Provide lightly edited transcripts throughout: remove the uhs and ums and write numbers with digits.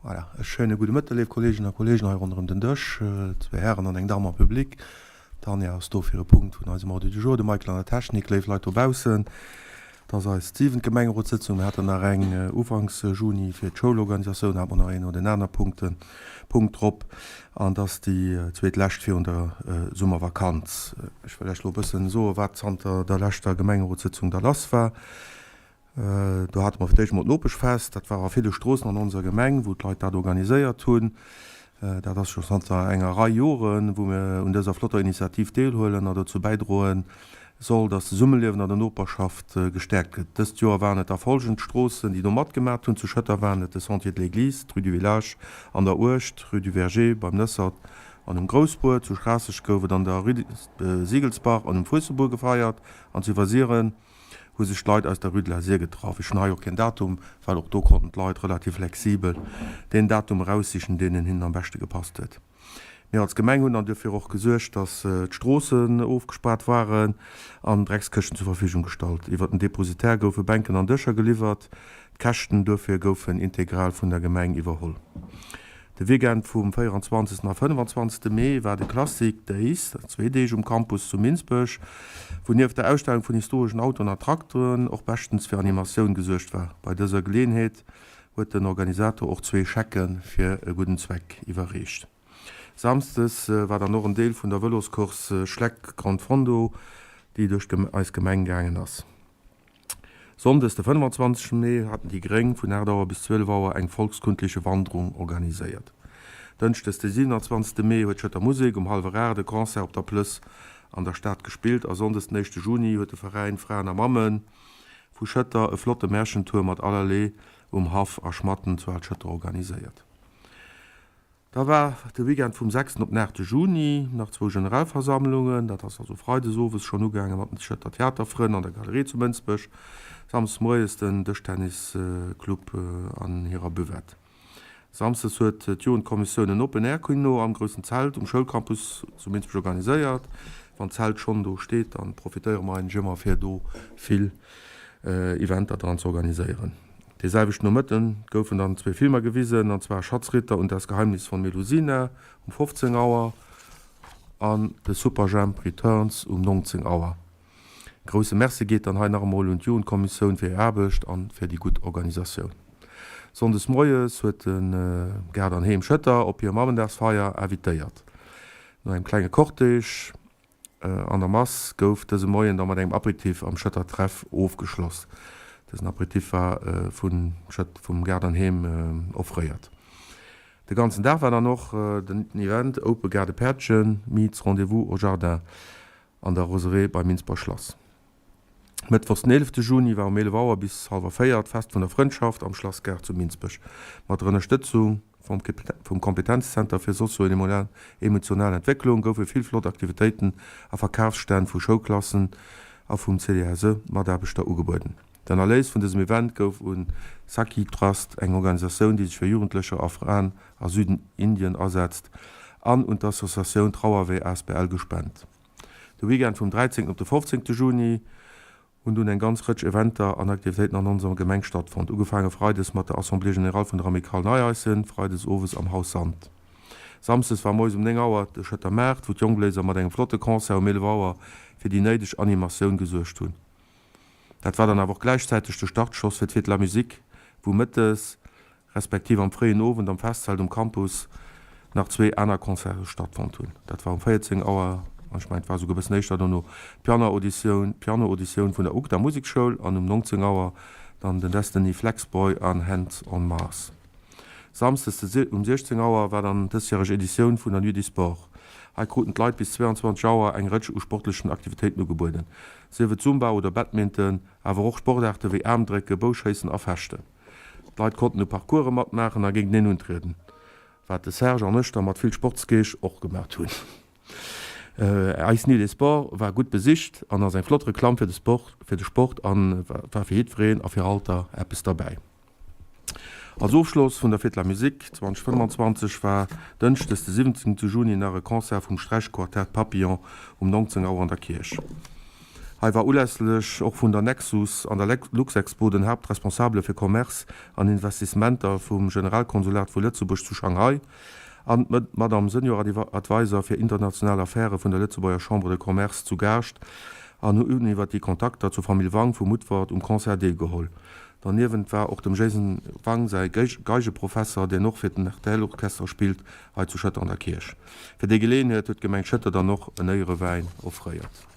Voilà, e schéine gudde Mëtte, léif Kolleeginnen a Kolleegen hei ronderëm den Dësch, zwee Hären an eng Damm am Public. D'Tanja ass do fir e Punkt vun eisem Ordre du jour, de Michael an der Technik, léif Leit dobaussen. Et ass eis siwent Gemengerotssëtzung. Mir haten nach eng ufanks Juni fir d'Schoulorganisatioun, hate mer nach een oder en aner Punkten, Punkt drop. An et ass déi zweetlescht virun der Summervakanz. Ech wëll lech elo e bëssen soen, wat zanter der leschter Gemengerotssëtzung da lass war. Do hate mer fir d'éischt emol d'Nopeschfest. Dat war a ville Stroossen an onser Gemeng, wou d'Leit dat organiséiert hunn. Dat ass scho zanter enger Rei Joren, wou mir un dëser flotter Initiativ deelhuelen a dozou bäidroen soll, dass d'Zesummeliewen an der Noperschaft gestäerkt gëtt. Dëst Joer waren et da folgend Stroossen, déi do matgemat hunn, Zu Schëtter waren et de Sentier de l'Église, d'Rue du Village an der Uecht, d'Rue du Verger beim Nëssert an um Groussbuer. Zu Schraasseg gouf et an der Rue Siegelsbach an um Fuessebuer gefeiert an zu Iwwersiren hu sech d'Leit aus der Rue de la Sir getraff. Ech hunn hei och keen Datum, well och do konnten d'Leit relativ flexibel deen Datum eraussichen, deen hinnen am beschte gepasst huet. Mir als Gemeng hunn dann duerfir och gesuergt, dass d'Stroossen ofgespaart waren an Dreckskëschten zur Verfügung gestallt. Iwwer den Depositaire goufe Bänken an Dëscher geliwwert. D'Käschten duerfir goufen integral vun der Gemeng iwwerholl. De Weekend vum 24. a 25. Mee war de Classic Days, zwee Deeg um Campus zu Minsbech, wou nieft der Ausstellung vun historeschen Autoen a Trakteren och beschtens fir Animatioun gesuergt war. Bei dëser Geleeënheet huet den Organisator och zwee Schecke fir e gudden Zweck iwwerreecht. Samsdes war dann och en Deel vun der Vëloscourse Schleck Gran Fondo, déi duerch eis Gemeng gaangen ass. Sonndes de 25 Mee haten déi Gréng vun 8 Auer bis 12 Auer eng volkskundliche Wanderung organiséiert. Dënschdes de 27 Mee huet d'Schëtter Musek um hallwer 8 e Concert op der Plëss an der Stad gespillt a Sonndes den éischte Juni huet de Veräin Fraen a Mammen vu Schëtter e flotte Märchentour mat allerlee um Haff a Schmatten zu Al-Schëtter organiséiert. Da war de Weekend vum sechsten op den aachte Juni nach zwou Generalversammlungen. Dat ass also freides owes schonn ugaange mat den Schëtter Theaterfrënn an der Galerie zu Mënsbech, samsdes moies den Dëschtennisclub an hirer Buvette. Samsdes huet d'Jugendkommissioun en Open-Air-Kino am groussen Zelt um Schoulcampus zu Minsbech organiséiert. Wann d'Zelt schonn do steet, dann profitéiere mer eigentlech ëmmer fir do vill Eventer dran ze organiséieren. Dee selwechten Nomëtten goufen dann zwee Filmer gewisen, an zwar Schatzritter und das Geheimnis von Melusina um 15 Auer an de Superjhemp Returns um 19 Auer. E grousse Merci geet dann hei nach emol un d'Jugendkommissioun fir hir Aarbecht an fir déi gutt Organisatioun. Sonndes moies huet de Gaart an Heem Schëtter op hir Mammendagsfeier invitéiert. No engem klenge Cortège An der Mass gouf dëse Moien da mat engem Apéritif am Schëtter Treff ofgeschloss. Dësen Apéritif war vun vum Gaart an Heem offréiert. De ganzen Dag war dann och den Event Open Gaarde Päerdchen meets Rendez-vous au Jardin an der Roseraie beim Minsber Schlass. Mëttwochs den 11 Juni war um 11 Auer bis hallwer 4 d'Fest vun der Frëndschaft am Schlassgaart zu Minsbech mat der Ënnerstëtzung vum Kompetenzzenter fir sozio-emotional Entwécklung goufe vill flott Aktivitéiten a Verkafsstänn vu Schoulklassen a vum CDSE-Mataarbechter ugebueden. Den Erléis vun dësem Event gouf un Sakhi Trust, eng Organisatioun déi sech fir Jugendlecher a Fraen a Süden Indien asetzt, an un d'Associatioun Trauerwee asbl gespent. De Weekend vum 13 op de 15 Juni hunn dunn eng ganz Rëtsch Eventer an Aktivitéiten an onser Gemeng stattfonnt. Ugefaange freides mat der Assemblée Générale vun der Amicale Neieissen, freides owes am Haus Sand. Samsdes war moies um 9 Auer de Schëtter Maart, wou d'Jongbléiser mat engem flotte Concert um 11 Auer fir déi néideg Animatioun gesuergt hunn. Dat war dann awer och gläichzäiteg de Startschoss fir d'Fête de la Musique, wou mëttes respektiv am fréien Owend am Festzelt um Campus nach zwee aner Concerte stattfonnt hunn. Dat war um 14 Auer, an ech mengen et war esouguer e bëssen éischter dono, d'Pianoauditioun d'Pianoauditioun vun der UGDA Musekschoul an um 19 Auer dann den Destiny Flexboy an Hands on Mars. Samsdes de um 16 Auer war dann dësjäreg Editioun vun der Nuit du Sport. Hei kruten d'Leit bis 22 Auer eng Rëtsch u sportlechen Aktivitéiten ugebueden, sief et Zumba oder Badminton, awer och Sportaarte wéi Aarmdrécken, Bouschéissen a Fechten. D'Leit konnten u Parcourse matmaachen a géinteneen untrieden, wat de Serge an ech da mat vill Sportsgeescht och gemat hunn. Eis Nuit des Sports war gutt besicht an ass eng flott Reklamm fir de Sport fir de Sport an war fir jiddwereen a fir Alter eppes derbäi. Als Ofschloss vun der Fête de la Musique 2025 war dënschdes de 17 Juni nach e Concert vum Sträichquartett Papillon um 19 Auer an der Kierch. Hei war ulässlech och vun der Nexus an der Luxexpo den Haaptresponsabele fir Commerce an Investissementer vum Generalkonsulat vu Lëtzebuerg zu Shanghai an d'Madame Senior Advisor fir international Affäre vun der Lëtzebuerger Chambre de Commerce zu Gaascht an hunn iwwer déi Kontakter zur Famill Wang vu Mutfert um Concert deelgeholl. Derniewent war och dem Jason Wang säi Geigeprofesser, deen och fir den RTL-Orchester spillt, hei zu Schëtter an der Kierch. Fir déi Geleeënheet huet d'Gemeng Schëtter dann och en Éierewäin offréiert.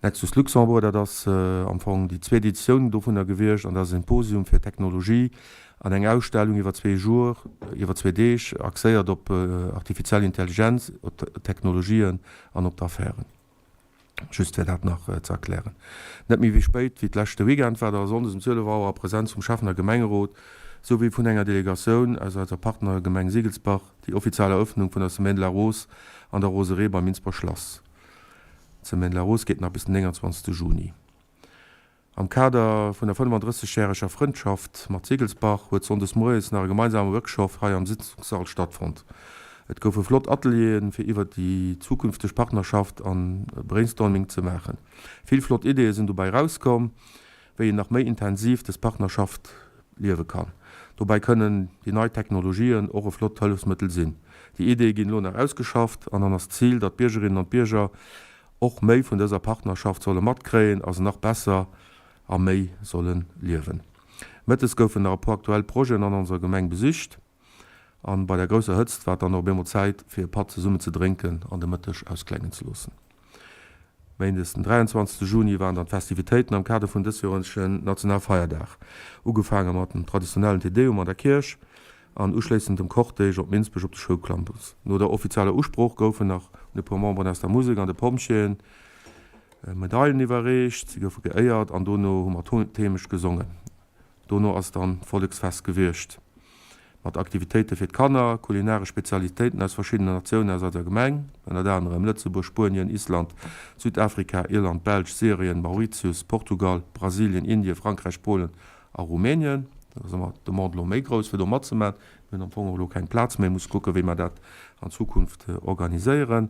Nexus Luxembourg, dat ass am Fong déi zweet Editioun dovunner gewiescht an dat ass e Symposium fir Technologie an eng Ausstellung iwwer zwee Jour, iwwer zwee Deeg, axéiert op artificiell Intelligenz, op Technologien an op d'Affären. Just fir dat nach ze erklären. Net méi wéi spéit wéi d'leschte Weekend war da sonndes um 12 Auer a Präsenz vum Schäffen a Gemengerot souwéi vun enger Delegatioun aus eiser Partnergemeng Siegelsbach déi offiziell Eröffnung vun der Semaine de la Rose an der Roseraie beim Minsber Schlass. D'Semaine de la Rose geet nach bis den 29 Juni. Am Kader vun der 35 järeger Frëndschaft mat Siegelsbach huet sonndes moies nach e gemeinsame Workshop hei am Sitzungssall stattfonnt. Et goufe flott Atelieren fir iwwert déi zukünfteg Partnerschaft an Brainstorming ze maachen. Vill flott Ideeë sinn dobäi rauskomm, wéi een nach méi intensiv des Partnerschaft liewe kann. Dobäi kënnen déi nei Technologien och e flott Hëllefsmëttel sinn. Déi Ideeë ginn elo nach ausgeschafft an dann ass d'Zil, datt d'Biergerinnen an d'Bierger och méi vun dëser Partnerschaft solle matkréien a se nach besser a méi solle liewen. Mëttes goufen nach e puer aktuell Projeten an onser Gemeng besicht an bei der grousser Hëtzt war et dann och op eemol Zäit fir e Patt zesummen ze drénken an de Mëtteg ausklengen ze loossen. Méindes den 23 Juni waren dann d'Festivitéiten am Kader vun dësjähregen Nationalfeierdag. Ugefaange mat dem traditionellen Te Deum an der Kierch an uschléissend dem Cortège op Minsbech op de Schoulcampus. No der offizieller Usprooch goufen nach un e puer Memberen aus der Musek an de Pompjeeën Medailen iwwerreecht, si goufe geéiert an dono hu mer d'Heemecht gesongen. Dono ass dann d'Volleksfest gewiescht, mat Aktivitéite fir d'Kanner, kulinaresch Spezialitéiten aus verschiddenen Natiounen aus eiser Gemeng, ënnert anerem Lëtzebuerg, Spuenien, Island, Südafrika, Irland, Belsch, Syrien, Mauritius, Portugal, Brasilien, Indien, Frankräich, Polen a Rumänien. Do ass ëmmer d'Demande elo méi grouss fir do matzemaachen. Mir hunn am Fong och elo keng Plaz méi, musse kucken, wéi mer dat an Zukunft organiséieren.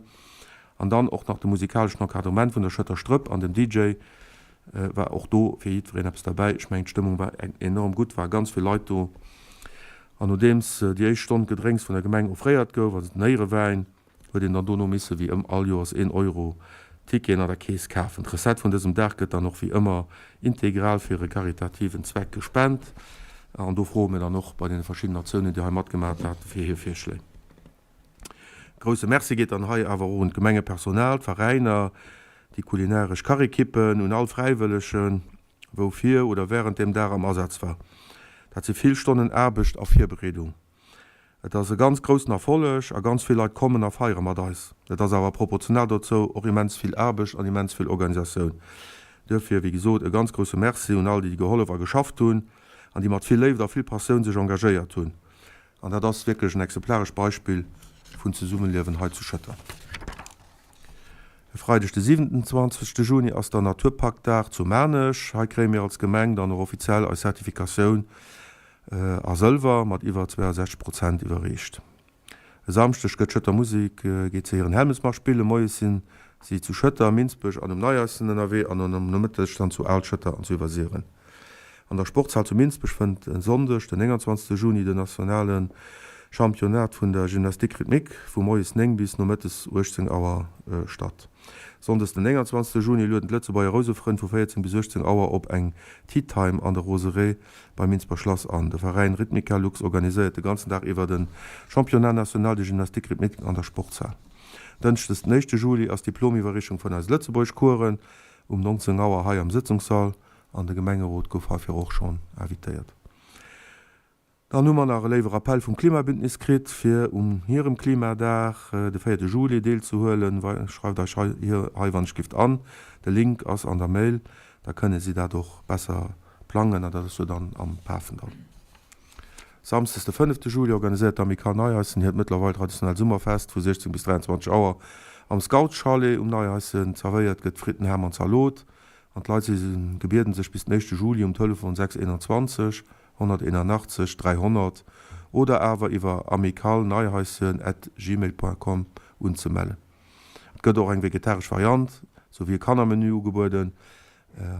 An dann och nach de musikaleschen Encadrement vun der Schëtter Strëpp an dem DJ war och do fir jiddwereen eppes derbäi. Ech mengen d'Stëmmung war enorm gutt, ware ganz vill Leit do. An nodeems déi éischt Stonn Gedrénks vun der Gemeng offréiert gouf, also den Éierewäin, huet een dann dono misse wéi ëm all Joers een Euro Ticketen an der Keess kafen. D'Recette vun dësem Dag gëtt dann och wéi ëmmer integral fir e karitativen Zweck gespent an do froe mir dann och bei deene verschiddenen Aktiounen, déi hei matgemaat haten, fir hir Virschléi. Grousse Merci geet dann hei awer och un d'Gemengepersonal, d'Veräiner, déi kulinaresch Kachekippen, un all Fräiwëllegen, wou fir oder wärend deem Dag am Asaz war. Dat si vill Stonnen Aarbecht a Virbereedung. Et ass e ganz groussen Erfolleg a ganz vill Leit kommen a feiere mat eis. Et ass awer proportional dozou och immens vill Aarbecht an immens vill Organisatioun. Duerfir, wéi gesot, e ganz grousse Merci un all déi, déi gehollef a geschafft hunn an déi mat vill Léift a vill Passioun sech engagéiert hunn. An dat ass wierklech en exemplarescht Beispill vun Zesummeliewen hei zu Schëtter. E Freideg de 27 Juni ass dann Naturpaktdag zu Maarnech. Hei kréie mir als Gemeng dann och offiziell eis Zertifikatioun a Sëlwer mat iwwer 62 Prozent iwwerreecht. E Samschdeg gëtt d'Schëtter Musek geet se hiren Helmesmarsch spillen. Moies sinn si zu Schëtter, Minsbech an um Neieissen ënnerwee an am Nomëtteg dann zu Alschëtter an zu Iwwersiren. An der Sportshal zu Minsbech fënnt e Sonndeg, den 29 Juni den nationale Championnat vun der Gymnastique rythmique vu moies 9 bis nomëttes 18 Auer statt. Sonndes den 29 Juni lueden d'Lëtzebuerger Rousefrënn vu 14 bis 18 Auer op eng Tea Time an der Roseraie beim Minsber Schlass an. De Veräin Rhythmica Lux organiséiert de ganzen Dag iwwer den Championnat national de gymnastique rythmique an der Sportshal. Dënschdes den éischte Juli ass d'Diplomiwwerreechung vun eise Lëtzebuergeschcoursen um 19 Auer hei am Sëtzungssall an de Gemengerot gouf heifir och schonn invitéiert. Dann hu mer nach e léiwe Rappell vum Klimabündnis kritt, fir um hirem Klimadag, de véierte Juli, deelzehuelen. Schreift eis hei wann ech gift an. De Link ass an der Mail, da kënne si dat och besser plangen an dat ass jo dann am Pafendall. Samsdes de fënnefte Juli organiséiert d'Amicale Neieissen hiert mëttlerweil traditionellt Summerfest vu 16 bis 23 Auer am Scoutschalet um Neieissen. Zerwéiert gëtt Fritten, Ham an Zalot an d'Leit si gebieden sech bis den éischte Juli um Telefon 6 21 181 300 oder awer iwwer amicale-neiheischen at gmail.com unzemellen. Et gëtt och eng vegetaresch Variant. Souwéi e Kannermenü ugebueden.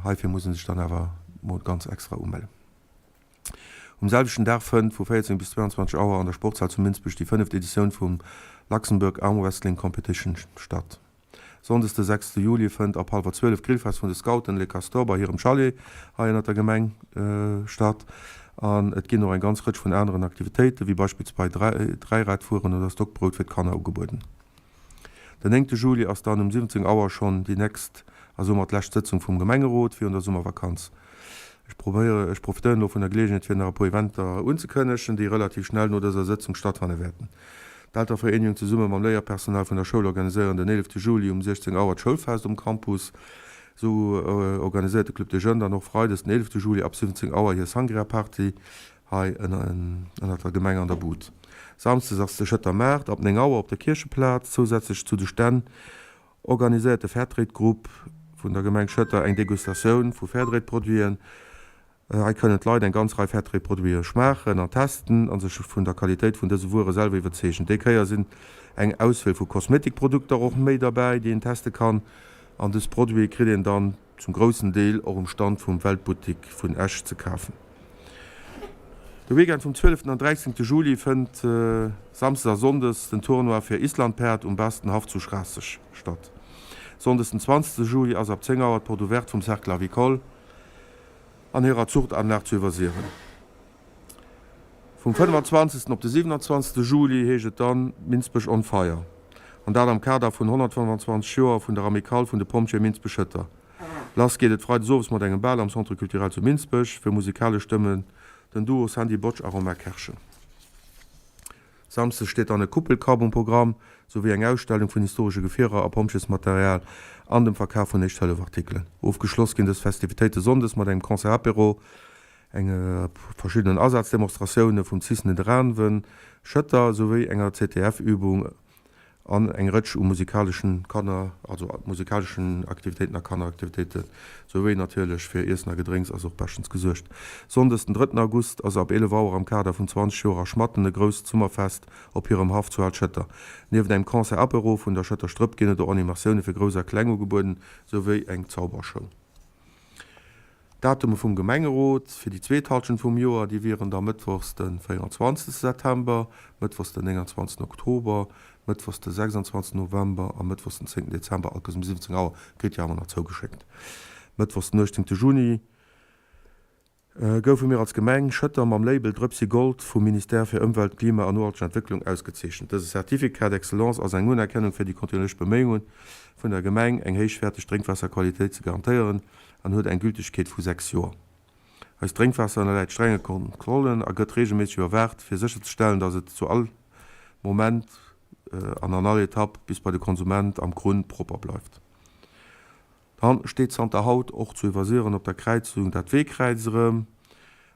Heifir muss een sech dann awer mol ganz extra umellen. Um selwechten Dag fënnt vu 14 bis 22 Auer an der Sportshal zu Minsbech déi fënneft Editioun vum Luxembourg Armwrestling Competition statt. Sonndes de 6 Juli fënnt ab hallwer 12 d'Grillfest vun de Scouten Les Castors bei hirem Chalet hei ënnert der Gemeng statt. An et ginn och eng ganz Rëtsch vun aneren Aktivitéiten, wéi beispillswei Dräiradfueren oder Stockbrout fir d'Kanner ugebueden. Den 9 Juli ass dann um 17 Auer schonn déi nächst a soumat lescht Sëtzung vum Gemengerot virun der Summervakanz. Ech probéiere, ech profitéieren elo vun der Geleegenheet fir nach e puer Eventer unzekënnegen, déi relativ schnell no dëser Sëtzung stattfanne wäerten. D'Elterevereenegung zesumme mam Léierpersonal vun der Schoul organiséieren den 11 Juli um 16 Auer d'Schoulfest um Campus. Esou organiséiert de Club des Jeunes dann och freides den 11 Juli ab 17 Auer hir Sangria Party. Hei ënnert der Gemeng an der Bud. Samsdes ass de Schëtter Maart ab 9 Auer op der Kiercheplaz. Zousätzlech zu de Stänn organiséiert de Fairtrade Grupp vun der Gemeng Schëtter eng Degustatioun vu Fairtrade Produiten. Hei kënnen d'Leit eng ganz Rei Fairtrade Produite schmaachen an testen a sech vun der Qualitéit vun dëse Wuere selwer iwwerzeegen. Déi Kéier sinn eng Auswiel vu Kosmetikprodukter och méi derbäi, déi een teste kann an dës Produite kritt een dann zum groussen Deel och um Stand vum Weltbuttik vun Esch ze kafen. De Weekend vum 12 an 13 Juli fënnt Samsdes a Sonndes den Tournoi fir Islandpäerd um Bastenhaff zu Schraasseg statt. Sonndes den 20 Juli ass ab 10 Auer d'Porte Ouverte vum Cercle Avicole an hirer Zuchtanlag zu Iwwersiren. Vum 25. Op de 27. Juli heescht et dann Minsbech on Fire. An dat am Kader vun 125 Joer vun der Amicale vun de Pompjeeë Minsbech-Schëtter. Lass geet et freides owes mat engem Bal am Centre Culturel zu Minsbech. Fir musikalesch stëmmen den Duo Sandy Botsch a Romain Kerschen. Samsdes steet dann e Kuppelcup um Programm, souwéi eng Ausstellung vun historesche Gefierer a Pompjeesmaterial an dem Verkaf vun Éischt-Hëllef-Artikelen. Ofgeschloss ginn dës Festivitéite sonndes mat engem Concert-Apéro enge verschiddenen Asazdemonstratioune vum cis Nidderaanwen, Schëtter, souwéi enger CTF-Übung an eng Rëtsch u musikaleschen Kanner, also musikaleschen Aktivitéiten a Kanneraktivitéiten, souwéi natierlech fir Iessen a Gedrénks ass och beschtens gesuergt. Sonndes den drëtten August ass ab 11 Auer am Kader vun 20 Joer A Schmatten e grousst Summerfest op hirem Haff zu Al-Schëtter. Nieft engem Concert-Apéro vun der Schëtter Strëpp ginn et och Animatioune fir Grouss a Kleng ugebueden, souwéi eng Zaubershow. D'Datume vum Gemengerot fir déi zweet Hallschent vum Joer, déi wieren da mëttwochs de 24 September, mëttwochs den 29 Oktober, mëttwochs de 26 November a mëttwochs den 10 Dezember, all Kéiers um 17 Auer, kritt Dir awer nach zougeschéckt. Mëttwochs den 18 Juni goufe mir als Gemeng Schëtter mam Label Drëpsi Gold vum Ministère fir Ëmwelt, Klima a nohalteg Entwécklung ausgezeechent. Dëse Certificat d'excellence ass eng Unerkennung fir déi kontinuierlech Beméiunge vun der Gemeng, eng héichwäerteg Drénkwaasserqualitéit ze garantéieren an huet eng Gültegkeet vu 6 Joer. Eist Drénkwaasser ënnerläit strenge Kontrollen a gëtt reegelméisseg iwwerwaacht, fir sécherzestellen, datt et zu all Moment an an all Etapp bis bei de Konsument am Krunn propper bleift. Dann steet zanter haut och zu Iwwersiren op der Kräizung dat Weekräiz erëm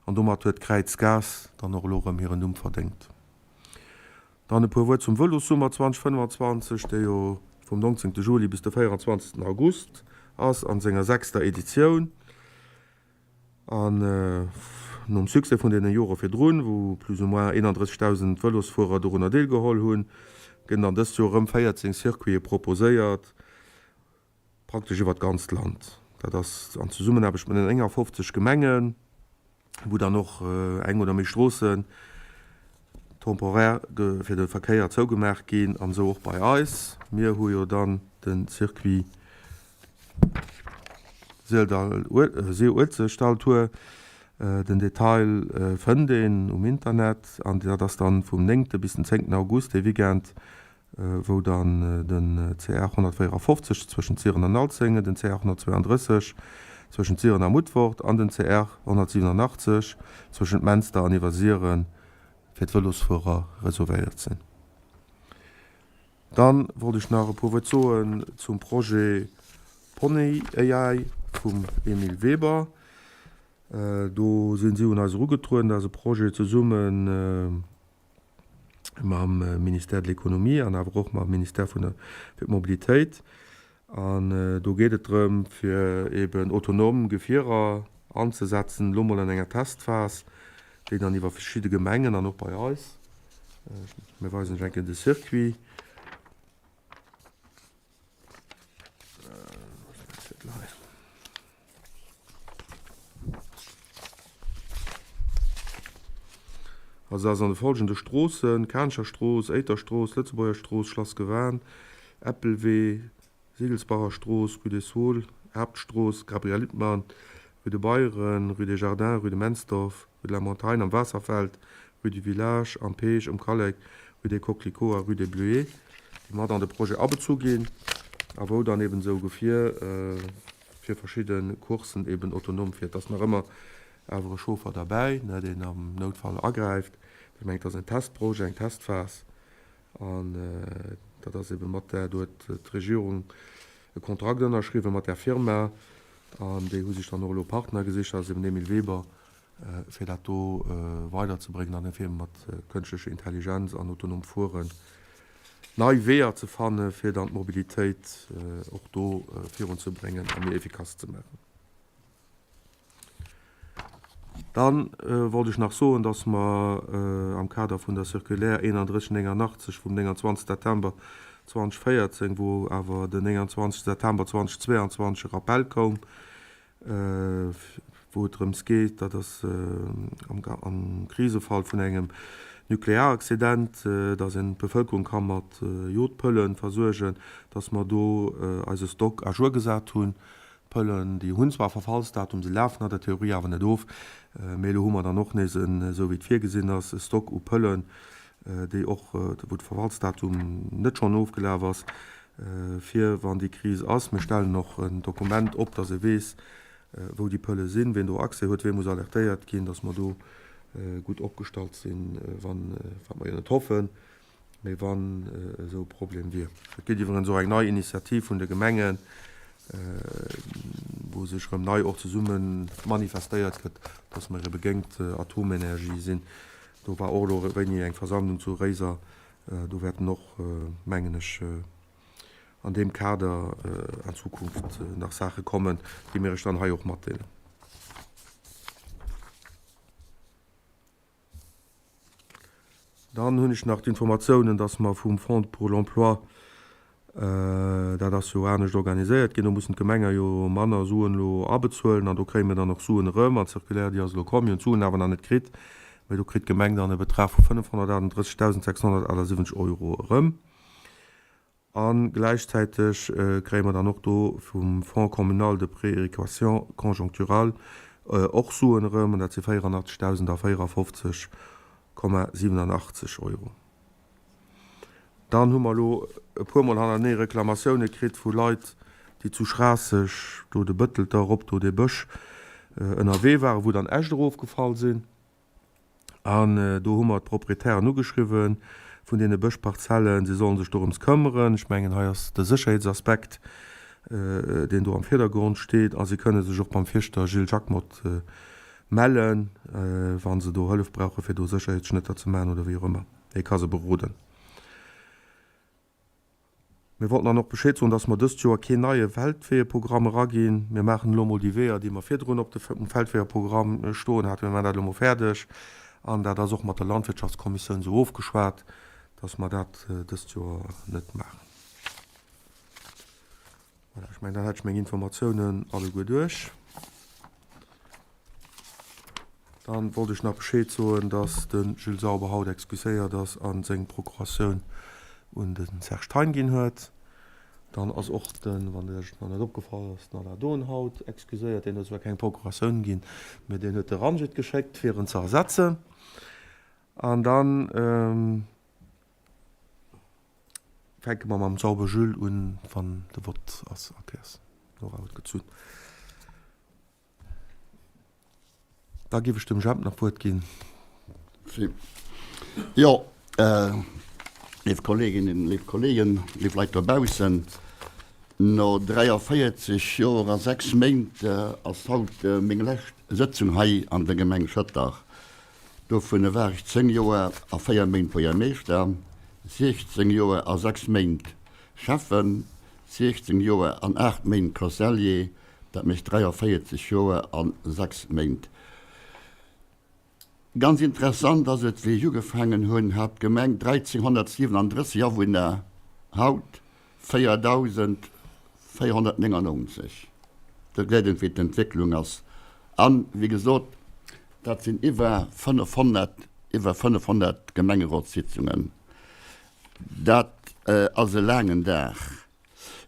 an domat huet d'Kräizgaass dann och elo erëm hiren Numm verdéngt. Dann e puer Wuert zum Vëlossummer 2025, dee jo vum 19 Juli bis de 24 August ass, an senger sechster Editioun. An nom Succès vun deene Jore virdrun, wou plus ou moins 31.000 Vëlosfuerer dorunner deelgeholl hunn, ginn dann dëst Joer erëm 14 Circuite proposéiert, praktesch iwwer d'ganzt Land. Dat ass an Zesummenaarbecht mat den 51 Gemengen, wou dann och eng oder méi Stroossen temporaire fir de Verkéier zougemaach ginn an esou och bei eis. Mir hu jo dann de Circuit Seel-Uelzechtdall-Tour. Den Detail fënnt een um Internet an dat ass dann vum 9. bis den 10. August, dee Weekend, wou dann den CR 154 zwëschent Siren an Alzenge, den CR 132 zwëschent Siren a Mutfort an den CR 187 zwëschent Menster an Iwwersiren fir d'Vëlosfuerer reservéiert sinn. Dann wollt ech nach e puer Wuert soen zum Projet Pony AI vum Emile Weber. Do sinn si un eis erugetrueden. Dat ass e Projet zesumme mam Ministère de l'Économie an awer och mam Ministère vun der fir d'Mobilitéit. An do geet et drëm, fir eeben autonom Gefierer anzesetzen, elo mol an enger Testphas, déi dann iwwer verschidde Gemengen an och bei eis, mir weisen lech eng Kéier de Circuit. Also dat ass an de folgende Stroossen, Kaancher Strooss, Éiter Strooss, Lëtzebuerger Strooss, Schlass Gewan, Äppelwee, Sigelsbacher Strooss, Rue des Saules, Haaptstrooss, Gabriel Lippmann, Rue de Beyren, Rue des Jardins, Rue de Mensdorf, Rue de la Montagne, Am Waasserfeld, Rue du Village, Am Peech, Um Kallek, Rue des Coquelicots a Rue des Bleuets, déi mat an de Projet abezu ginn a wou dann eben esou Gefier fir verschidde Courssen eben autonom fiert. Et ass nach ëmmer awer e Chauffer derbäi, deen am Noutfall agräift. Ech mengen, et ass en Testprojet, eng Testphas. An dat ass ebe mat där, do huet d'Regierung e Kontrakt ënnerschriwwen mat där Firma an déi hu sech dann och elo Partner gesicht, dat ass eben Emile Weber, fir dat do weiderzebréngen an fir mat kënschtlecher Intelligenz an autonom Fueren nei Weeër ze fanne fir dann d'Mobilitéit och do virunzebréngen a méi efficace ze maachen. Dann wollt ech nach soen, dass mer am Kader vun der Circulaire 3189 vum 29 September 2014, wou awer den 29 September 2022 e Rappel koum, wou et drëms geet, dat ass am Krisefall vun engem Nuklearaccident, dass een d'Bevëlkerung ka mat Jodpëlle versuergen, dass mer do eise Stock à jour gesat hunn. D'Pëllen, déi hunn zwar e Verfallsdatum, se lafen an der Theorie awer net of. Mee elo hu mer dann och nees en, esou wéi et virgesinn ass, e Stock u Pëllen, déi och, wou de Verfallsdatum net schonn ofgelaf ass, fir wann déi Kris ass. Mir stellen och en Dokument op, dass ee weess, wou déi Pëlle sinn, ween do Accès huet, wee muss alertéiert ginn, dass mer do gutt opgestallt sinn, wann, wat mer jo net hoffen, Mee wann esou e Problem wier. Et gëtt iwwerens och eng nei Initiativ vun de Gemengen, wou sech erëm nei och zesumme manifestéiert gëtt, dass mer ebe géingt Atomenergie sinn. Do war och elo wéini eng Versammlung zu Réiser. Do wäerten och, mengen ech, an deem Kader an Zukunft nach Saache kommen, déi mir iech dann hei och matdeelen. Dann hunn ech nach d'Informatiounen, dass mer vum Fonds pour l'emploi, dat ass jo anescht organiséiert ginn, do mussen d'Gemenge jo manner Suen elo abezuelen an do kréie mir dann och Suen erëm. An d'Circulaire, déi ass elo komm, mir hunn d'Suen awer nach net kritt, mä do kritt d'Gemeng dann e Betrag vu 538.678 Euro erëm. A gläichzäiteg kréie mer dann och do vum Fonds communal de prééquation conjoncturale och Suen erëm, an dat si 84.054,87 Euro. Dann hu mer elo e puermol hannertenee Reklamatioune kritt vu Leit, déi zu Schraasseg, do de Bëttelter erop, do dee Bësch, ënnerwee waren, wou dann Äscht erofgefall sinn. An do hu mer d'Proprietären ugeschriwwen vun deene Bëschparzellen, se sollen sech dorëms këmmeren. Ech mengen, hei ass de Sécherheetsaspekt, deen do am Virdergrond steet. A se kënne sech och beim Fierschter Gilles Jacquemotte mellen, wa se do Hëllef brauchen, fir do Sécherheetsschnëtter ze maachen oder wéi och ëmmer. Hie ka se beroden. Mir wollten dann och Bescheed soen, dass mer dëst Joer keen neie Feldweeëprogramm eraginn. Mir maachen elo emol déi Weeër, déi mer virdrun op dem Feldweeërprogramm stoen haten, mir maachen dat elo emol fäerdeg. An dat ass och mat der Landwirtschaftskommissioun esou ofgeschwat, dass mer dat dëst Joer net maachen. Voilà, ech mengen, dann hätt ech meng Informatiounen alleguer duerch. Dann wollt ech nach Bescheed soen, dass de Jules Sauber haut excuséiert ass a seng Procuratioun un de Serge Thein ginn huet. Dann ass och den, wann Iech et nach net opgefall ass, den Alain Dohn haut excuséiert. Deen huet zwar keng Procuratioun ginn, mä deen huet de Ranjit geschéckt, fir en ze ersetzen. An dann fänke mer mam Sauber Jules un, wann de Vott ass. Ok, ass Nora huet gezunn. Da giff ech dem Jemp nach d'Wuert ginn. Jo, léif Kolleginnen, léif Kollegen, léif Leit dobaussen, no 43 Joer a 6 Méint ass haut meng lescht Sëtzung hei an der Gemeng Schëtter. Dovun war ech 10 Joer a 4 Méint Buergermeeschter, 16 Joer a 6 Méint Schäffen, 16 Joer an 8 Méint Conseiller, Dat mécht 43 Joer a 6 Méint. Ganz interessant ass et, wéi ech ugefaangen hunn, hat d'Gemeng 1.337 Awunner, haut 4.499. Do gesäit een, wéi d'Entwécklung ass. An, wéi gesot, dat sinn iwwer 500. Iwwer 500 Gemengerotssitzungen, dat ass e laangen Dag.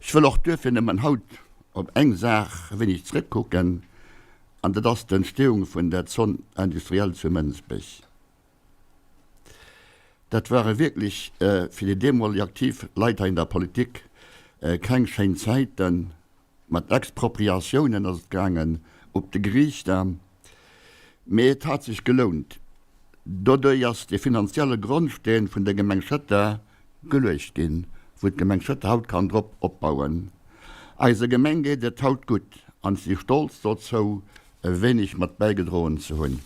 Ech wëll och duerfir nëmmen haut op eng Saach e wéineg zrëckkucken, an dat ass d'Entstehung vun der Zone industrielle zu Mënsbech. Dat ware wierklech fir déi deemoleg aktiv Leit hei an der Politik keng schéin Zäiten. Mat Expropriatiounen ass et gaangen, op de Geriichter. Mee et hat sech gelount. Doduerch ass de finanzielle Grondsteen vun der Gemeng Schëtter geluecht ginn, wou d'Gemeng Schëtter haut kann drop opbauen. Eiser Gemeng geet et haut gutt an ech si stolz dozou e wéineg mat bäigedroen ze hunn.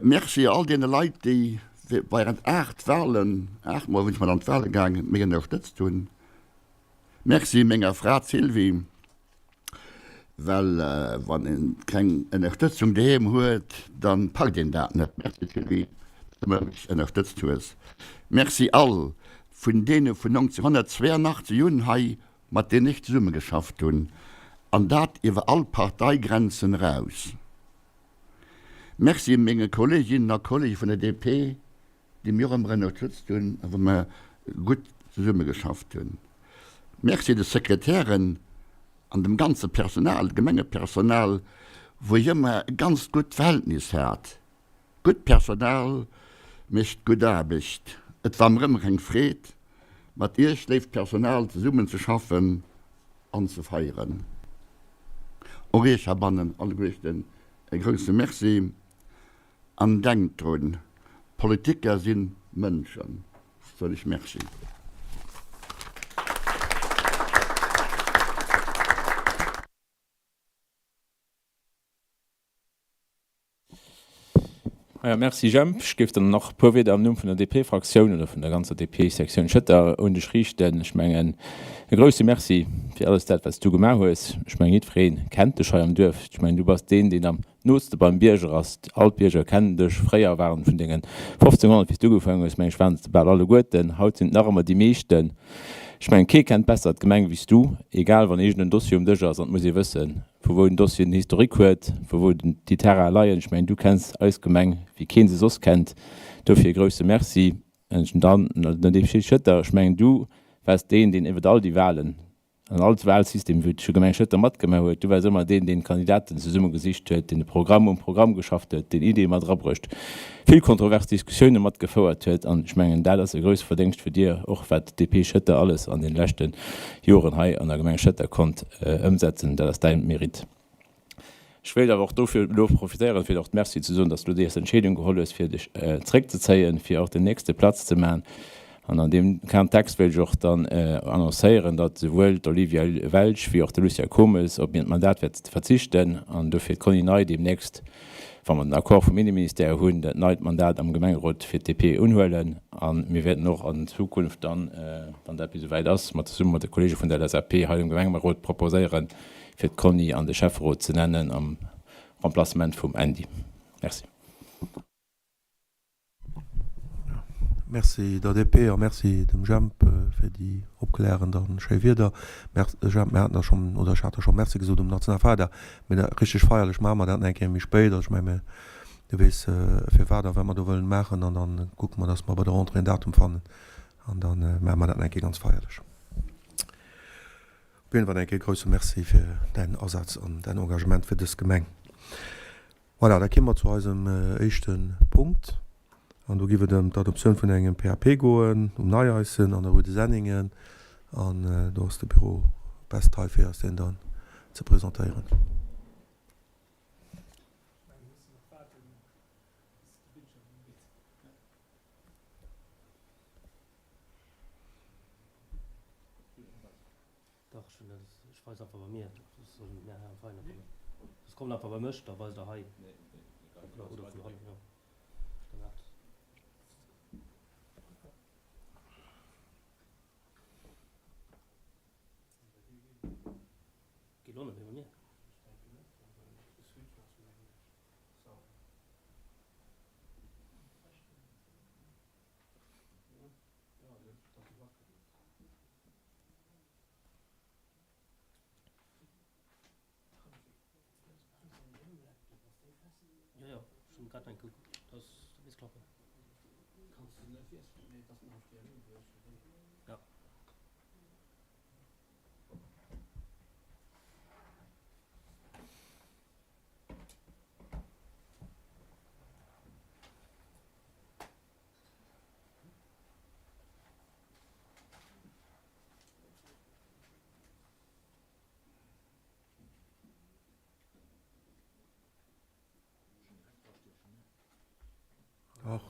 Merci all deene Leit, déi während 8 Wahlen, 8 mol sinn ech mat an d'Wahle gaang, mech ënnerstëtzt hunn. Merci menger Fra Sylvie, well wann een keng Ënnerstëtzung doheem huet, dann packt een dat net. Merci Sylvie, dass du mech ënnerstëtzt hues. Merci all vun deene vun 1982 un hei mat deenen ech zesummegeschafft hunn, an dat iwwer all Parteigrenzen eraus. Merci menge Kolleeginnen a Kolleege vun der DP, déi mir och ëmmer ënnerstëtzt hunn a wou mer gutt zesummegeschafft hunn. Merci de Sekretären an dem ganze Personal, Gemengepersonal, wou ech ëmmer e ganz gutt Verhältnis hat. Gutt Personal mécht gutt Aarbecht. Et war mer ëmmer eng Freed, mat Iech, léift Personal, zesummen ze schaffen an ze feieren. Och Iech heibannen alleguerten e grousse Merci. An denkt drun, Politiker si Mënschen. Soen ech Merci. Maja, merci Jemp. Ech géif dann nach e puer Wierder am Numm vun der DP-Fraktioun oder vun der ganzer DP-Sektioun Schëtter un dech riichten. Ech mengen, e grouse Merci fir alles dat, wat s du gemaach hues. Ech mengen, jiddweree kennt dech hei am Duerf. Ech mengen, du bass deen, deen am nooste beim Bierger ass. All d'Bierger kennen dech. Fréier waren vun dengen 1500, wéi s du ugefaangen hues, meng ech, waren et bal alleguerten. Haut sinn et nach ëmmer déi meeschten. Ech mengen, kee kennt besser d'Gemeng wéi s du, egal wann iergend en Dossier um Dësch ass an et muss ee wëssen, vu wou den Dossier den Historique huet, vu wou déi Terrainen leien. Ech mengen, du kenns eis Gemeng, wéi kee se soss kennt. Dofir e grouse Merci. An dann den Député Schëtter, ech mengen, du waars deen, deen iwwert all déi Wahlen an all d'Wahlsystem, wou d'Gemeng Schëtter matgemaach huet, du waars ëmmer deen, deen d'Kandidaten zesummegesicht huet, deen de Programm um Programm geschafft huet, deen Ideeë mat erabruecht, vill kontrovers Diskussioune matgefouert huet. An ech mengen, dat ass e grouse Verdéngscht vu dir, och wat d'DP Schëtter alles an deene leschte Joren hei an der Gemeng Schëtter konnt ëmsetzen. Dat ass däi Mérite. Ech wéilt awer och dofir elo profitéieren, fir och Merci ze soen, dass du déi Entscheedung geholl hues, fir dech zréckzezéien, fir och den nächste Platz ze maachen. An an deem Kontext wéilt ech och dann annoncéieren, datt esouwuel d'Olivia Welsch wéi och de Lucia Komes op hiert Mandat wäerte verzichten an dofir d'Conny Ney deemnächst, wa mer den Accord vum Inneministère hunn, dat neit Mandat am Gemengerot fir d'DP unhuelen. A mir wäerten och an Zukunft dann, wann dat bis esouwäit ass, mat zesumme mat de Kollege vun der LSAP hei um Gemengerot proposéieren, fir d'Conny an de Schäfferot ze nennen am Remplacement vum Andy. Merci. Merci der DP a Merci dem Jemp fir déi opklärend a schéi Wierder. Merci Jemp, mir haten der schonn, oder ech hat der scho Merci gesot um Nationalfeierdag, mee dat richteg feierlech maache mer dat nach eng Kéier méi spéit. Also ech menge mir, du weess firwat a wat mer do wëllen maachen an da kucke mer, datt mer bei der Rentrée en Datum fannen an da maache mer dat nach eng Kéier ganz feierlech. Op jidde Fall eng Kéier e grousse Merci fir däin Asaz an däin Engagement fir dës Gemeng. Voilà, da kéime mer zu eisem éischte Punkt. An do géif et ëm d'Adoptioun vun engem PAP goen um Neieissen an der Rue des Senningen. An do ass de Büro best hei, fir eis deen dann ze presentéieren. Dach, ech hunn dat, ech weisen einfach bei mir, das soll mir einfach hei kommen. Das kommt einfach bei mech, da weist der hei. Oder, oder vun hannen, jo. Da waart. Geet lo net méi bei mir. Jo, jo, ech hunn grad eng gekuckt. Och.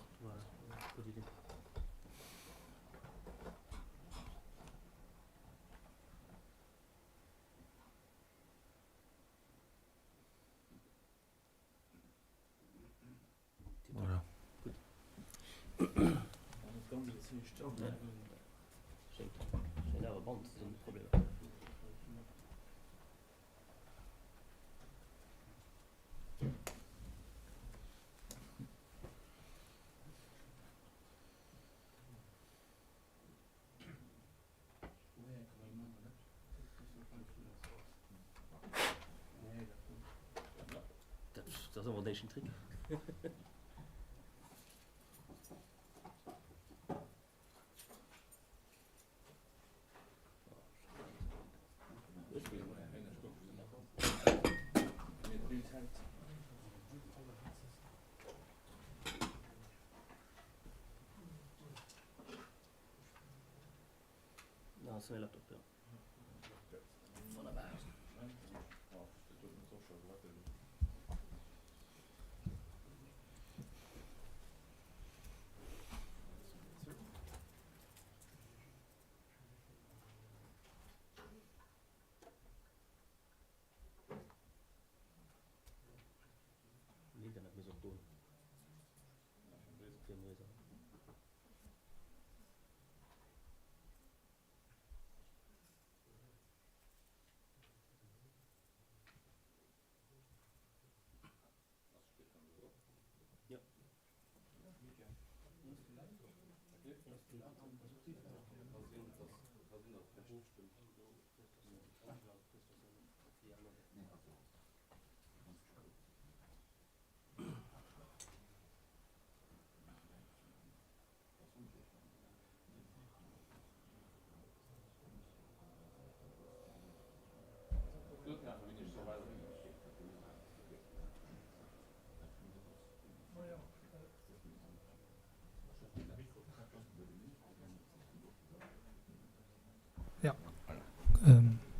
Voilà. Dat ass awer en éischten Trick.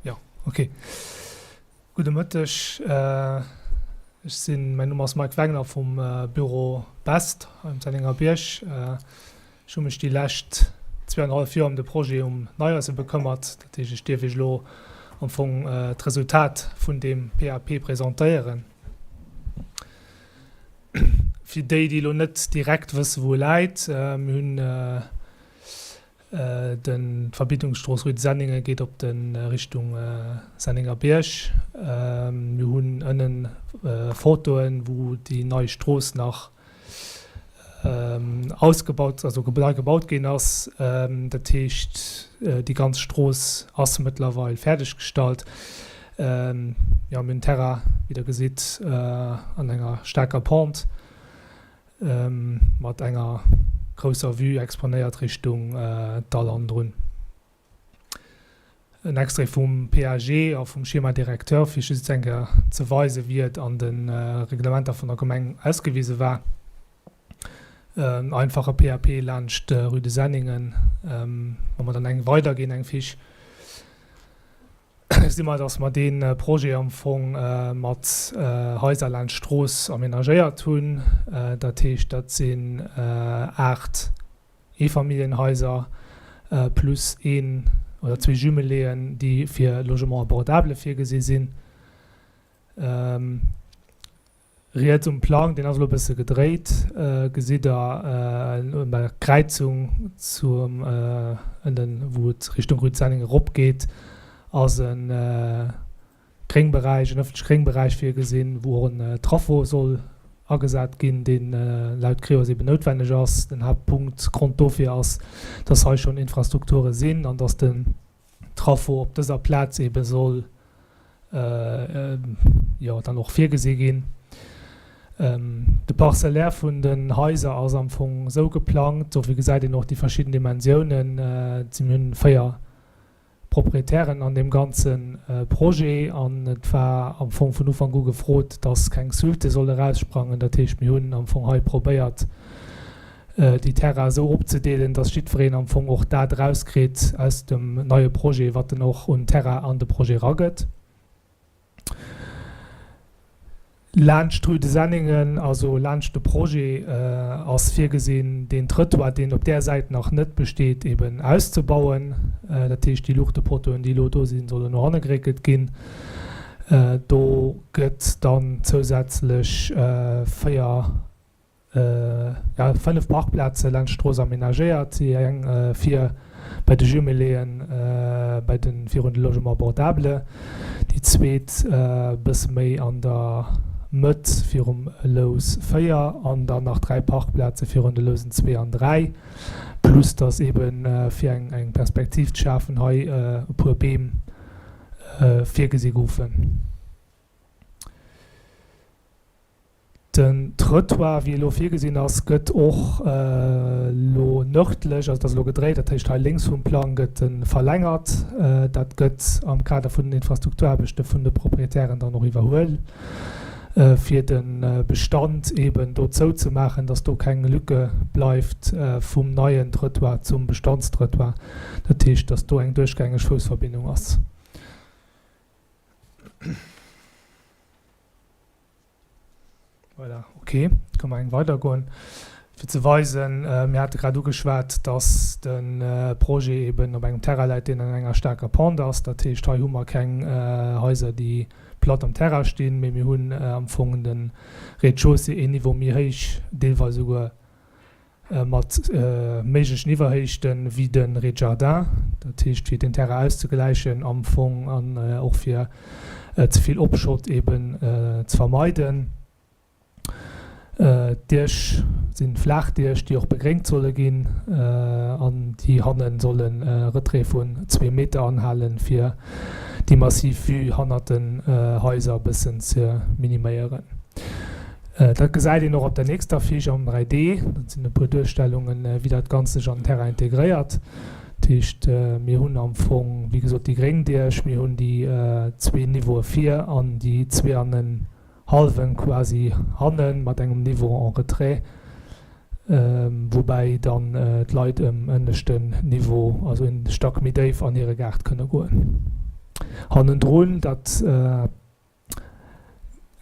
Jo, ok. Gudde Mëtteg. Ech sinn, mäin Numm ass Mike Wengler vum Büro Best hei um Sennengerbierg. Ech hu mech déi lescht zweeanenhallef Joer ëm de Projet um Neieise bekëmmert. Dat heescht, ech dierf Iech elo am Fong d'Resultat vun deem PAP presentéieren. Fir déi, déi elo net direkt wësse wou e läit, Mir hunn Den d'Verbindungsstrooss Rue de Senningen geet op de Richtung Senningerbierg. Mir hunn ënnen Fotoen, wou déi nei Strooss nach ausgebaut, also nei gebaut ginn ass. Dat heescht, déi ganz Strooss ass mëttlerweil fäerdeg gestallt. Jo, mir hunn Terrain, wéi Der gesitt, an enger staarker Pente. Mat enger grousser Vue exponéiert Richtung Dall hannendrun. En Extrait vum PAG a vum Schéma directeur, fir just eng Kéier ze weisen, wéi et an de Reglementer vun der Gemeng ausgewise war. En einfache PAP laanscht d'Rue de Senningen. Wa mer dann eng weiderginn, eng Fiche. Si mer, dass mer dee Projet am Fong mat Haiser laanscht d'Strooss aménagéiert hunn. Dat heescht, dat sinn 8 Eefamilljenhaiser plus een oder zwee Jumeléen, déi fir Logement abordable virgesi sinn. Riets um Plang, deen ass elo e bësse gedréit, gesitt Der un der Kräizung zum ënnen, wou et Richtung Rue de Senning eropgeet, ass e Gréngberäich, en ëffentleche Gréngberäich virgesinn, wou och en Traffo soll agesat ginn, deen laut Creos eeben noutwenneg ass. Den Haaptpunkt, Grond dofir ass, dass hei schonn Infrastrukture sinn an dass den Traffo op dëser Plaz eebe soll jo dann och virgesi ginn. De Parcellaire vun den Haiser ass am Fong esou geplangt, dofir gesäit een och déi verschidden Dimensiounen. Et si mir hunn 4 Proprietären an deem ganze Projet an et war am Fong vun Ufank u gefrot, dass keng Suitte solle eraussprangen. Dat heescht, mir hunn am Fong hei probéiert, déi Terrainen esou opzedeelen, dass jiddwereen am Fong och dat erauskritt aus dem neie Projet, wat en och un Terrain an de Projet eragëtt. Laanscht d'Rue de Senningen, also laanscht de Projet, ass virgesinn, deen Trëttoir, deen op där Säit nach net besteet, eben auszebauen. Dat heescht, déi Luuchtepoteauen, déi elo do sinn, sollen no hanne geréckelt ginn. Do gëtt dann zousätzlech 4 Jo, 5 Parkplaze laanscht d'Strooss amenagéiert, déi eng vir bei de Jumeléen, bei de virun de Logements abordables, déi zweet e bësse méi an der Mëtt virum Lous 4 an dann nach 3 Parkplaze virun de Lousen 2 an 3. Plus dass eebe fir eng Perspektiv ze schafen hei e puer Beem virgesi goufen. Den Trëttoir, wéi e lo virgesinn ass, gëtt och elo nërdlech, also et ass elo gedréit, dat heescht hei lénks vum Plang gëtt e verlängert. Dat gëtt am Kader vun den Infrastrukturaarbechte vun de Proprietären dann och iwwerhuel, fir de Bestand eeben do zouzemaachen, dass do keng Lücke bleift vum neien Trëttoir zum Bestandstrëttoir. Dat heescht, dass do eng duerchgängeg Foussverbindung ass. Voilà, ok, ka mer eng weidergoen. Fir ze weisen, mir hate grad ugeschwat, dass de Projet eeben op engem Terrain läit, deen an enger staarker Pente ass. Dat heescht, hei hu mer keng Haiser, déi platt am Terrain stinn, mee mir hunn am Fong de Rez-de-chaussée een Niveau méi héich, deelweis esouguer mat méiglechen Iwwerhéichten wéi de Rez-de-jardin, dat heescht fir den Terrain auszegläichen am Fong an och fir ze vill Opschott eben ze vermeiden. D'Diech sinn Flaachdiech, déi och begréngt solle ginn an déi hannen sollen e Retrait vun zwee Meter anhalen, fir déi massiv Vue hannert den Haiser e bëssen ze miniméieren. Dat gesäit een och op der nächster Fiche am 3D. Dat sinn e puer Duerstellungen, wéi dat Ganzt sech an den Terrain integréiert. Dat heescht, mir hunn am Fong, wéi gesot, déi gréng Diech, mir hunn déi zwee Niveaue vir an déi zwee an en hallwen quasi hannen mat engem Niveau en retrait, woubäi dann d'Leit um ënneschten Niveau, also een Stack méi déif, an hire Gaart kënne goen. Hannendrun, dat.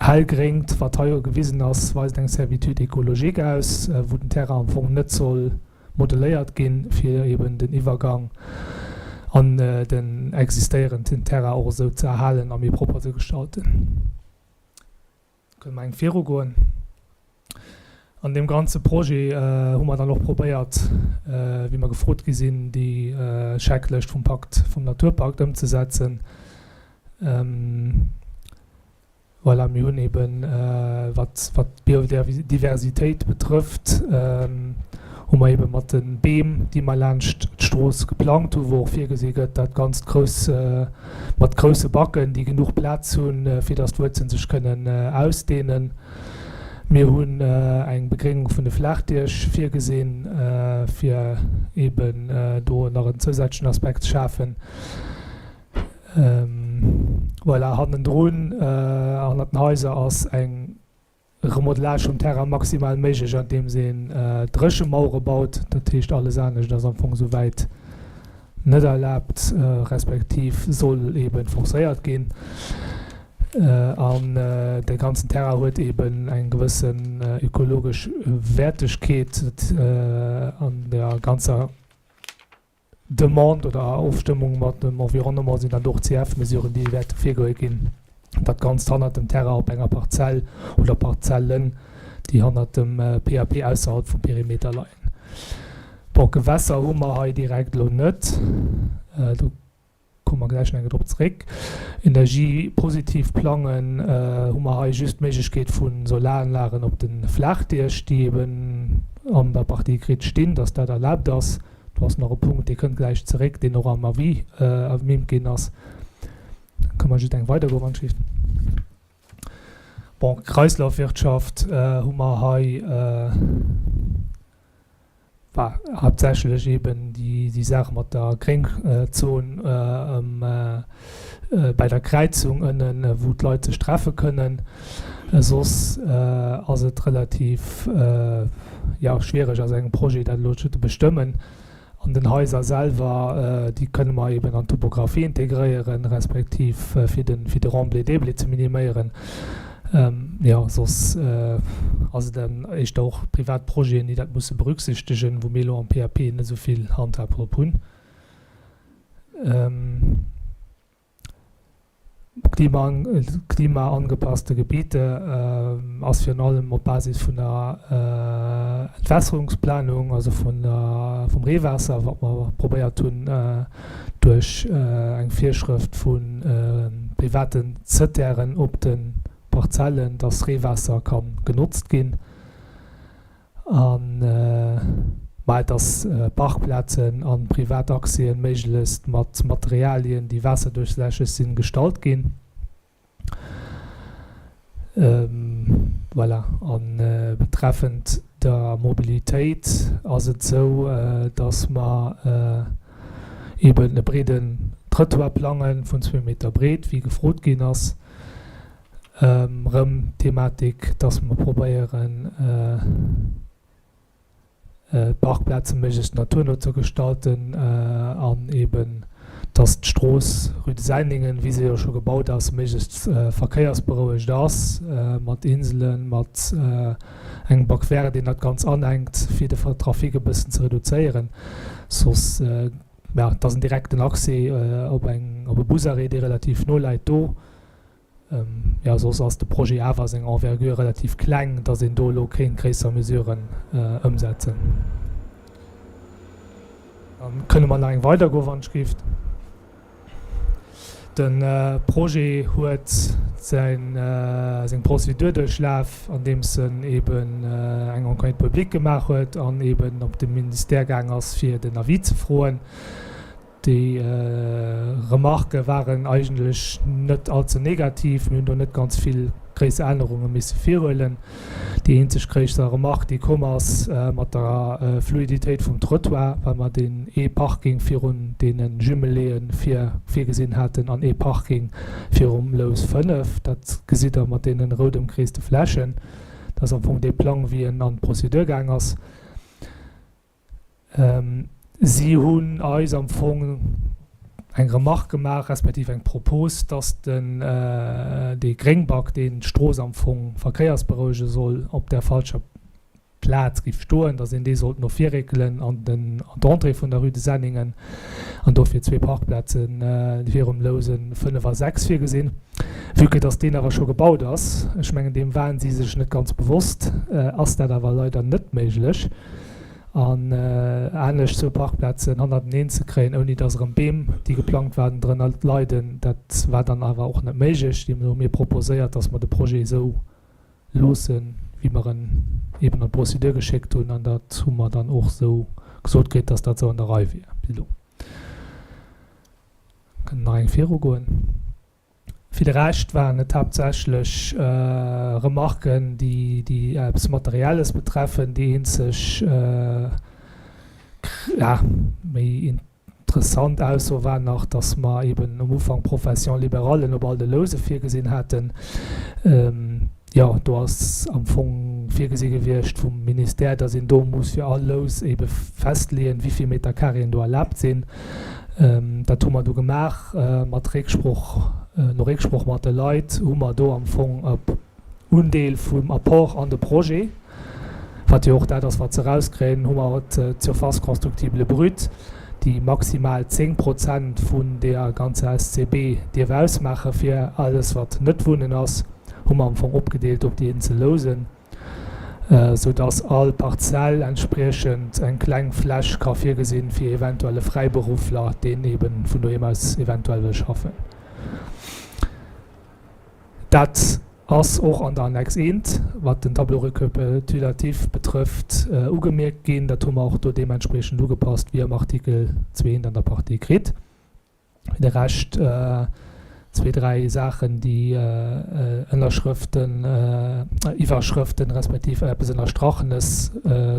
Hellgréngt, wat hei gewisen ass, weist eng Servitude écologique aus, wou den Terrain am Fong net soll modeléiert ginn, fir eben den Iwwergang an den existéierenden Terrain och esou ze erhalen a méi propper ze gestalten. Kënne mer eng virugoen. An deem ganze Projet hu mer dann och probéiert, wéi mer gefrot gi sinn, déi Checklëscht vum Pakt, vum Naturpakt ëmzesetzen. Voilà, mir hunn eben, wat d'Biodiversitéit betrëfft, hu mer ebe mat de Beem, déi mer laanscht d'Strooss geplangt hunn, wou och virgesi gëtt, dat Ganzt grouss, mat grousse Backen, déi genuch Plaz hunn, fir datt d'Wuerzelen sech kënnen ausdehnen. Mir hunn eng Begréngung vun de Flaachdiech virgesinn, fir eben do nach en zousätzlechen Aspekt ze schafen. Voilà, hannendrun, hannert den Haiser ass eng Remodelage vum Terrain maximal méiglech, andeems een Dréchemauere baut. Dat heescht, alles anescht ass am Fong souwäit net erlaabt, respektiv soll eebe forcéiert ginn. An de ganzen Terrain huet eeben eng gewëssen ökologesch Wäertegkeet an der ganzer Demande oder a Ofstëmmung mat dem Environnement sinn dat och CF-Mesuren, déi wäerte virgeholl ginn. Dat Ganzt hannert dem Terrain op enger Parzell oder Parzellen, déi hannert dem PAP ausserhalb vum Perimeter leien. Bon, Gewässer hu mer hei direkt elo net. Do Komme mer gläich nach eng Kéier drop zeréck. Energiepositiv plangen, hu mer hei just d'Méiglechkeet vu Solaranlagen op de Flaachdiech, déi eben an der Partie écrite stinn, dass dat erlaabt ass. Do ass nach e Punkt, dee kënnt gläich zeréck, deen och am Avis erwähnt ginn ass. Da kënne mer just eng weidergoen, wann ech. Bon, Kreislaufwirtschaft hu mer hei war haaptsächlech eeben déi Saach mat der Gréngzon bäi der Kräizung ënnen, wou d'Leit sech treffe kënnen. Soss ass et relativ, jo, schwiereg a sou engem Projet dat elo ze bestëmmen. An den Haiser selwer, déi kënne mer eben an d'Topographie integréieren, respektiv fir de fir de Remblai-déblai ze miniméieren. Jo, soss ass et dann éischter och privat Projeten, déi dat musse berücksichtegen, wou mir elo am PAP net esou vill Handhab drop hunn. Klimaangepasste Gebiete ass virun allem op Basis vun der Entwässerungsplanung, also vun der, vum Reewaasser, wat mer probéiert hunn duerch eng Virschrëft vu privaten Zëttären op de Parzellen, dass Reewaasser ka genotzt ginn. An mä dass Parkplazen a privat Accèsen méiglechst mat Materialien, déi waasserduerchlässeg sinn, gestalt ginn. Voilà. A betreffend der Mobilitéit ass et esou, dass mer eeben e breeden Trëttoir plange vun zwee Meter breet, wéi gefrot ginn ass. Rëm d'Thematik, dass mer probéieren, d'Parkplaze méiglechst naturno ze gestalten an eeben, dass d'Strooss Rue de Sendingen, wéi se jo scho gebaut ass, méiglechst verkéiersberouegt ass, mat Inselen, mat engem Bac vert, deen dat Ganz anenkt, fir de Trafic e bëssen ze reduzéieren. Soss, ja, et ass en direkten Accès op eng, op e Busarrêt, dee relativ no läit do. Jo, soss ass de Projet awer a senger Envergure relativ kleng, datt een do elo kéint gréisser Mesuren ëmsetzen. Da kënne mer nach eng weider goen, wann ech gift. De Projet huet seng Prozedur duerchlaf, andeems en eeben eng Enquête publique gemaach huet an eeben op de Ministère gaang ass, fir den Avis ze froen. Déi Remarquë waren eigentlech net all ze negativ. Mir hunn do net ganz vill gréisser Ännerunge misse virhuelen. Déi eenzeg gréisser Remarque, déi komm ass mat der Fluiditéit vum Trottoir, well mer deen ee Parking virun deene Jumeléeë vir virgesinn haten an ee Parking virum Lous 5. Dat gesitt Der mat deene rout ëmkreeste Flächen. Dat ass am Fong dee Plang, wéi en an d'Prozedur gaang ass. Si hunn eis am Fong eng Remarque gemaach, respektiv eng Propos, dass den, dee Gréngback, deen d'Strooss am Fong verkéiersberouege soll, op där falscher Plaz géif stoen, dass een dee sollt no vir réckelen an den, an d'Entrée vun der Rue de Senningen an dofir zwee Parkplaze virum Louse 5 a 6 virgesinn. Vue que dass deen awer scho gebaut ass, ech mengen deem waren si sech net ganz bewosst, ass dat awer leider net méiglech. An anescht zwou Parkplazen hannerteneen ze kréien, ouni dass erëm Beem, déi geplangt waren, drënner leiden, dat war dann awer och net méiglech. Deemno hu mir proposéiert, dass mer de Projet esou loossen, wéi mer en eeben an d'Prozedur geschéckt hunn. An dat hu mer dann och esou gesot kritt, dass dat esou an der Rei wier bis elo. Kënnen nach eng virugoen. Fir de Rescht waren et haaptsächlech Remarken, déi eppes Materielles betreffen. Déi eenzeg, ja, méi interessant Ausso war nach, datt mer eeben um Ufank Professions libérallen op all de Louse virgesinn haten. Jo, do ass am Fong virgesi gewiescht vum Ministère, datt een do muss fir all Lous ebe festleeën, wéi vill Meter Carréen do erlaabt sinn. Dat hu mer du gemaach mat Récksproch, no Récksproch mat de Leit hu mer do am Fong e Undeel vum Apport an de Projet, wat jo och dat ass, wat se erauskréien, hu mer d'Surface constructible brute, déi maximal 10 Prozent vun deeër ganzer SCB dierf ausmaache fir alles, wat net Wunnen ass. hu mer am Fong opgedeelt op déi eenzel Lousen, sou dass all Parzell entspriechend eng kleng Fläch ka virgesinn fir eventuell e Fräiberuffler, deen ebe vun doheem aus eventuell wëll schaffen. Dat ass och an der Annex I, wat den Tableau récapitulatif betrëfft, ugemierkt ginn. Dat hu mer och do deementspriechend ugepasst, wéi am Artikel 2 an der Partie kritt. De Rescht. zwee, dräi Saachen, déi Ënnerschrëften, Iwwerschrëften respektiv eppes Ënnerstrachenes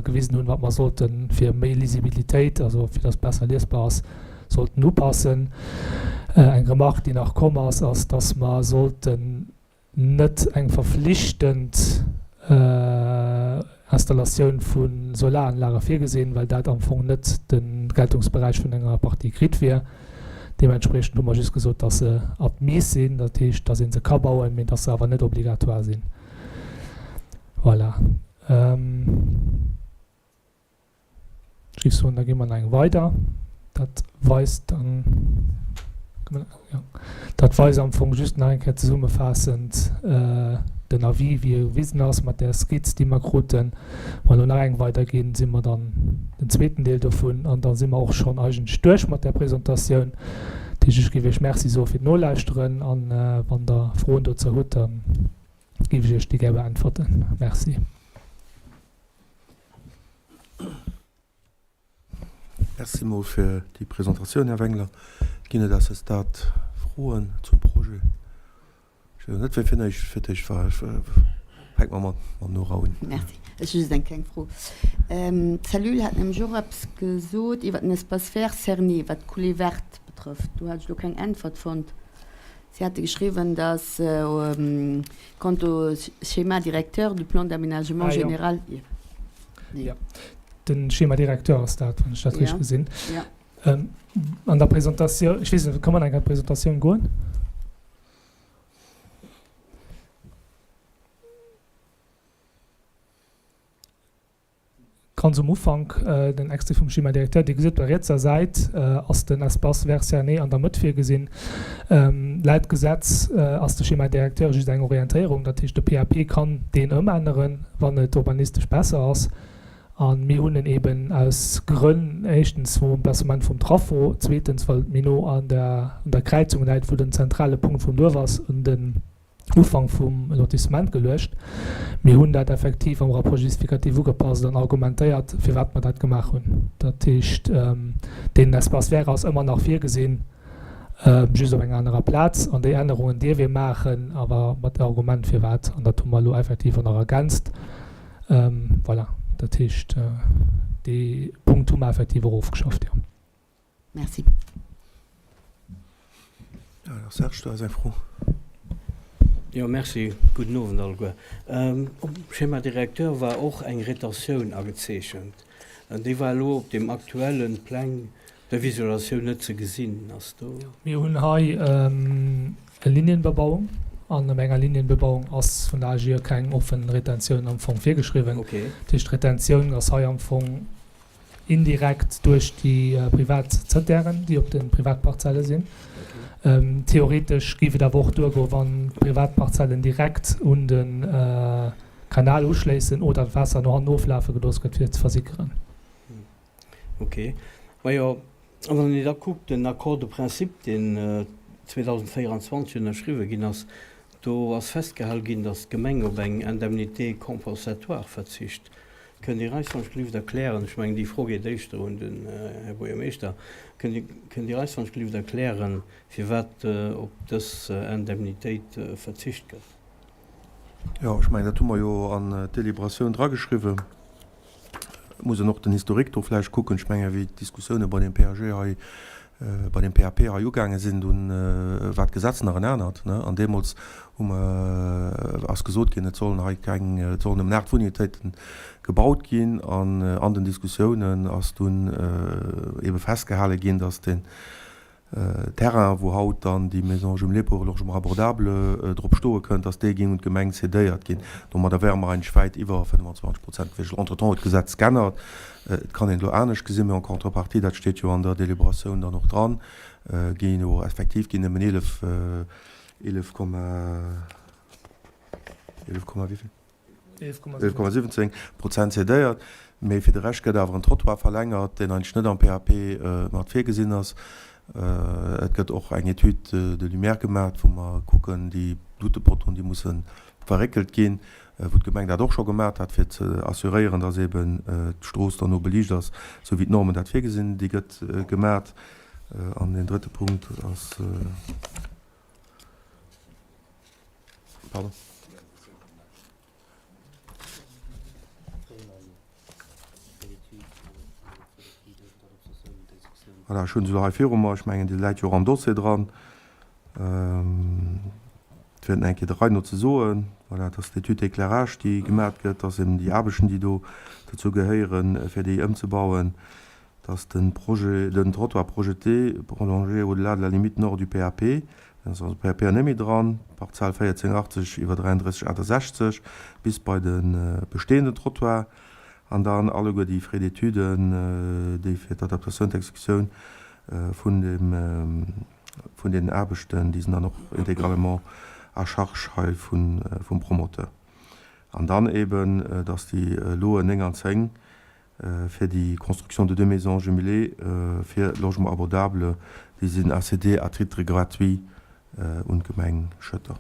gewisen hunn, wat mer sollte fir méi Lisibilitéit, also fir dass et besser liesbar ass, sollten upassen. Eng Remarque, déi nach komm ass, ass, dass mer sollten net eng verflichtend Installatioun vu Solaranlage virgesinn, well dat am Fong net de Geltungsberäich vun enger Partie grid wier. Deementspriechend hu mer just gesot, dass se admis sinn, dat heescht, dass ee se ka bauen, mee dass se awer net obligatoire sinn. Voilà. Ech géif soen, da gi mer nach eng weider. Dat weist dann, jo, dat weist am Fong just nach eng Kéier zesummefaassend den Avis, wéi e gewisen ass, mat där Skizz, déi mer kruten. Wa mer elo nach eng weiderginn, si mer dann den zweeten Deel dovun an da si mer och schonn eigentlech duerch mat där Presentatioun. Dat heescht, ech géif Iech Merci soe fir d'Nolauschteren an wann Der Froen dozou hutt, da géif ech Iech déi gär beäntwerten. Merci. Merci mol fir déi Presentatioun, Här Wengler. Ginn et à ce stade Froen zum Projet? Ech weess net, wie fir d'éischt fir d'éischt war. Ech fänke mer mat mam Nora un. Merci. Ech hu just eng kleng Fro. D'Cellule hat nämlech och eppes gesot iwwer den Espace vert cerné, wat d'Coulée verte betrëfft. Do hat ech elo keng Äntwert fonnt. Si hate geschriwwen, dass quant au schéma directeur du plan d'aménagement général. Jo, de Schéma directeur ass dat, wann ech dat richteg gesinn. An der Presentatioun, ech weess net, ka mer nach eng Kéier an d'Presentatioun goen? Ganz um Ufank den Extrait vum Schéma directeur. Dir gesitt, op der rietser Säit ass den Espace vert cerné an der Mëtt virgesinn. Laut Gesetz ass de Schéma directeur just eng Orientéierung, dat heescht de PAP kann deen ëmänneren, wann et urbanistesch besser ass. A mir hunn en eben aus Grënn, éischtens vum Emplacement vum Traffo, zweetens well et méi no an der un der Kräizung läit, wou den zentrale Punkt vum Duerf ass, un den Ufank vum Lotissement geluecht. Mir hunn dat effektiv am Rapport justificatif ugepasst an argumentéiert, firwat mer dat gemaach hunn. Dat heescht, deen Espace vert ass ëmmer nach virgesinn, just op enger anerer Plaz. An déi Ännerungen dierf ee maachen, awer mat Argument firwat. An dat hu mer elo effektiv och nach ergänzt. Voilà, dat heescht, dee Punkt hu mer effektiv och ofgeschafft, jo. Merci. Ja, Serge, du has eng Fro. Jo, merci. Gudden Owend alleguer. Op dem Schéma directeur war och eng Retentioun agezeechent. Déi war elo op deem aktuelle Pläng der Visualisatioun net ze gesinn. Ass do. Mir hunn hei eng Linienbebauung an op enger Linienbebauung ass vun der AGIE keng offen Retentioun am Fong virgeschriwwen. Dat heescht, d'Retentioun ass hei am Fong indirekt duerch déi privat Zëttären, déi op de Privatparzelle sinn. Theoretesch géif et awer och duergoen, wann d'Privatparzellen direkt un de Kanal uschléissen oder d'Waasser no hannen oflafe gelooss gëtt, fir ze versickeren. Ok. Majo, a wann een da kuckt, den Accord de principe, deen 2024 ënnerschriwwe ginn ass, do ass festgehal ginn, datt d'Gemeng op eng Indemnité compensatoire verzicht. Kënnt Dir eis wann ech gelift erklären, ech mengen déi Fro geet éischter un den Här Buergermeeschter, kënnt Dir eis wann ech gelift erklären, firwat op dës Indemnitéit verzicht gëtt? Jo, ech mengen dat hu mer jo an d'Deliberatioun drageschriwwen. Et muss een och den Historique do vläicht kucken. Ech mengen, wéi d'Diskussioune bei deem PAG hei, bei deem PAP hei ugaange sinn, dunn war d'Gesetz nach en anert, ne? An deemools hu mer, ass gesot ginn, et sollen hei keng, et sollen nëmmen 8 Wunnunitéiten gebaut ginn. An an den Diskussiounen ass dunn eebe festgehale ginn, datt den Terrain, wou haut dann déi Maison jumelée pour le logement abordable drop stoe kënnt, datt dee géing un d'Gemeng cédéiert ginn. Domadder wäre mer eigentlech wäit iwwer 25 Prozent gewiescht. Entretemps huet d'Gesetz g'ännert. Et kann een elo anescht gesinn, mee en contrepartie, dat steet jo an der Deliberatioun dann och dran, gi jo effektiv ginn nëmmen 11, 11 Komma, 11 Komma wéivill? 11,17 Prozent cédéiert, mee fir de Rescht gëtt awer en Trottoir verlängert, deen eigentlech net am PAP mat virgesinn ass. Et gëtt och eng Étude de lumière gemaach, wou mer kucken, déi Luutepotoen, déi musse verréckelt ginn, wou d'Gemeng dat och scho gemaach hat, fir ze assuréieren, dass eeben d'Strooss dann no beliicht ass, esou wéi d'Normen dat virgesinn. Déi gëtt gemaach. An deen drëtte Punkt ass. Pardon. Voilà, ech hunn se elo hei viru mer. Ech mengen, déi läit jo och am Dossier dran. Fir et nach eng Kéier der Rei no ze soen, voilà, et ass d'Étude d'éclairage, déi gemat gëtt, dass eben déi Aarbechten, déi do dozou gehéieren, fir déi ëmzebauen, dass de Projet, den Trottoir projeté prolongé au-delà de la limite nord du PAP, dann ass also PAP net méi dran, Parzell 1480 iwwer 3368 bis bei de bestehenden Trottoir an dann alleguer déi Frais d'études, déi fir d'Adaptatioun, d'Exécutioun vun dem, vun deenen Aarbechten, déi sinn dann och intégralement à charge hei vum Promoteur. An dann eben, dass déi Loen 9 an 10 fir déi Construction de deux maisons jumelées fir Logement abordable, déi sinn à céder à titre gratuit un d'Gemeng Schëtter.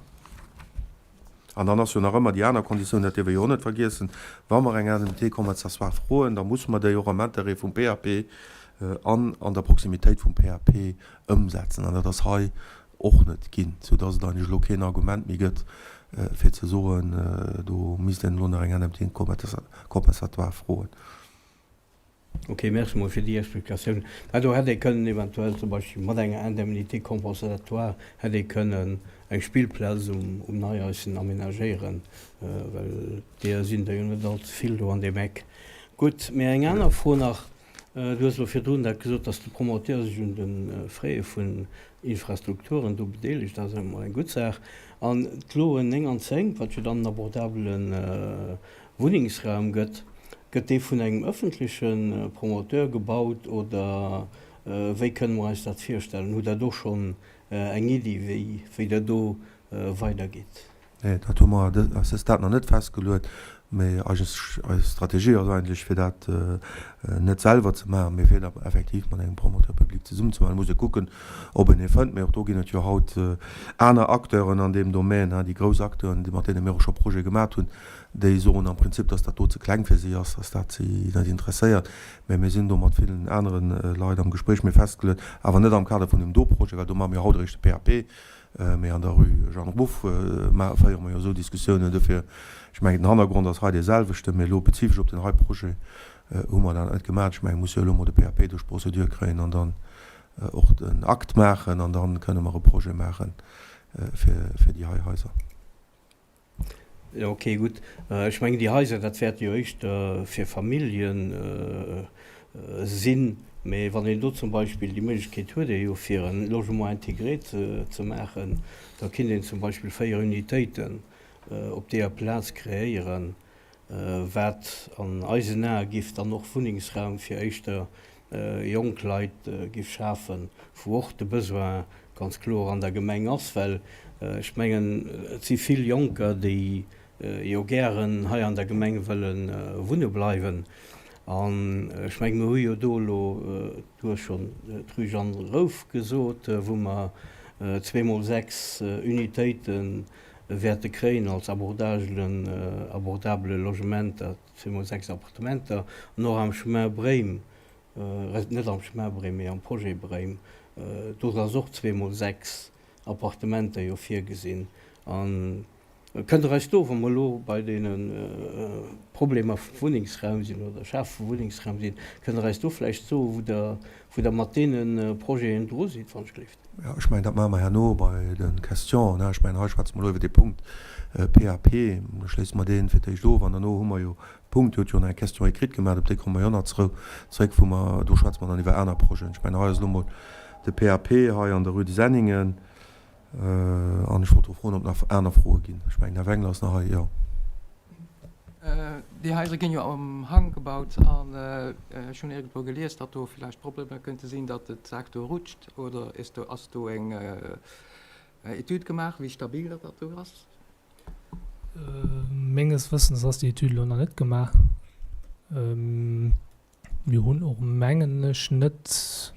An dann ass jo nach ëmmer déi aner Konditioun, dat dierf ee jo och net vergiessen, Wa mer eng Indemnité compensatoire froen, da musse mer déi och am Intérêt vum PAP an an der Proximitéit vum PAP ëmsetzen. An dat ass hei och net ginn, soudass et eigentlech elo keen Argument méi gëtt, fir ze soen, do misst een elo nach eng Indemnité compensatoire froen. Ok, merci mol fir déi Explikatioun. Mä do hätt ee kënnen eventuell zum Beispill mat enger Indemnité compensatoire hätt ee kënnen eng Spillplaz um Neieissen aménagéieren, well deeër sinn der jo net all ze vill do an deem Eck. Gutt, mä eng aner Fro nach. Du hues elo virdrun dat gesot, dass de Promoteur sech un de Frais vun Infrastrukturen do bedeelegt. Dat ass emol eng gutt Saach. An d'Loen 9 an 10, wat jo dann en abordabele Wunnengsraum gëtt, gëtt dee vun engem ëffentleche Promoteur gebaut oder wéi kënne mer eis dat virstellen? Hutt Der do schonn eng Iddi, wéi Der do weidergitt? Nee, dat hu mer à ce stade nach net festgeluet. Mee eis Strategie ass eigentlech, fir dat net selwer ze maachen, mee fir dat effektiv mat engem Promoteur public zesummen ze maachen. Et muss ee kucken, ob een ee fënnt. Mee och do ginn et jo haut aner Acteuren an deem Domän, déi grouss Acteuren, mat deene mir och scho Projete gemaat hunn, Déi soen am Prinzip, dass dat do ze kleng fir si ass, dass dat si net interesséiert. Mä mir sinn do mat villen anere Leit am Gespréich. Mee festgeluet, awer net am Kader vun deem do Projet, well do maache mir haut eréischt de PAP, mee an der Rue Jeanne Ruff féiere mer jo esou Diskussiounen. Dofir, ech mengen, den Hannergrond ass hei dee selwechten, mee elo spezifesch op deen hei Projet hu mer dat net gemaach. Ech mengen, mir musse jo elo emol de PAP duerch d'Prozedur kréien an dann och den Akt maachen an da kënne mer e Projet maache fir déi hei Haiser. Jo, ok, gutt. Ech mengen, déi Haiser, dat wäerte jo éischter fir Famillje sinn. Mee wann een do zum Beispill déi Méiglechkeet huet ee jo, fir e Logement intégré ze maachen, da kinnt een zum Beispill 4 Unitéiten op deeër Plaz kreéieren, wat an eisen Ae giff dann och Wunnengsraum fir éischter jonk Leit giff schafen, wou och de Besoin ganz kloer an der Gemeng ass, well ech mengen, et si vill Jonker, déi jo gären hei an der Gemeng wëlle wunne bleiwen. An ech mengen, mir hu jo do elo, du hues schonn d'Rue Jeanne Rouff gesot, wou mer zweemol 6 Unitéite wäerte kréien als abordagelen, abordabele Logementer, zweemol 6 Appartementer, an och am Chemin Breim, net am Chemin Breim, mee am Projet Breim, do ass och zweemol 6 Appartementer jo virgesinn. A kënnt Der eis do, wa mer elo bei deene Problemer vum Wunnengsraum sinn oder Schafe vu Wunnengsraum sinn, kënnt Der eis do vläicht soen, wou Der, wou Der mat deene Projeten dru sidd, wann ech gleeft? Jo, ech mengen, dat maache mer herno bei de Questionen. Ech mengen, hei schwätze mer elo iwwer dee Punkt PAP. Da schléisse mer dee fir d'éischt of an derno hu mer jo e Punkt, Dir hutt jo nach eng Question écrite gemaach, op déi komme mer jo nach zrëck, wou mer, do schwätze mer dann iwwer aner Projeten. Ech mengen, hei ass elo emol de PAP hei an der Rue des Senningen. An ech wollt dru froen, ob nach aner Froe ginn. Ech mengen, Här Wengler ass nach hei, jo. Déi Haiser ginn jo am Hang gebaut an ech hunn iergendwou gelies, datt do villäicht Problemer kënnte sinn, datt d'Saach do rutscht. Oder is do, ass do eng Etüd gemaach, wéi stabil datt dat do ass? Menges Wëssens ass déi Etüd elo nach net gemaach. Mir hunn och, mengen ech, net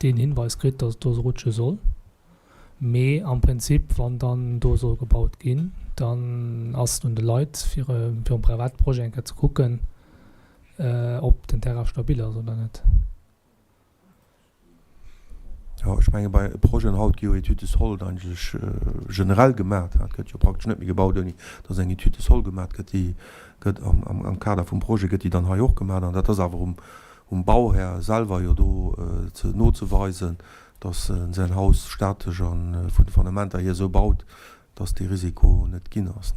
deen Hinweis kritt, dass et do rutsche soll. Mee am Prinzip, wann dann do soll gebaut ginn, dann ass et un de Leit, fir e private Projet eng Kéier ze kucken, ob den Terrain stabil ass oder net. Jo, ech menge bei Projeten haut gi jo Études de sol eigentlech generell gemaat. Et gëtt jo praktesch net méi gebaut, ouni datt eng Étude de sol gemaat gëtt. Déi gëtt am Kader vum Projet gëtt déi dann hei och gemaat. An dat ass awer um Bauhär selwer jo do ze nozeweisen, datt en säin Haus statesch a vun de Fondamenter hier esou baut, datt dee Risiko net ginn ass.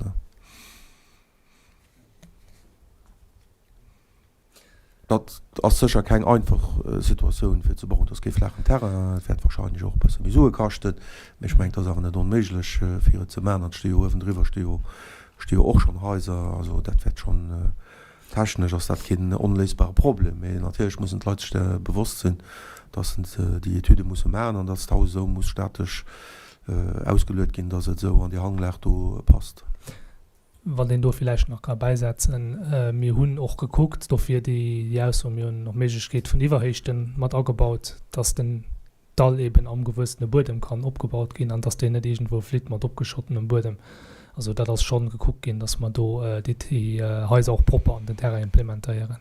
Dat ass sécher keng einfach Situatioun fir ze bauen. Et ass kee flaachen Terrain, et wäert wahrscheinlech och e bësse méi Sue kaschten, mee ech mengen, et ass awer net onméiglech fir et ze maachen. An et sti jo uewendriwwer sti jo sti jo och schonn Haiser. Also dat wäert schonn, technesch ass dat keen onléisbare Problem, mee natierlech mussen d'Leit sech där bewosst sinn, datt se déi Etüde musse maachen an datt d'Haus esou muss statesch ausgeluet ginn, datt et esou an déi Hanglag do passt. Wann een do villäicht nach ka bäisetzen, mir hunn och gekuckt, dofir déi Ausso, mir hunn och d'Méiglechkeet vun Iwwerhéichte mat agebaut, dass den Dall eben am gewuessene Buedem kann opgebaut ginn an dass deen net iergendwou flitt mat opgeschottenem Buedem. Also dat ass schonn gekuckt ginn, dass mer do déi Haiser och propper an den Terrain implementéieren.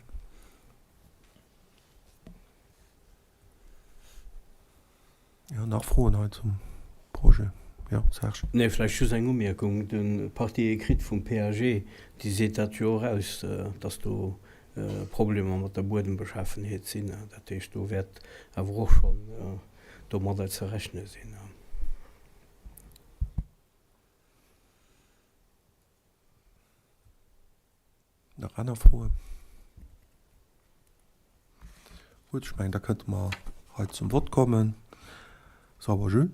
Jo, nach Froen hei zum Projet? Jo, Serge. Nee, vläicht just eng Umierkung, De Partie écrite vum PAG, déi seet dat jo och aus, dass do Problemer mat der Buedembeschafenheet sinn. Dat heescht, do wäert awer och schonn domadder ze rechne sinn. Nach aner Froen? Gutt, ech mengen, da kënnte mer hei zum Vott kommen. Sauber Jules?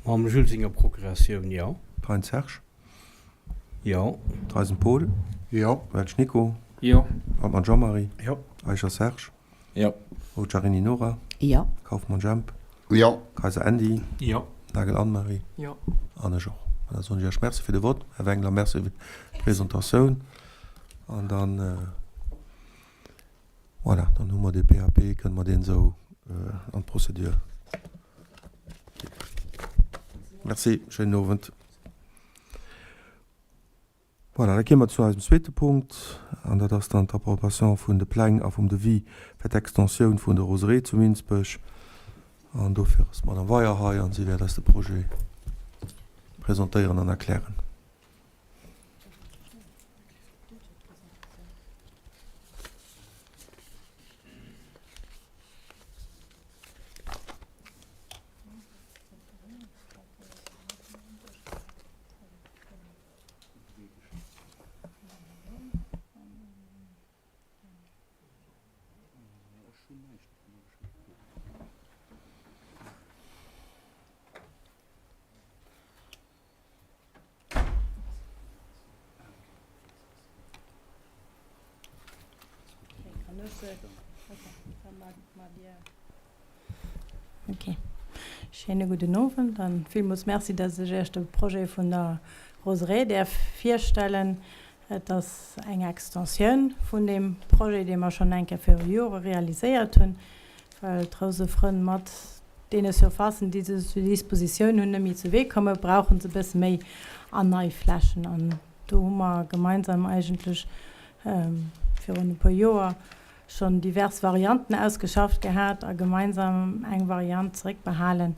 Mam Jules senger Procuratioun, jo. Thein Serge? Jo. Theisen Paul? Jo. Welsch Nico? Jo. Altmann Jean-Marie? Jo. Eicher Serge? Jo. Bocerini Nora? Jo. Kaufmann Jemp? Jo. Kayser Andy? Jo. Nagel Anne-Marie? Jo. An ech och. An da soen ech Iech Merci fir de Vott. Här Wengler, Merci fir d'Presentatioun. An dann, voilà, dann hu mer dee PAP, kënne mer deen esou an d'Prozedur ginn. Merci, schéinen Owend. Voilà, da kéime mer zu eisem zweete Punkt, an dat ass dann d'Approbation vun de Pläng a vum Devis fir d'Extensioun vun der Roseraie zu Minsbech. An dofir ass d'Madame Weyer hei an si wäert eis de Projet presentéieren an erklären. Ok. Schéine gudden Owend an villmools Merci, dass ech Iech de Projet vun der Roseraie däerf virstellen. Et ass eng Extensioun vun deem Projet, dee mer schonn eng Kéier viru Jore realiséiert hunn, well d'Rousefrënn mat deene Surfacen, déi se zur Dispositioun hunn, net méi zu Wee kommen, brauche se e bësse méi an nei Flächen. An do hu mer gemeinsam eigentlech virun e puer Joer schonn divers Varianten ausgeschafft gehat a gemeinsam eng Variant zeréckbehalen,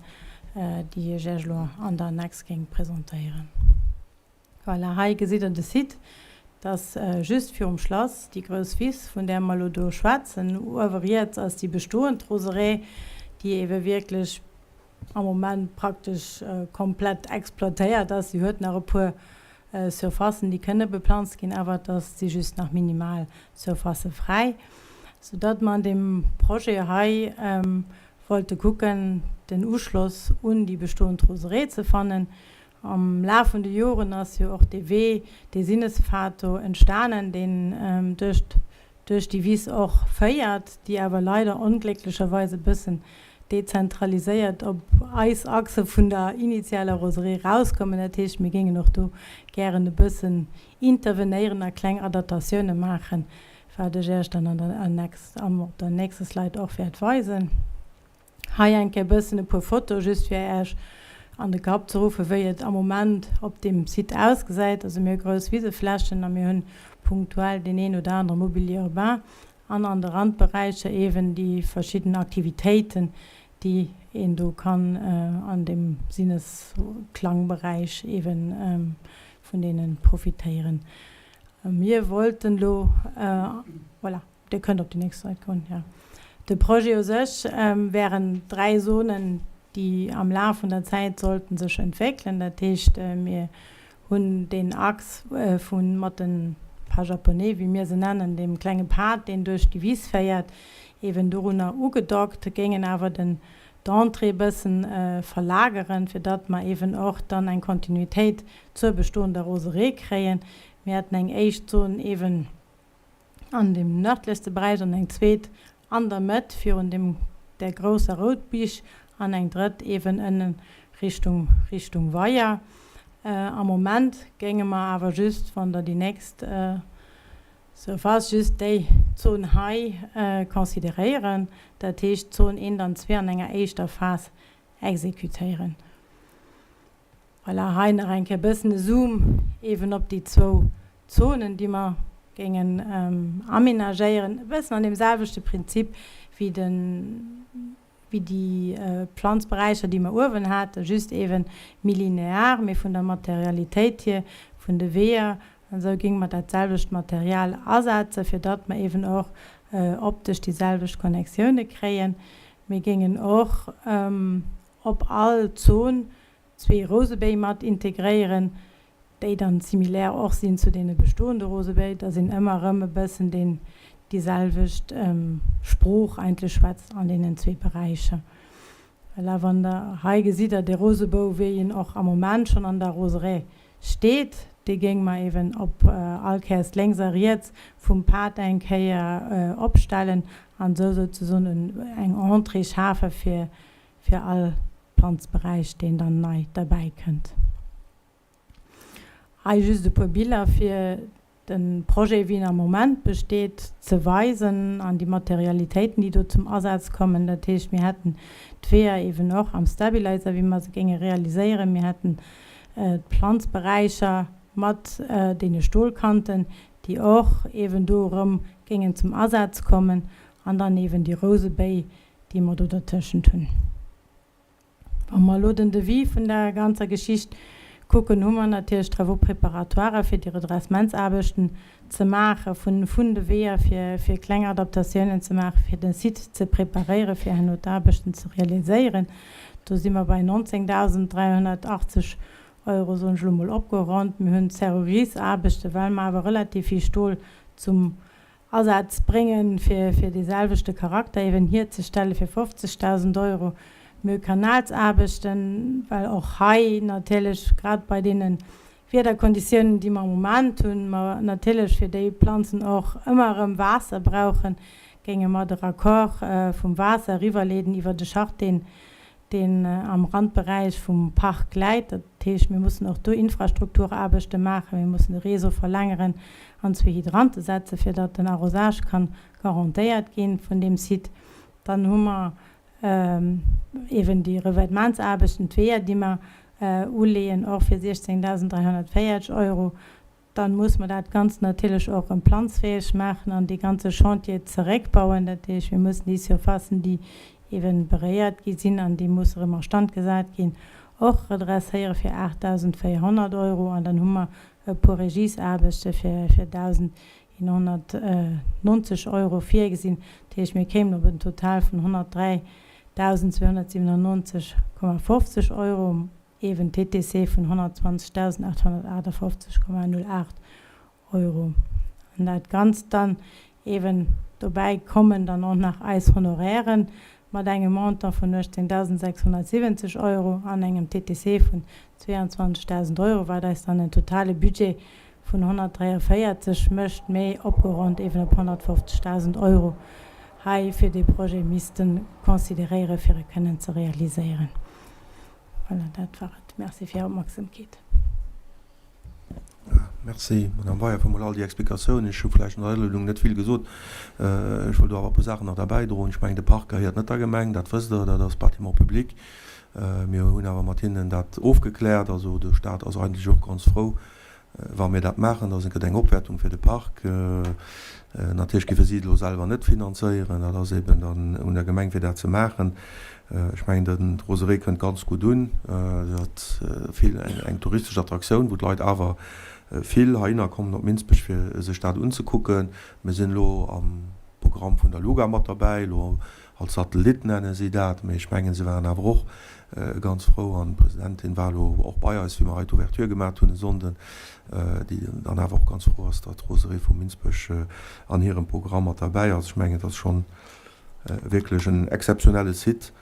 déi ech Iech elo an der Annex géing presentéieren. Voilà, hei gesitt Der de Site. Dat ass just virum Schlass, déi grouss Wiss, vun där mer elo do schwätzen. Uewe riets ass déi bestoend Roseraie, déi eebe wierklech am Moment praktesch komplett exploitéiert ass. Si huet nach e puer Surfacen, déi kënne beplanzt ginn, awer et ass, si just nach minimal Surfacë fräi, soudatt mer an deem Projet hei wollte kucken, den Uschloss un déi bestoend Roseraie ze fannen. Am Laf vun de Joren ass jo och dee Wee, dee Sinnespfad do entstanen, deen duerch duerch déi Wiss och féiert, déi awer leider onglécklecherweis e bëssen dezentraliséiert op eis Achse vun der initialer Roseraie erauskommen. Dat heescht, mir géingen och do gären e bëssen intervenéieren a kleng Adaptatioune maachen, wat ech Iech dann an der Annex am op der nächste Slide och wäert weisen. Hei eng Kéier e bëssen e puer Fotoe just fir Äech an de Kapp ze ruffen, wéi et am Moment op deem Site ausgesäit. Also mir hu grouss Wiseflächen a mir hunn punktuell deen een oder anere Mobilier urbain an an de Randberäicher eeben déi verschidden Aktivitéiten, déi. Een do kann an deem Sinnesklangberäich eeben vun deene profitéieren. Mir wollten elo, voilà, Dir kënnt op déi nächst Säit goen, jo. De Projet u sech wären 3 Zonen, déi am Laf vun der Zäit sollten sech entwéckelen. Dat heescht, mir hunn deen Achs vu mat de Pas japonais, wéi mir se nennen, deem klenge Pad, deen duerch déi Wiss féiert, eeben dorunner ugedockt, géingen awer den d'Entrée e bëssen verlageren, fir datt mer eeben och dann eng Kontinuitéit zur bestoender Roseraie kréien. Mir hätten eng éischt Zon eeben an dem nërdlechste Beräich an eng zweet an der Mëtt virun dem der grousser Routbich an eng drëtt eeben ënnen Richtung Richtung Weier. Am Moment géinge mer awer just, wann Der déi nächst Surface, just déi Zon hei consideréieren, dat heescht d'Zon eent an zwee an enger éischter Phas exekutéieren. Voilà, hei nach eng Kéier e bëssen e Zoom eeben op déi zwou Zonen, déi mer géingen amenagéieren, e bëssen an deem selwechte Prinzip wéi de, wéi déi Planzberäicher, déi mer uewen haten, just eeben méi linear, mee vun der Materialitéit hier, vun de Weeër an esou, géinge mer dat selwecht Material asetzen, fir datt mer eeben och optesch déi selwecht Connectioune kréien. Mir géingen och op all Zon zwee Rosebéi mat integréieren, déi dann similaire och sinn zu deene bestoende Rosebéi, dass een ëmmer erëm e bëssen deen déi selwecht Sprooch eigentlech schwätzt an deenen zwee Beräicher. Voilà, wann Der hei gesitt Der dee Rosebou, wéi en och am Moment schonn an der Roseraie steet, dee géinge mer eeben op all Kéiers lénks a riets vum Pad eng Kéier opstellen an esou souzesoen eng Entrée schafe fir fir all Planzberäich, deen dann nei derbäi kënnt. Hei just e puer Biller fir de Projet wéi en am Moment besteet ze weisen an déi Materialitéiten déi do zum Asaz kommen. Dat heescht mir hätten d'Weeër eeben och am Stabilizer wéi mer se géinge realiséieren. Mir hätten d'Planzberäicher mat deene Stolkanten déi och eeben do erëm géingen zum Asaz kommen an dann eeben déi Rousebéi déi mer do dertëschent hunn. Wa mer elo den Devis vun der ganzer Geschicht kucken, hu mer natierlech Travaux préparatoires, fir déi Redressementsaarbechten ze maache vun de Weeër, fir, fir kleng Adaptatiounen ze maachen, fir de Site ze preparéieren, fir herno d'Aarbechten ze realiséieren. Do si mer bei 19.380 Euro, soen ech elo mol opgeronnt. Mir hunn d'Serruriesaarbechten, well mer awer relativ vill Stol zum Asaz bréngen, fir fir dee selwechte Charakter eeben hierzestellen, fir 50.000 Euro. Mir hu Kanalsaarbechten, well och hei natierlech grad bei deene Wiederkonditiounen, déi mer am Moment hunn, mer natierlech fir déi Planzen och ëmmer erëm Waasser brauchen, géinge mer de Raccord vum Waasser eriwwerleeden iwwer de Schacht, deen deen am Randberäich vum Park läit. Dat heescht, mir mussen och do Infrastrukturaarbechte maachen, mir mussen de Réseau verlängeren an zwee Hydrante setzen, fir datt den Arrosage ka garantéiert gi vun deem Site. Dann hu mer eeben déi Revêtementsaarbechten, d'Weeër, déi mer uleeën, och fir 16.340 Euro. Dann muss mer dat Ganzt natierlech och erëm planzfäeg maachen an dee ganze Chantier zeréckbauen. Dat heescht, mir mussen déi Surfacen, déi eeben beréiert gi sinn an déi musse erëm a Stand gesat ginn, och redresséiere fir 8.400 Euro. An dann hu mer e puer Regiesaarbechte fir 1.190 Euro virgesinn. Dat heescht, mir kéimen op en Total vun 103.297,50 Euro. Ewen TTC vun 120.858,08 Euro. An dat Ganzt dann ewen, dobäi kommen dann och nach eis Honorairen mat engem Montant vun 18.670 Euro an engem TTC vun 22.000 Euro, wat eis dann en totale Budget vun 143 mécht, mee opgeronnt ewen op 150.000 Euro hei fir dee Projet misste consideréieren, fir e kënnen ze realiséieren. Voilà, dat war et. Merci fir Är Opmerksamkeet. Merci, Madame Weyer, fir emol all déi Explikatiounen. Ech hu vläicht an der Aleedung net vill gesot. Ech wëll do awer e puer Saachen nach derbäidroen. Ech mengen, de Park gehéiert net der Gemeng, dat wësst Der, dat ass Bâtiment public. Mir hunn awer mat hinnen dat ofgekläert. Also de Stat ass eigentlech och ganz frou. Wa mir dat maachen, da gëtt eng Opwäertung fir de Park. Natierlech géife si et elo selwer net finanzéieren, dat ass eben dann un der Gemeng fir dat ze maachen. Ech mengen, den d'Roseraie kënnt ganz gutt un. Se ass vill eng touristesch Attraktioun, wou d'Leit awer vill heihinner kommen op Minsbech fir sech dat unzekucken. Mir sinn elo am Programm vun der Luga mat derbäi, elo Als Satellit nenne si dat, mee ech mengen, se waren awer och ganz frou an d'Presidentin war elo och bei eis, wéi mer hei d'Ouverture gemaacht hunn e Sonnden, déi dann awer och ganz frou ass, datt d'Roseraie vu Minsbech an hirem Programm mat derbäi ass. Ech mengen, et ass schonn wierklech en exzeptionelle Site,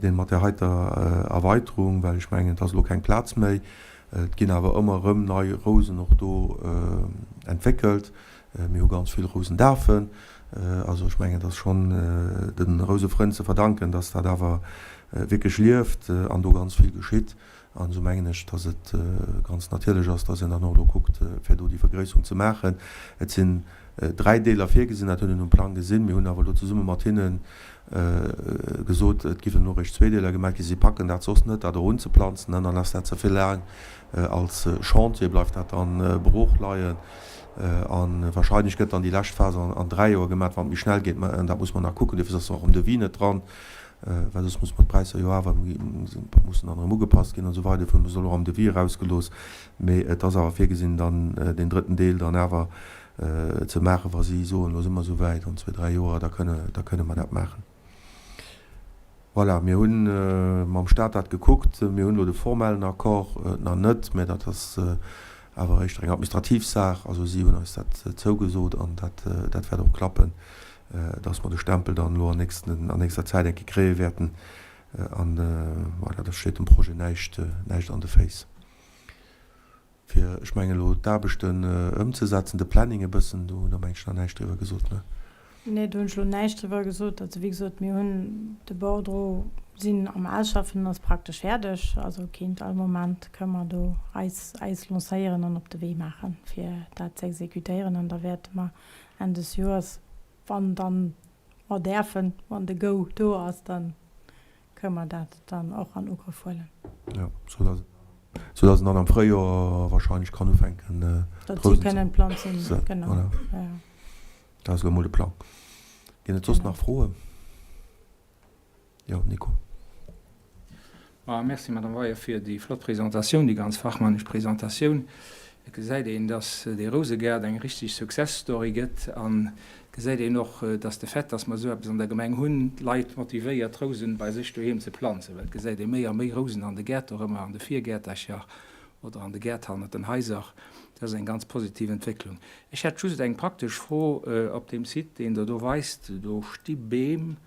dee mat där heiter Erweiterung, well ech mengen, et ass elo keng Plaz méi, et ginn awer ëmmer erëm nei Rousen och do entwéckelt, Mir hu ganz vill Rousendafen. Also ech mengen, et ass schonn de Rousefrënn ze verdanken, dass dat awer wierklech lieft an do ganz vill geschitt. An esou mengen ech, dass et ganz natierlech ass, dass een dann och elo kuckt, fir do déi Vergréisserung ze maachen. Et sinn 3 Deeler virgesinn, dat huet een um Plang gesinn. Mir hunn awer elo zesumme mat hinne gesot, et giffen elo eréischt zwee Deeler gemaach ginn. Si packen dat soss net, dat och unzeplanzen, dann ass dat ze vill laang als Chantier, bleift dat dann brooch leien. A wahrscheinlech gëtt dann déi lescht Phas an 3 Joer gemaach, wann et méi schnell geet. Mä dat muss mer nach kucken. Duerfir ass och am Devis net dran, well soss muss mer d'Präisser jo awer, mussen dann erëm ugepasst ginn an esou weider. Duerfir hu mer se elo am Devis erausgelooss. Mee et ass awer virgesinn, dann deen drëtten Deel dann awer ze maachen, wa si soen, elo si mer esou wäit, an zwee, dräi Joer, da kënne, da kënne mer dat maachen. Voilà, mir hu mam Stat dat gekuckt. Mir hunn elo de formellen Accord nach net, mä dat ass awer éischter eng administrativ Saach. Also si hunn eis dat zougesot an dat, dat wäert och klappen, dass mer de Stempel dann elo an nächsten, an nächster Zäit eng Kéier kréie wäerten. An voilà, da steet dem Projet näischt, näischt an de Féiss. Fir, ech mengen elo d'Aarbechten ëmzesetzen, de Planning e bëssen, do hutt Der mengen ech nach näischt driwwer gesot, ne? Nee, do hunn ech elo näischt driwwer gesot. Also wéi gesot, mir hunn de Bordereau, sinn am Ausschaffen, ass praktesch fäerdeg. Also kéint all Moment kënne mer do eis eis lancéieren an op de Wee maachen, fir dat ze exekutéieren. An da wäerte mer Enn des Joers, wann dann mer däerfen, wann de Go do ass, dann Kënne mer dat dann och an Ugrëff huelen. Jo, sou dass, sou dass en dann am Fréijoer wahrscheinlech kann ufänken, Datt si kënnen planzen, genau. Voilà. Ja, ja. Dat ass elo emol de Plang. Ginn et soss nach Froen? Jo, Nico. Ma merci, Madame Weyer, fir déi flott Presentatioun, déi ganz fachmännesch Presentatioun. Et gesäit een, dass dee Rousegaart eng richtig Success Story gëtt an et gesäit een och, dass de Fait, dass mer esou eppes an der Gemeng hunn, d'Leit motivéiert, Rousen bei sech doheem ze planzen, well et gesäit ee méi a méi Rousen an de Gäert dorëmmer, an de Virgäertercher oder an de Gäert hannert den Haiser. Dat ass eng ganz positiv Entwécklung. Ech hätt just eng praktesch Fro op deem Site, deen Der do weist, do sti Beem.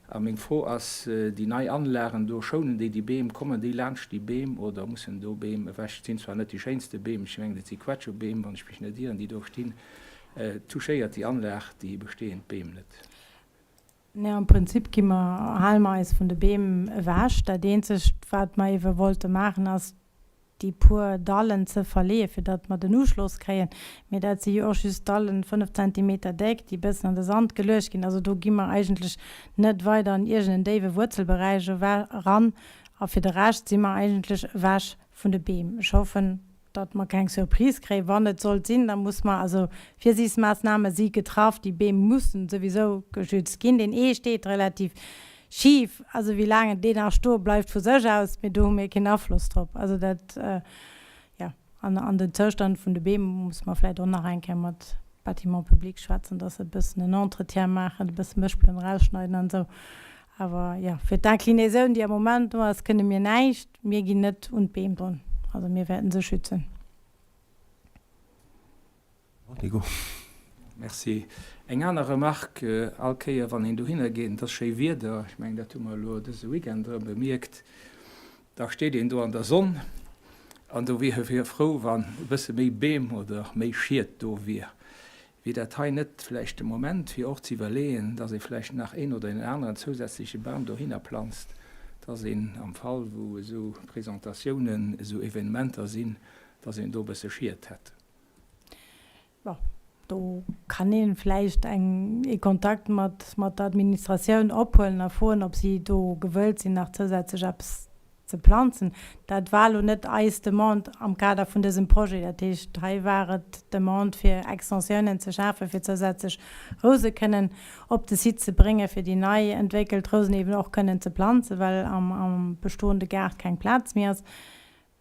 A meng Fro ass, Déi nei Anlagen do, schounen déi déi Beem? Kommen déi laanscht déi Beem oder mussen do Beem ewech? Et sinn zwar net déi schéinste Beem, ech mengen et si Quetschebeem, wann ech mech net ieren, déi do stinn. Touchéiert déi Anlag déi bestehend Beem net? Nee, am Prinzip gi mer, hale mer eis vun de Beem ewech. Dat eenzegt, wat mer eebe wollte maachen, ass déi puer Dallen ze verleeën, fir datt mer den Uschloss kréien. Mee dat si jo och just Dallen, 5 Zentimeter déck, déi e bëssen an de Sand geluecht ginn. Also do gi mer eigentlech net weider an iergend en déiwe Wuerzelberäich eran. A fir de Rescht si mer eigentlech ewech vun de Beem. Ech hoffen, datt mer keng Surprise kréien. Wann et sollt sinn, da muss mer, also Virsiichtsmaassname si getraff, déi Beem mussen souwisou geschützt ginn. Deen ee steet relativ Schif, also wéi laang deen nach stoe bleift vu sech aus, mee do hu mir keen Afloss drop. Also dat, jo. An an den Zoustand vun de Beem musse mer vläicht och nach eng Kéier mat Bâtiments publics schwätzen, dass se e bëssen en Entretien maachen, e bësse Mëschpelen erausschneiden an esou. Awer jo, fir d'Inclinaison, déi am Moment do ass, kënne mir näischt. Mir ginn net un d'Beem drun. Also mir wäerten se schützen. Merci. Eng aner Remarque, All Kéier wann een dohinner geet, et ass schéi Wieder, ech mengen dat hu mer elo dëse Weekend erëm bemierkt, da steet een do an der Sonn an do wier ee frou wann e bësse méi Beem oder méi Schied do wier. Wier dat hei net vläicht de Moment fir och ze iwwerleeën, dass ee vläicht nach een oder een aneren zousätzleche Bam dohinner planzt, dass een am Fall wou esou Presentatiounen, esou Evenementer sinn, dass een do e bësse Schied hätt? Bon, do kann ee vläicht eng, ee Kontakt mat, mat der Administratioun ophuelen a froen, ob si do gewëllt sinn, nach zousätzlech eppes. ze planzen. Dat war elo net eis Demande am Kader vun dësem Projet. Dat heescht, hei war et d'Demande fir Extensiounen ze schafen, fir zousätzlech Rouse kënnen op de Site ze bréngen, fir déi nei entwéckelt Rousen eben och kënnen ze planzen, well am bestoende Gaart keng Plaz méi ass.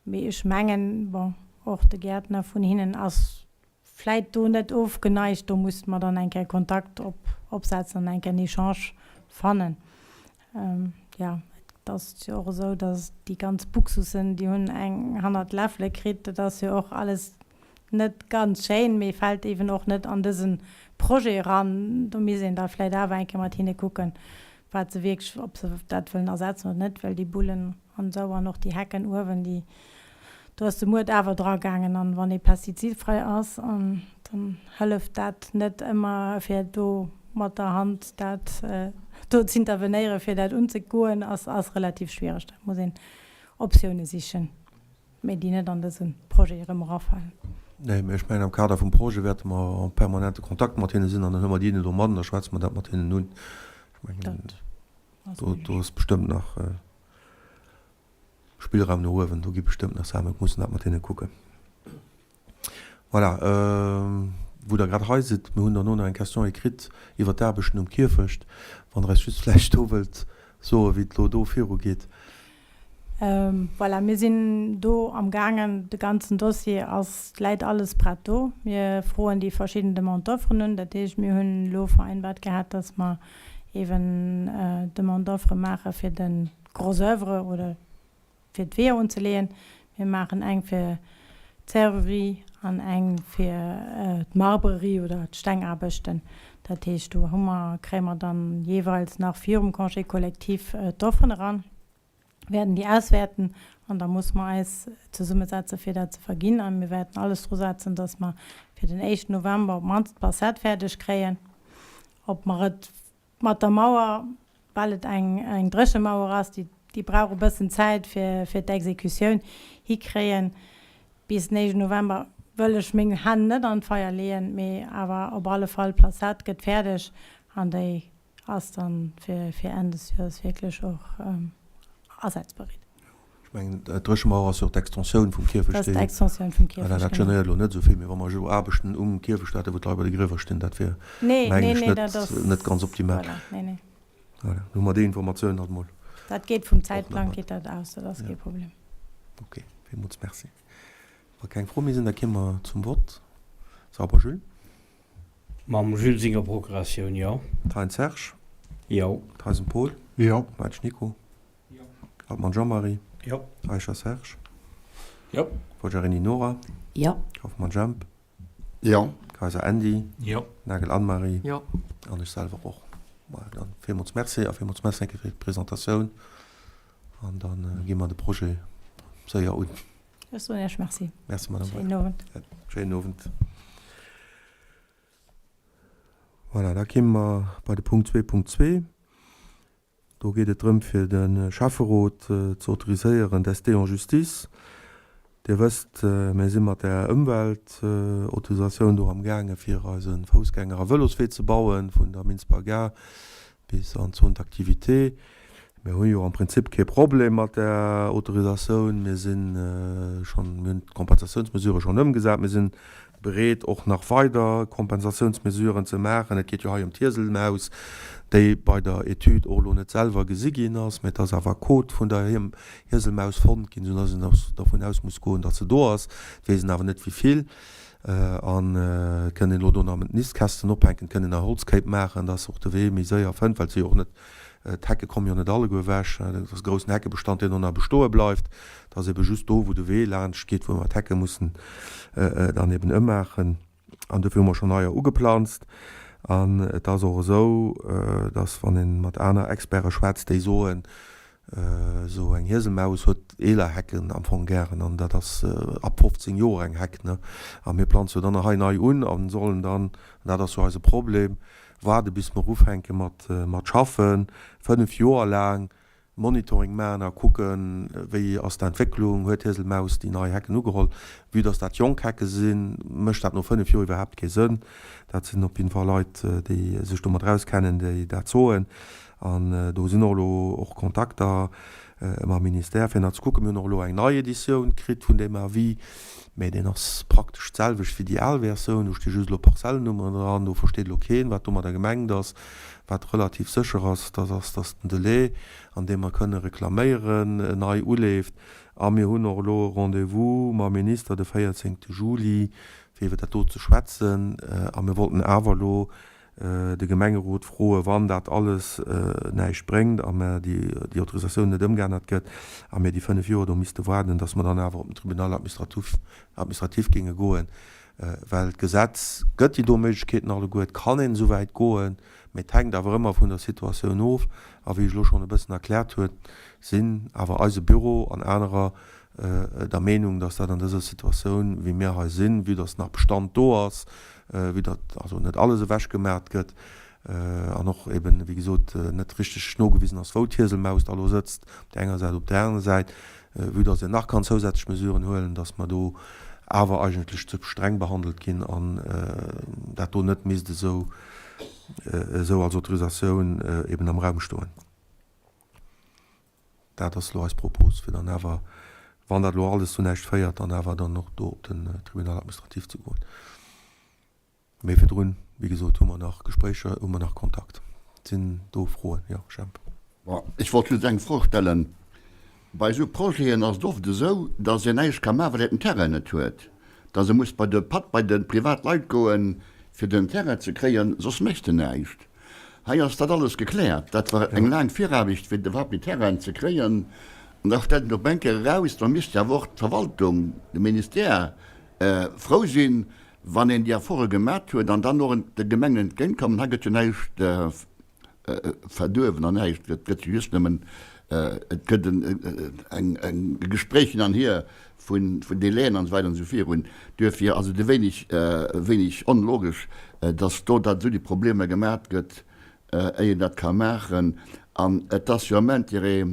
Mee ech mengen, bon, och de Gäertner vun hinnen ass vläit do net ofgeneigt. Do musste mer dann eng Kéier Kontakt op opsetzen an eng Kéier en Echange fannen. Jo, et ass jo och esou, datt déi ganz Buxussen, déi hunn eng hannert d'Läffele kritt. Dat ass jo och alles net ganz schéin, mee fält eeben och net an dëse Projet eran. Do misst een da vläit awer eng Kéier mat hinne kucken, wat se wierklech, ob se dat wëllen ersetzen oder net, well déi Bullen an esou an och déi Hecken uewen, déi, do ass de Muert awer dra gaangen. An wann ee pestizidfrei ass, dann hëlleft dat net ëmmer, fir do mat der Hand dat do z'intervenéieren, fir dat unzegoen, ass, ass relativ schwiereg. Da muss een Optioune sichen, mee déi net an dëse Projet erëm erafalen. Nee, mee ech mengen, am Kader vum Projet wäerte mer en permanente Kontakt mat hinne sinn an dann hu mer déi hinne do mat an da schwätze mer dat mat hinnen un. Ech mengen, do, do ass bestëmmt nach Spillraum no uewen. Do gi bestëmmt nach Saachen. Mir mussen dat mat hinne kucken. Voilà, wou Der grad hei sidd, mir hunn derno nach eng Question écrite iwwert d'Aarbechten um Kierfecht. Wann Der eis just vläicht do wëllt soen, wéi et elo do virugeet. Voilà, mir sinn do am gaangen, de ganzen Dossier ass, läit alles prett do. Mir froen déi verschidden Demande d'offren un. Dat heescht, mir hunn elo vereinbart gehat, dass mer eeben Demande d'offre maache fir de Gros oeuvre oder fir d'Weeër unzeleeën. Mir maachen eng fir d'Serrurerie an eng fir d'Marbrerie oder d'Stengaarbechten. Dat heescht, do hu mer, kréie mer dann jeeweils nach virum Congé collectif d'Offeren eran. wäerten déi auswäerten an da musse mer eis zesummesetze fir dat ze verginn. A mir wäerten alles dru setzen, datt mer fir den éischten November op d'mannst d'Placette fäerdeg kréien. Ob mer et mat der Mauer, well et eng eng Dréchemauer ass, déi déi brauch e bëssen Zäit fir fir d'Exekutioun, hikréien bis den éischten November, wëll ech meng Hänn net an d'Feier leeën, mee awer op alle Fall d'Placette gëtt fäerdeg an déi Ass dann fir fir Enn des Joers wierklech och asazbereet. Ech mengen, d'Dréchemauer ass jo och d'Extensioun vum Kierfecht. Dat ass d'Extensioun vum Kierfecht, genau. Dat genéiert elo net esou vill, mee wa mer esou Aarbechten um Kierfecht hätten, wou d'Leit bei de Griewer stinn, dat wier, mengen ech, net net ganz optimal. Voilà, nee, nee. Voilà, hu mer déi Informatioun alt mol. Dat geet vum Zäitplang geet dat aus, dat ass kee Problem. Ok, villmools Merci. Wa keng Froe méi sinn, da kéime mer zum Vott. Sauber, Jules? Mam Jules senger Procuratioun, jo. Thein Serge. Jo. Theisen Paul. Jo. Meisch Nico. Jo. Altmann Jean-Marie. Jo. Eicher Serge. Jo. Forgiarini Nora. Jo. Kauffmann Jemp. Jo. Kayser Andy. Jo. Nagel Anne-Marie. Jo. An ech selwer och. Voilà, dann villmools Merci a villmools Merci eng Kéier fir d'Presentatioun. An da gi mer de Projet séier un. Ech soen Iech Merci. Merci, Madame Schéinen Owend. Schéinen Owend. Voilà, da kéime mer bei de Punkt 2.2. Do geet et drëm, fir de Schäfferot ze autoriséieren, d'ester en justice. Dir wësst, mir si mat där Ëmweltautorisatioun do amgaange fir eise Foussgänger a Vëloswee ze bauen, vun der Minsber Gare bis an d'Zone d'activité. Mir hu jo am Prinzip kee Problem mat där Autorisatioun. Mir si schonn, mir hunn d'Kompensatiounsmesurë schonn ëmgesat. Mir si bereet, och nach weider Kompensatiounsmesuren ze maachen. Et geet jo hei ëm d'Hieselmaus, déi bei der Etüd och elo net selwer gesi ginn ass, mä et ass awer Kot vun der Hieselmaus fonnt ginn, soudass een dervun aus muss goen, datt se do ass. Et weess een awer net, wéi vill. An et kënnt een elo do nach Nistkästen ophänken, et kënnt een nach Holzkéip maachen, dass och de Wee méi séier fënnt, well se jo och net, d'Hecke komme jo net alleguer ewech, et ass e groussen Heckebestand, deen do nach bestoe bleift. Et ass ebe just do, wou de Wee laanscht geet, wou mer d'Hecke mussen dann eben ëmmaachen. An dofir hu mer schonn neier ugeplanzt. An et ass och esou, dass wann ee mat aner Experte schwätzt, déi soen, Esou eng Hieselmaus huet eeler Hecken am Fong gären, an dat ass ab 15 Joer eng Heck, ne? A mir planze jo dann hei nei un a sollen dann, an dat ass jo eise Problem, waarde bis mer ufänke mat mat schaffen, 5 Joer laang Monitoring maachen a kucken, wéi ass d'Entwécklung, huet d'Hieselmaus déi nei Hecken ugeholl. Vue dass dat jonk Hecke sinn, mécht dat no 5 Joer iwwerhaapt kee Sënn. Dat sinn op jidde Fall Leit, déi sech domat auskennen, déi dat soen. An do sinn och elo och Kontakter. Mam Ministère, fir nach ze kucken. Mir hunn och elo eng nei Editioun kritt vun deem Avis, mä deen ass praktesch d'selwecht wéi déi al Versioun. Do sti just elo Parzellennummeren dran. Do versteet elo keen, wat domadder gemengt ass. Wat relativ sécher ass, dat ass, dass den Delai, an deem mer kënne reklaméieren, nei uleeft. A mir hunn och elo e Rendez-vous mam Minister de 14 Juli, fir iwwer dat do ze schwätzen. A mir wollten awer elo de Gemengerot froen, wann dat alles näischt bréngt a mer déi Autorisatioun net ëmgeännert gëtt a mir déi 5 Joer do misste waarden, datt mer dann awer op den Tribunal administratif géinge goen, well d'Gesetz gëtt déi do Méiglechkeeten alleguer. Et kann een esouwäit goen, mä et hänkt awer ëmmer vun der Situatioun of. A wéi ech elo schonn e bëssen erkläert hunn, sinn awer eise Büro an anerer der Meenung, datt dat an dëser Situatioun, wéi mir hei sinn, vue datt nach Bestand do ass, vue datt also net alles ewechgemat gëtt an och eben, wéi gesot, net richteg nogewisen ass, wou d'Hieselmaus da elo sëtzt, op där enger Säit, op där anerer Säit, vue datt een nach kann zousätzlech Mesuren huelen, datt mer do awer eigentlech ze streng behandelt ginn an dat do net misst esou esou als Autorisatioun eben am Raum stoen. Dat ass elo eis Propos, fir dann awer, wann dat elo alles zu näischt féiert, dann awer dann och do op den Tribunal administratif ze goen. Mee virdrun, wéi gesot, hu mer nach Gespréicher, hu mer nach Kontakt. Sinn do Froen? Jo, Jemp. Bon, ech wollt just eng Fro stellen. Bei esou Projeten ass et oft esou, dass een näischt ka maachen, well een den Terrain net huet, dass e muss bei de Pat, bei de privat Leit goen, fir den Terrain ze kréien, soss méchs de näischt. Hei ass dat alles gekläert. Dat war eng laang Viraarbecht, fir iwwerhaapt déi Terrainen ze kréien. An da stellt een op eng Kéier eraus, da misst jo awer och d'Verwaltung, de Ministère frou sinn, wann een déi Efforte gemat huet an dann och de Gemengen entgéintkommen. Hei gëtt jo näischt verduerwen an näischt, et gëtt jo just nëmmen, et gëtt eng e Gespréich hin an hier vun Délaiën an esou weider an esou virun. Duerfir ass et e wéineg, e wéineg onlogesch, dass do dat esou déi Problemer gemat gëtt, éier een dat ka maachen. An et ass jo am Intérêt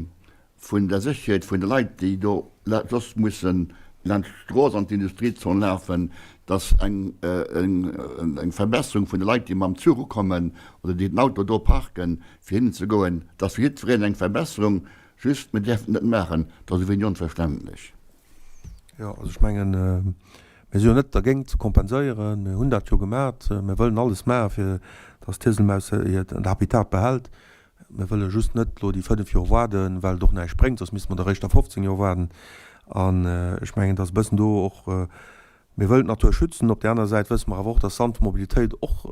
vun der Sécherheet vun de Leit, déi do soss mussen laanscht d'Strooss an d'Industriezon lafen, dass eng, eng Verbesserung vun de Leit, déi mam Zuch ukommen oder déi den Auto do parken, fir hinnen ze goen, dass fir jiddwereen eng Verbesserung Just, mir däerfen et net maachen, dat ass e wéineg onverständlech. Jo, also ech mengen, mir si jo net dergéint ze kompenséieren. Mir hunn dat jo gemat. Mir wëllen alles maachen, fir datt d'Hieselmaus hiert Habitat behält. Mir wëlle just net elo déi 5 Joer waarden, well et och näischt bréngt, soss misste mer da réischt a 15 Joer waarden. An ech mengen, et ass e bëssen do och, Mir wëllen d'Natur schützen. Op där anerer Säit wësse mer awer och, dass sanft Mobilitéit och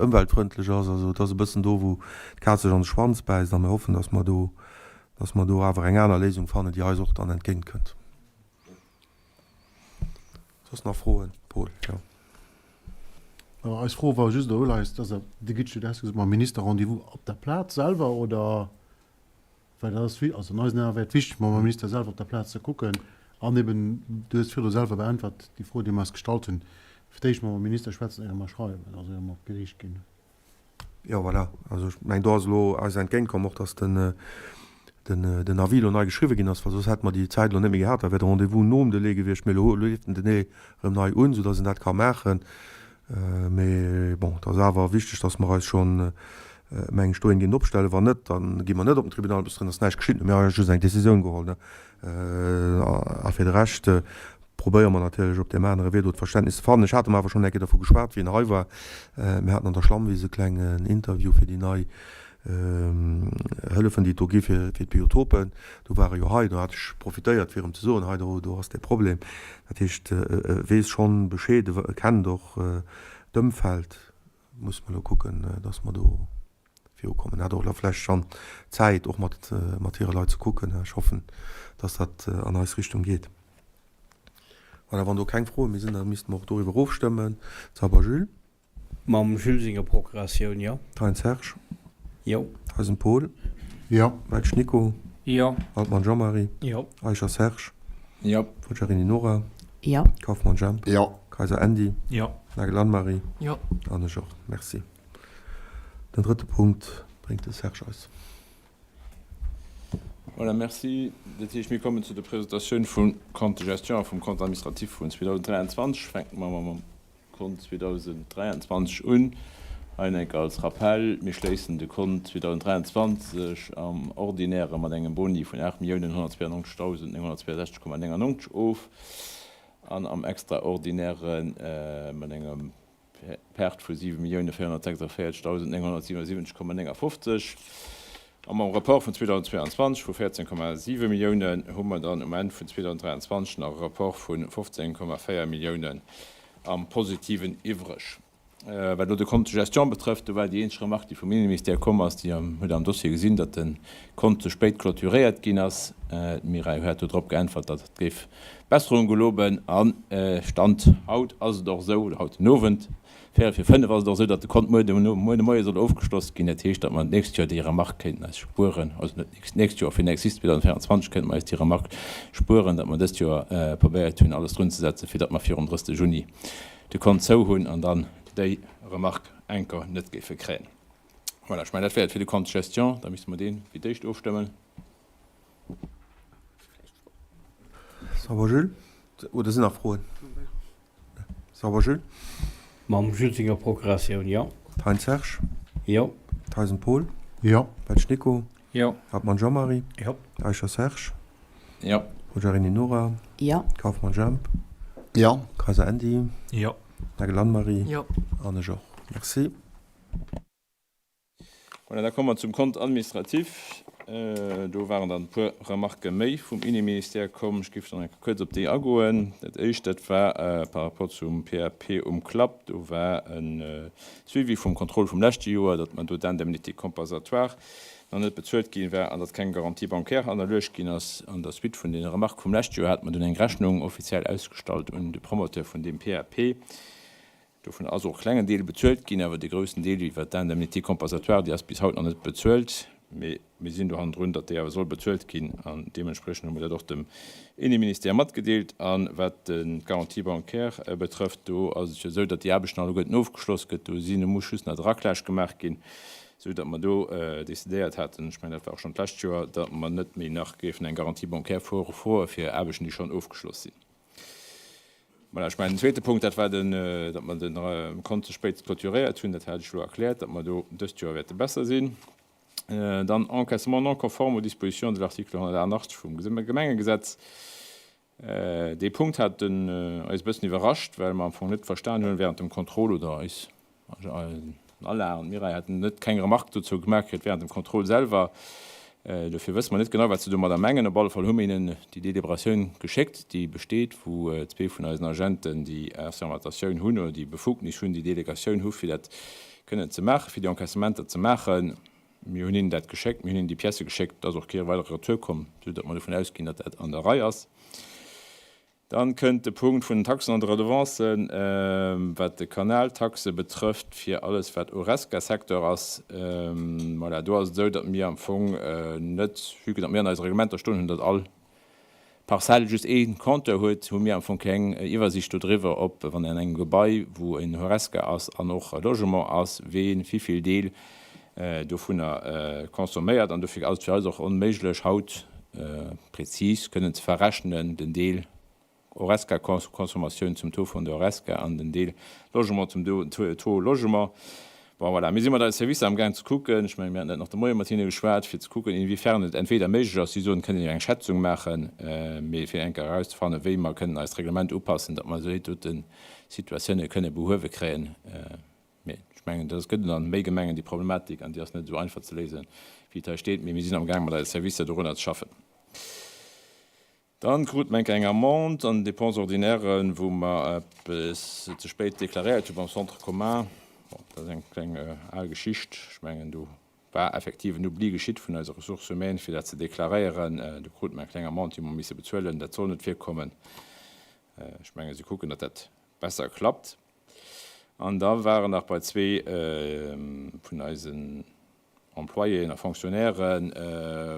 ëmweltfrëndlech ass. Also et ass e bëssen do, wou d'Kaz sech an de Schwanz bäisst. A mir hoffen, dass mer do, dass mer do awer eng aner Léisung fannen, déi eis och dann entgéintkënnt. Soss nach Froen? Paul, jo. Eis Fro war just, oder Uleies, dass Der de Guichet ausgesot mam Minister Rendez-vous op der Plaz selwer oder? Well dat ass, also an eisen Ae wär et wichteg, mam Minister selwer op der Plaz ze kucken an eben, du hues virdru selwer beäntwert, déi Fro, déi mer eis gestallt hunn, fir d'éischt mam Minister schwätzen, éier mer schreiwen, also éier mer op d'Geriicht ginn. Jo, voilà. Also ech mengen, do ass elo eis entgéintkomm och, dass den, den, den Avis elo nei geschriwwen ginn ass, well soss hätte mer déi Zäit elo net méi gehat. Da wär de Rendez-vous nom Delai gewiescht, mee elo leeft den Delai erëm nei un, soudass een dat ka maachen. Mee bon, et ass awer wichteg, dass mer eis schonn, meng ech, dohin ginn opstellen. Wann net, da gi mer net op den Tribunal. Bis drënn ass näischt geschitt. Mir hu just eng Décisioun geholl. A fir de Rescht probéiere mer natierlech op deem anere Wee do d'Verständnis ze fannen. Ech hat em awer schonn eng Kéier dervu geschwat, wéi en hei war. Mir haten an der Schlammwiss e klengen Interview fir déi nei Hëllefen, déi et do gi fir d'Biotopen. Do war e jo hei, do hat ech profitéiert, fir em ze soen, hei do, do ass dee Problem. Dat heescht, e weess schonn Bescheed, e kennt och d'Ëmfeld. Musse mer elo kucken, datt mer do virukommen. En hat och elo vläicht schonn Zäit, och mat, mat hire Leit ze kucken. Ech hoffen, datt dat an eis Richtung geet. Voilà, wann do keng Froe méi sinn, da misste mer och doriwwer ofstëmmen. Zauber Jules. Mam Jules senger Procuratioun, jo. Thein Serge. Jo. Theisen Paul. Jo. Welsch Nico. Jo. Altmann Jean-Marie. Jo. Eicher Serge. Jo. Forgiarini Nora. Jo. Kauffmann Jemp. Jo. Kayser Andy. Jo. Nagel Anne-Marie. Jo. An ech och. Merci. Den drëtte Punkt bréngt de Serge eis. Voilà, merci. Dat heescht, mir kommen zu der Presentatioun vum Compte de gestion a vum Compte administratif vun 2023. Fänke mer mam Kont 2023 un. Hei nach eng Kéier als Rappell, Mir schléissen de Kont 2023 am Ordinäre mat engem Boni vun 8.192.962,99 of an am Extraordinäre mat engem Perte vu 7.446.977,59. A mam Rapport vun 2022 vu 14,7 Milliounen hu mer dann um Enn vun 2023 nach e Rapport vu 15,4 Milliounen am Positiven iwwreg. Wat elo de Compte de gestion betrëfft, do war déi eenzeg Remarque, déi vum Inneministère komm ass, déi hutt Der am Dossier gesinn, datt de Kont ze spéit clôturéiert ginn ass. D'Mireille huet do drop geäntwert, datt et géif Besserung geloben. A Stand haut ass et och esou, oder haut den Owend, véierel vir fënnef, ass et och esou, datt de Kont muer de muer de Moie soll ofgeschloss ginn. Dat heescht, datt mer d'nächst Joer déi Remarque kéinten eis spueren, also net d'nächst Joer, fir d'nächst 2024 kéinte mer eis déi Remarque spueren, datt mer dëst Joer probéiert hunn, alles drunzesetzen, fir datt mer virum 30 Juni de Kont zou hunn an dann déi Remarque enker net géife kréien. Voilà, ech mengen, dat wär et fir de Compte de gestion. Da misste mer dee fir d'éischt ofstëmmen. Ça va, Jules? Oder sinn nach Froen? Ça va, Jules? Mam Jules senger Procuratioun, jo. Thein Serge? Jo. Theisen Paul? Jo. Welsch Nico? Jo. Hartmann Jean-Marie? Jo. Eicher Serge? Jo. Poggiarini Nora? Jo. Kauffmann Jemp? Jo. Kayser Andy? Jo. Nagel Anne-Marie? Jo. An ech och. Merci. Voilà, da komme mer zum Compte administratif. Do waren dann e puer Remarquë méi vum Inneministère komm. Ech géif dann eng Kéier kuerz op déi agoen. Dat éischt, dat war par rapport zum PAP um Klapp. Do war e Suivi vum Contrôle vum leschte Joer, datt mer do d'Indemnité compensatoire nach net bezuelt gi war an datt keng Garantie bancaire hannerluecht ginn ass. An der Suite vun deene Remarquë vum leschte Joer hate mer dunn eng Rechnung offiziell ausgestallt un de Promoteur vun deem PAP. Dovun ass och e klengen Deel bezuelt ginn, awer de groussen Deel iwwert d'Indemnité compensatoire, déi ass bis haut nach net bezuelt. Mee mir sinn do hannendrun, datt déi awer soll bezuelt ginn an deementspriechend hu mer dat och dem Inneministère matgedeelt. A wat d'Garantie bancaire betrëfft, do ass et jo esou, datt déi Aarbechten alleguerten ofgeschloss gëtt. Do sinn, do muss just nach de Raclage gemaach ginn, esou datt mer do decidéiert haten, ech mengen dat war och schonn d'lescht Joer, datt mer net méi nach géifen eng Garantie bancaire froe fir Aarbechten, déi schonn ofgeschloss sinn. Voilà, ech mengen, den zweete Punkt, dat war den, datt mer de Kont ze spéit clôturéiert hunn. Dat hat ech elo erkläert, datt mer do dëst Joer wäerte besser sinn. Dann Encaissement non conforme aux dispositions de l'article 188 vum Gemengegesetz. Dee Punkt hat eis e bëssen iwwerrascht, well mer am Fong net verstan hunn während dem Contrôle oder eis Den Alain an d'Mireille haten net keng Remarque dozou gemaach kritt während dem Contrôle selwer. Dofir wësse mer net genau, wat se domadder mengen. Op alle Fall hu mir hinnen déi Deliberatioun geschéckt, déi besteet, wou zwee vun eisen Agenten déi Assermentatioun hunn oder déi Befugnis hunn, déi Delegatioun hu fir dat kënnen ze maachen, fir déi Encaissementer ze maachen. Mir hunn hinnen dat geschéckt, mir hunn hinnen déi Piècë geschéckt. Et ass och kee weidere Retour komm, esou datt mer dovun ausginn, datt dat an der Rei ass. Dann kënnt de Punkt vun den Taxen an de Redevancen, wat de Kanaltaxe betrëfft, fir alles wat Horesca-Secteur ass. Voilà, do ass et esou, datt mir am Fong net, vue que datt mir an eise Reglementer stoen hunn, datt all Parzell just ee Compteur huet, hu mir am Fong keng Iwwersicht dodriwwer, ob, wann an engem Gebai, wou en Horesca ass an och e Logement ass, wee wivill Deel dovunner consomméiert. An dofir ass et fir eis och onméiglech, haut prezis kënnen ze verrechnen, den Deel Horesca-Consommatioun zum Taux vun der Horesca an den Deel Logement zum Taux Logement. Bon, voilà, mir si mat eise Servicer amgaang ze kucken, ech mengen, mir haten dat nach de Moie mat hinne geschwat, fir ze kucken, inwiefern et entweder méiglech ass, si soen, et kënnt een jo eng Schätzung maachen, mee fir eng Kéier erauszefannen, wéi mer kënnen eist Reglement upassen, datt mer esou déi dote Situatioune kënne behuewe kréien. Mee ech mengen, dat gëtt et an méi Gemengen, déi Problematik, an déi ass net esou einfach ze léisen, wéi et hei steet. Mee mir sinn amgaang, mat eise Servicer dorunner ze schaffen. Dann krute mer eng kleng Amende an den Dépenses ordinaires, wou mer eppes ze spéit deklaréiert hu beim Centre commun. Bon, dat ass eng kleng al Geschicht. Ech mengen, do war effektiv en Oubli geschitt vun eiser Ressources humaines, fir dat ze deklaréieren. Do krute mer eng kleng Amende, déi mer misse bezuelen. Dat soll net virkommen. Ech mengen, si kucken, datt dat besser klappt. An da waren nach bei zwee vun eisen Employéen a Fonctionnairen,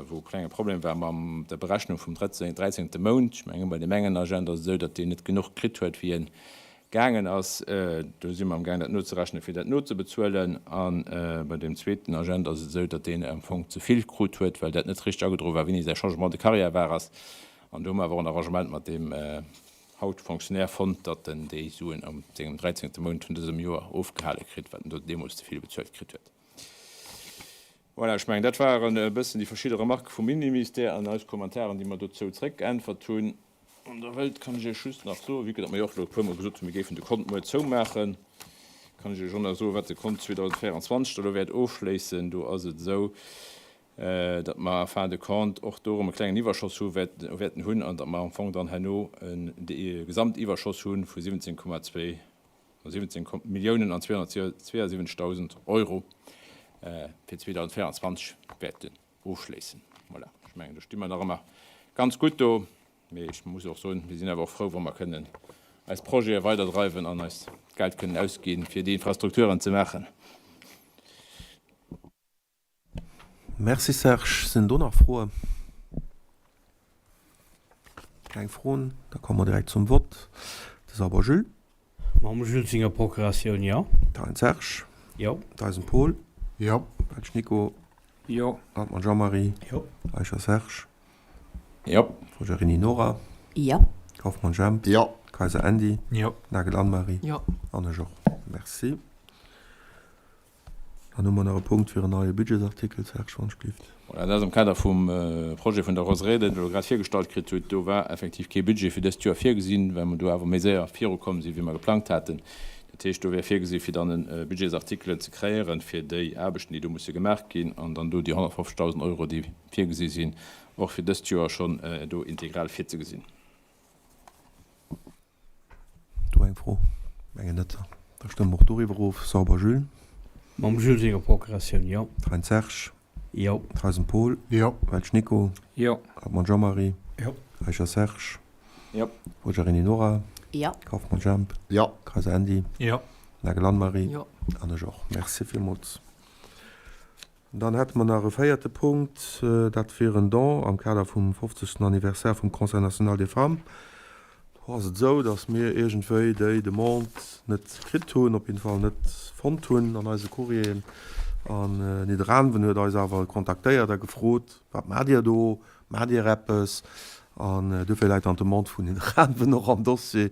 wou e klenge Problem war mam der Berechnung vum dräizéngte Mount. Ech mengen, bei deem engen Agent ass et esou, datt deen net genuch kritt huet, wéi en gaangen ass. Do si mer amgaang, dat nozerechnen, fir dat nozebezuelen. A bei deem zweeten Agent ass et esou, datt deen am Fong ze vill krut huet, well dat net richteg agedroe war, wéini säi Changement de carrière war ass. An do hu mer awer och en Arrangement mat deem. Haut Fonctionnaire fonnt, datt en déi Suen am sengem dräizéngte Mount vun dësem Joer ofgehale kritt, wat en do deemools ze vill bezuelt kritt huet. Voilà, ech mengen, dat waren e bëssen déi verschidde Remarquë vum Inneministère an eis Kommentaren, déi mer dozou zréckgeäntwert hunn. Wann Der wëllt, kann ech Iech just nach soen, vue que datt mer jo och elo e puermol gesot hunn, mir géifen de Kont muer zoumaachen, kann ech Iech och nach soen, wat de Kont 2024 da elo wäert ofschléissen. Do ass et esou, datt mer en fin de compte och do erëm e klengen Iwwerschoss hu wäerten hunn an datt mer am Fong dann herno e Gesamtiwwerschoss hu vu 17,2 oder 17 Milliounen an 272.000 Euro fir 2024 wäerten ofschléissen. Voilà, ech mengen, do sti mer nach ëmmer ganz gutt do. Mee ech muss och soen, mir sinn awer och frou, wa mer kënnen eis Projete weiderdreiwen an eist Geld kënnen ausginn, fir déi Infrastrukturen ze maachen. Merci Serge. Sinn do nach Froen? Keng Froen, da komme mer direkt zum Vott. De Sauber Jules. Mam Jules senger Procuratioun, jo. D'Hein Serge. Jo. D'Eisen Paul. Jo. Welsch Nico. Jo. Hartmann Jean-Marie. Jo. Eicher Serge. Jo. Forgiarini Nora. Jo. Kauffmann Jemp. Jo. Kayser Andy. Jo. Nagel Anne-Marie. Jo. An ech och. Merci. Dann hu mer nach e Punkt fir en neie Budgetsartikel, Serge, wann ech gelift. Voilà, dat ass am Kader vum Projet vun der Roseraie, deen Der elo grad virgestallt kritt hutt. Do war effektiv kee Budget fir dëst Joer virgesinn, well mer do awer méi séier virukomm sinn, wéi mer geplangt haten. Dat heescht, do wär virgesi fir dann e Budgetsartikel ze kreéieren, fir déi Aarbechten, déi do musse gemaach ginn, an dann do déi 150.000 Euro, déi virgesi sinn, och fir dëst Joer schonn do integral virzegesinn. Do eng Fro? Mengen net. Da stëmme mer och doriwwer of. Sauber Jules. Mam Jules senger Procuratioun, jo. Thein Serge. Jo. Theisen Paul. Jo. Welsch Nico. Jo. Hartmann Jean-Marie. Jo. Eicher Serge. Jo. Forgiarini Nora. Jo. Kauffmann Jemp. Jo. Kayser Andy. Jo. Nagel Anne-Marie. Jo. An ech och. Merci villmools. Dann hätte mer nach e véierte Punkt, dat wier en Don am Kader vum fofzegsten Anniversaire vum Conseil national des femmes. Do ass et esou, datt mir iergendwéi déi Demande net kritt hunn, op jidde Fall net fonnt hunn an eise Courrieren. An Nidderaanwen huet eis awer kontaktéiert a gefrot, Wat maacht Dir do? Maacht Dir eppes? An duerfir läit dann d'Demande vun den Raven och am Dossier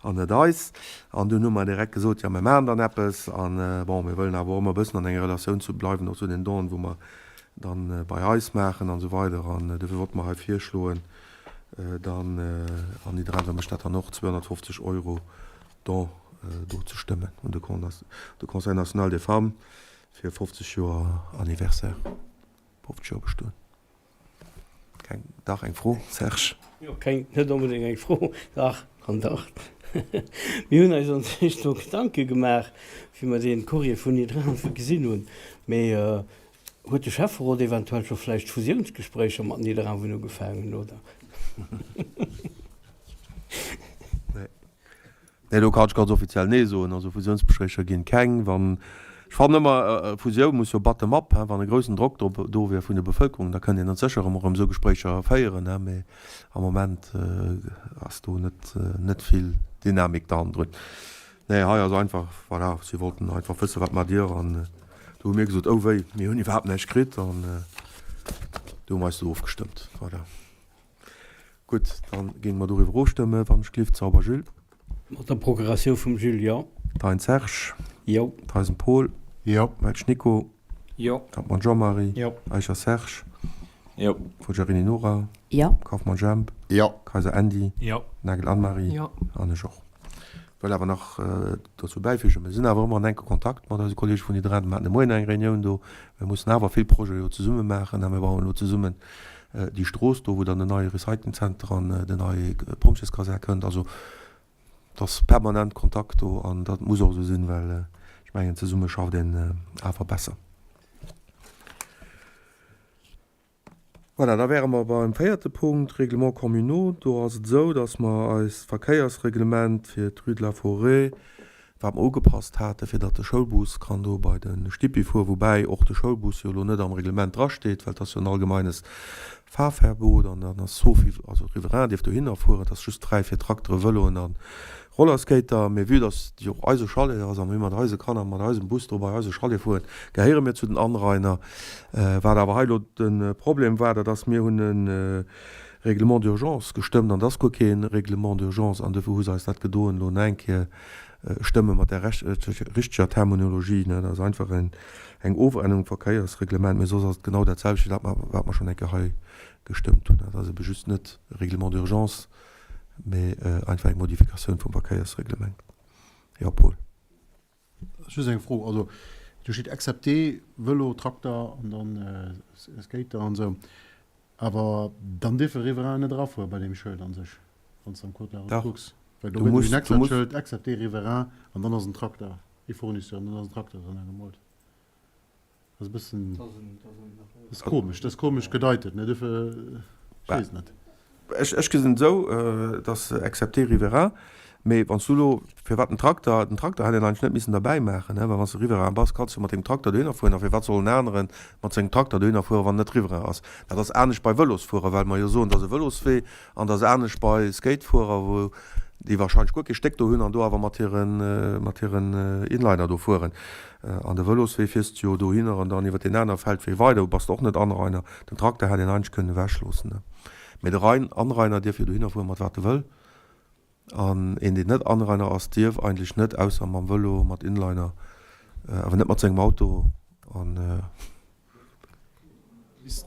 an net eis. An dunn hu mer direkt gesot, jo, mir maachen dann eppes. An, bon, mir wëllen awer och ëmmer e bëssen an enger Relatioun zu bleiwen, och zu den Donen, wou mer dann bei eis maachen an esou weider. An duerfir wollte mer hei virschloen, dann, an Nidderaanwen mécht dat dann och, 250 Euro Don do ze stëmmen un de Conseil national des femmes fir 50 Joer Anniversaire, 50 Joer Bestoen. Keng, dach eng Fro, Serge? Jo, keng, net onbedéngt eng Fro, dach an dach. Mir hunn eis an sech do Gedanke gemaach, wéi mer dee Courrier vun Nidderaanwen gesinn hunn. Mee huet de Schäfferot eventuell scho vläicht Fusiounsgespréicher mat Nidderaanwen ugefaangen, oder? Nee. Nee, do kann ech ganz offiziell Nee soen. Also Fusiounsbespréicher ginn keng. Wann, ech fannen ëmmer, e Fusioun muss jo bottom up, hein, wann e groussen Drock drop do wier vun der Bevëlkerung, da kënnt een dann sécher ëmmer erëm esou Gespréicher féieren, hein, mee am Moment ass do net, net vill Dynamik derhannendrun. Nee, hei ass einfach, voilà, si wollten einfach wëssen, wat maacht Dir? An do hu mir gesot, oh wéi, mir hunn iwwerhaapt näischt kritt an do hu mer eis do ofgestëmmt, voilà. Gutt, dann géinge mer doriwwer ofstëmmen, wann ech glift. Sauber Jules. Mat der Procuratioun vum Jules, jo. Thein Serge. Jo. Theisen Paul. Jo. Welsch Nico. Jo. Kappmann Jean-Marie. Jo. Eicher Serge. Jo. Forgiarini Nora. Jo. Kaufmann Jemp. Jo. Kayser Andy. Jo. Nagel Anne-Marie. Jo. An ech och. Wëll awer nach dozou bäifügen, mir sinn awer ëmmer an enke Kontakt mat eise Kollege vun Nidderaanwen. Mir haten de Moien eng Reunioun do. Mir mussen awer vill Projete jo zesumme maachen a mir bauen elo zesummen déi Strooss do, wou dann den neie Recyclingzenter an den neie Pompjeeskasär kënnt. Also et ass permanent Kontakt do an dat muss och esou sinn, well ech mengen, zesumme schafft een awer besser. Voilà, da wäre mer beim véierte Punkt, Règlements communaux. Do ass et esou, dass mer eist Verkéiersreglement fir d'Rue de la Forêt, wat mer ugepasst hate fir datt de Schoulbus kann do bei de Stippi fueren, woubäi och de Schoulbus jo elo net am Reglement drasteet, well et ass jo en allgemeines Fahrverbot an dann ass sauf, also Riverain dierf dohinner fueren, et ass just fräi fir Trakteren, Vëloen a Rollerskater. Mee vue dass jo och eise Chalet ass a mir mat eise Kanner mat eisem Bus do bei eise Chalet fueren, gehéiere mir zu den Anrainer. Wat awer hei elo de Problem war, dat ass, mir hunn en. Règlement d'urgence gestëmmt an et ass guer kee Règlement d'urgence an dofir hu se eis dat gedoen elo nach eng Kéier stëmme mat där richteger Terminologie. Dat ass einfach eng Ofännerung vum Verkéiersreglement, mee soss ass et genau dat selwecht wéi dat wat mer schonn eng Kéier hei gestëmmt hunn. Dat ass ebe just net e Règlement d'urgence, mee einfach eng Modifikatioun vum Verkéiersreglement. Jo, Paul. Just eng Fro, also do steet excepté Vëlo, Trakter an dann Skater an esou, awer dann dierfe Riverainen net erafuere bei deem Schëld an sech, wann s de am Code de la route kucks, well do gëtt nämlech en extrat Schëld excepté Riverain an dann ass en Trakter, ee Fournisseur an dann ass en Trakter dran agemoolt. Dat ass e bëssen, dat ass komesch, dat ass komesch gedeitet, ne, dofir, ech weess et net. Ech, ech gesinn et esou, et ass excepté riverain, mee wann s du elo, firwat den Trakter, den Trakter hätt een eigentlech net missen derbäi maachen, ne, well wann s de Riverain bass, kanns du mat dengem Trakter dohinner fueren, a firwat soll en anere mat sengem Trakter dohinner fueren, wann en net Riverain ass? Dat ass anescht bei Vëlosfuerer, well mer jo soen, dat ass e Vëloswee, An dat ass anescht bei Skatefuerer, wou déi wahrscheinlech guer kee Stéck do hunn an do awer mat hiren, mat hiren Inliner do fueren. An de Vëloswee fiers de jo dohinner an dann iwwer deen anere Feldwee weider, do bass de och net Anrainer. Den Trakter hätt een eigentlech kënnen ewechloossen. Mee de Rein, Anrainer dierf jo dohinner fueren, mat wat e wëll. An een, deen net Anrainer ass, dierf eigentlech net, ausser mam Vëlo, mat Inliner, awer net mat sengem Auto an.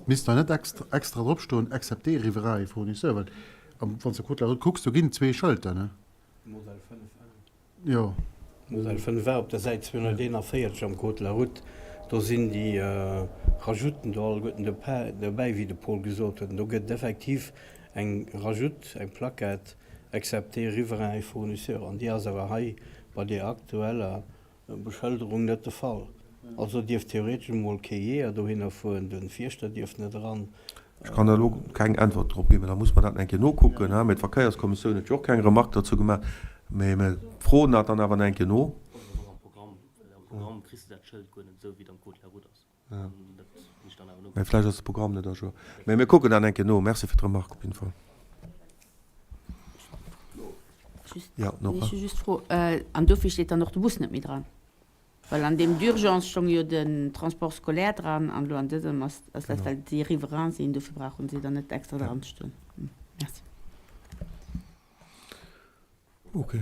Misst da net extra drop stoen, excepté riverains et fournisseurs, well wann s de Code de la route kucks, do ginn et zwee Schëlter, ne? Modell 5A. Jo. Modell 5A op der Säit 241 am Code de la route, do sinn déi Rajouten do alleguerten dobäi, wéi de Paul gesot huet. An do gëtt et effektiv eng Rajoute, eng Plaquette, excepté riverains et fournisseurs. An déi ass awer hei bei där aktueller Beschëlderung net de Fall. Also dierf theoretesch emol kee Jeeër dohinner fueren, de Fierschter dierf net eran. Ech kann der elo keng Äntwert drop ginn, mä da muss mer dat nach eng Kéier nokucken. Mä d'Verkéierskommissioun huet jo och keng Remarque dozou gemaach. Mä mir froen dat dann awer nach eng Kéier no. Mä vläicht ass de Programm net à jour. Mä mir kucken dat eng Kéier no. Merci fir d'Remarque op jeden Fall. Ja, Nora. Ech hu just d'Fro, an dofir steet dann och de Bus net méi dran? Well an deem d'urgence stoung jo den Transport scolaire dran an elo an dësem ass ass dat, well déi Riverains sinn, dofir brauchen si dann net extra dran ze stoen. Merci. Ok,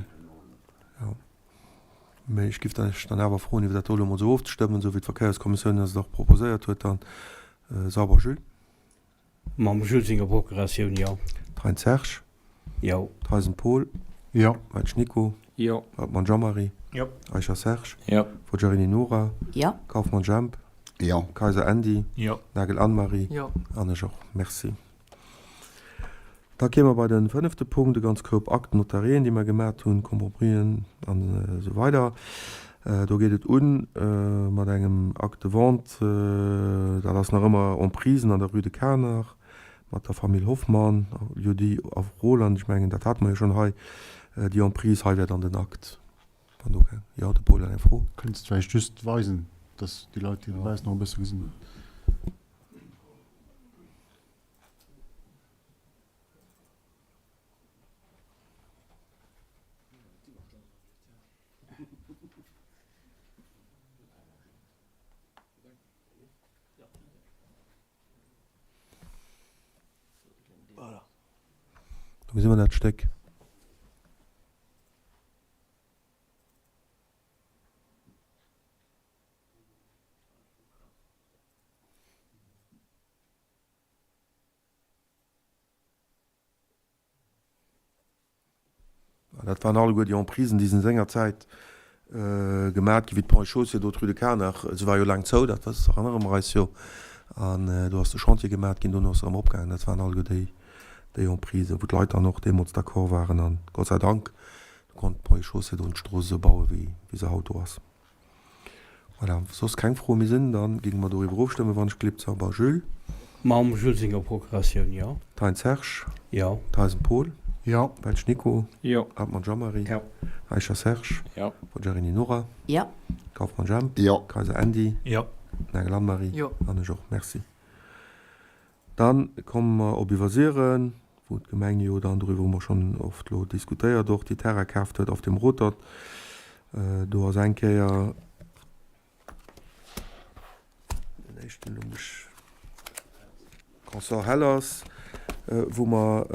jo. Mee ech giff lech dann awer froen, iwwer dat do elo emol esou ofzestëmmen, esou wéi d'Verkéierskommissioun eis et och proposéiert huet dann. Sauber, Jules? Mam Jules senger Procuratioun, jo. Thein Serge? Jo. Theisen Paul? Jo. Weitsch Nico? Jo. Hartmann Jean-Marie? Jo. Eicher Serge? Jo. Forgiarini Nora? Jo. Kauffmann Jemp? Jo. Kayser Andy? Jo. Nagel Anne-Marie? Jo. An ech och. Merci. Da kéime mer bei de fënnefte Punkt, e ganz Koup Actes notariéen, déi mer gemat hunn, Compromis'en an esou weider. Do geet et un mat engem Acte de vente, dat ass nach ëmmer Emprisen an der Rue de Kanach mat der Famill Hoffmann, Lieu-dit Roland. Ech mengen, dat hate mer jo schonn hei, déi Emprise. Hei wär dann den Akt, wann do keng. Jo, de Paul huet eng Fro. Kënnst vläicht just weisen, dass déi Leit, déi dobaussen och e bësse gesinn. Do gesi mer dat Stéck. Dat waren alleguer déi Emprisen, déi sinn sengerzäit gemat ginn, wéi d'Ponts et Chaussées do, d'Rue de Kanach, se war jo laang zou, dat erënnere mer eis jo, an do ass de Chantier gemat ginn, dono ass se erëm opgaangen. Dat waren alleguer déi, déi Emprisen, wou d'Leit dann och deemools d'accord waren an Gott sei Dank konnt d'Ponts et Chaussées do d'Strooss esou bauen, wéi se haut do ass. Voilà, soss keng Froe méi sinn, da géinge mer doriwwer ofstëmmen, wann ech gleeft. Sauber Jules. Mam Jules senger Procuratioun, jo. Thein Serge. Jo. Theisen Paul. Jo. Welsch Nico. Jo. Hartmann Jean-Marie. Jo. Eicher Serge. Jo. Forgiarini Nora. Jo. Kauffmann Jemp. Jo. Kayser Andy. Jo. Nagel Anne-Marie. Jo. An ech och. Merci. Dann komme mer op Iwwersiren, wou d'Gemeng jo dann, doriwwer hu mer schonn oft elo diskutéiert, och déi Terrain kaaft huet auf dem Rotert. Do ass eng Kéier den éischten, elo muss ech, Consort Hellers. wou mer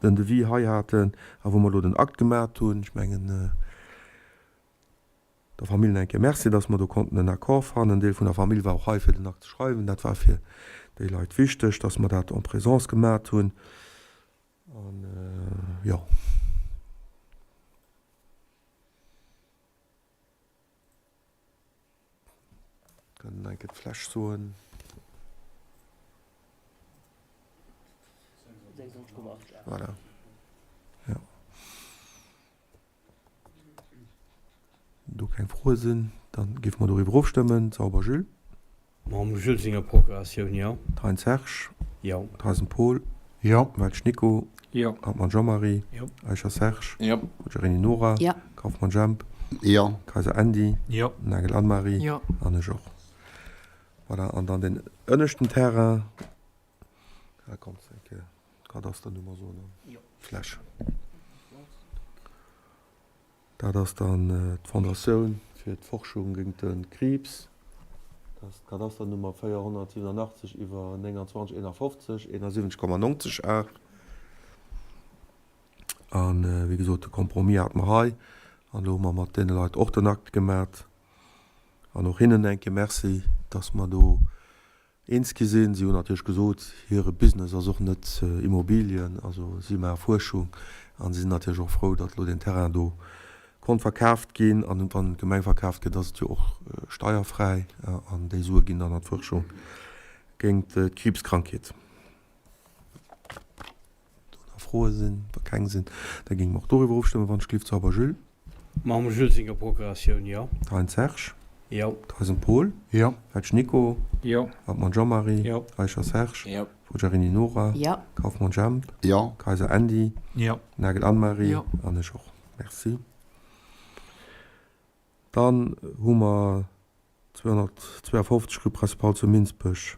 den Devis hei haten a wou mer elo den Akt gemat hunn. Ech mengen, der Famill nach eng Kéier Merci, dass mer do konnten en Accord fannen. En Deel vun der Famill war och hei, fir den Akt ze schreiwen. Dat war fir déi Leit wichteg, dass mer dat en présence gemat hunn. An, jo. Kënnen eng Kéier d'Fläch soen. Voilà. Jo. Do keng Froe sinn, da géife mer doriwwer ofstëmmen. Sauber Jules. Mam Jules senger Procuratioun, jo. Thein Serge. Jo. Theisen Paul. Jo. Welsch Nico. Jo. Hartmann Jean-Marie. Jo. Eicher Serge. Jo. Mogherini Nora. Jo. Kauffmann Jemp. Jo. Kayser Andy. Jo. Nagel Anne-Marie. Jo. An ech och. Voilà, an dann deen ënneschten Terrain. Da kanns de eng Kéier d'Kadasternummer soen an d'Fläch. Dat ass dann d'Fondatioun fir d'Forschung géint de Kriibs. Dat ass d'Kadasternummer 487 iwwer 29 51, 71,90 Ar. A wéi gesot, de Compromis hate mer hei. An elo hu mer mat deene Leit och den Akt gemat. An och hinnen eng Kéier Merci, dass mer do Eens gi sinn. Si hunn natierlech gesot, hire Business ass och net Immobilien, also si maache Fuerschung a si sinn natierlech och frou, datt elo deen Terrain do konnt verkaaft ginn. An wann d'Gemeng verkaaft gëtt, ass et jo och steierfräi an déi Sue ginn dann an d'Fuerschung géint d'Kriibskrankheet. Do nach Froe sinn? Wa keng sinn, da géinge mer och doriwwer ofstëmmen, wann ech gelift. Sauber Jules. Mam Jules senger Procuratioun, jo. Thein Serge. Jo. Theisen Paul. Jo. Welsch Nico. Jo. Hartmann Jean-Marie. Jo. Eicher Serge. Jo. Forgiarini Nora. Jo. Kauffmann Jemp. Jo. Kayser Andy. Jo. Nagel Anne-Marie. Jo. An ech och. Merci. Dann hu mer 252 rue Principale zu Minsbech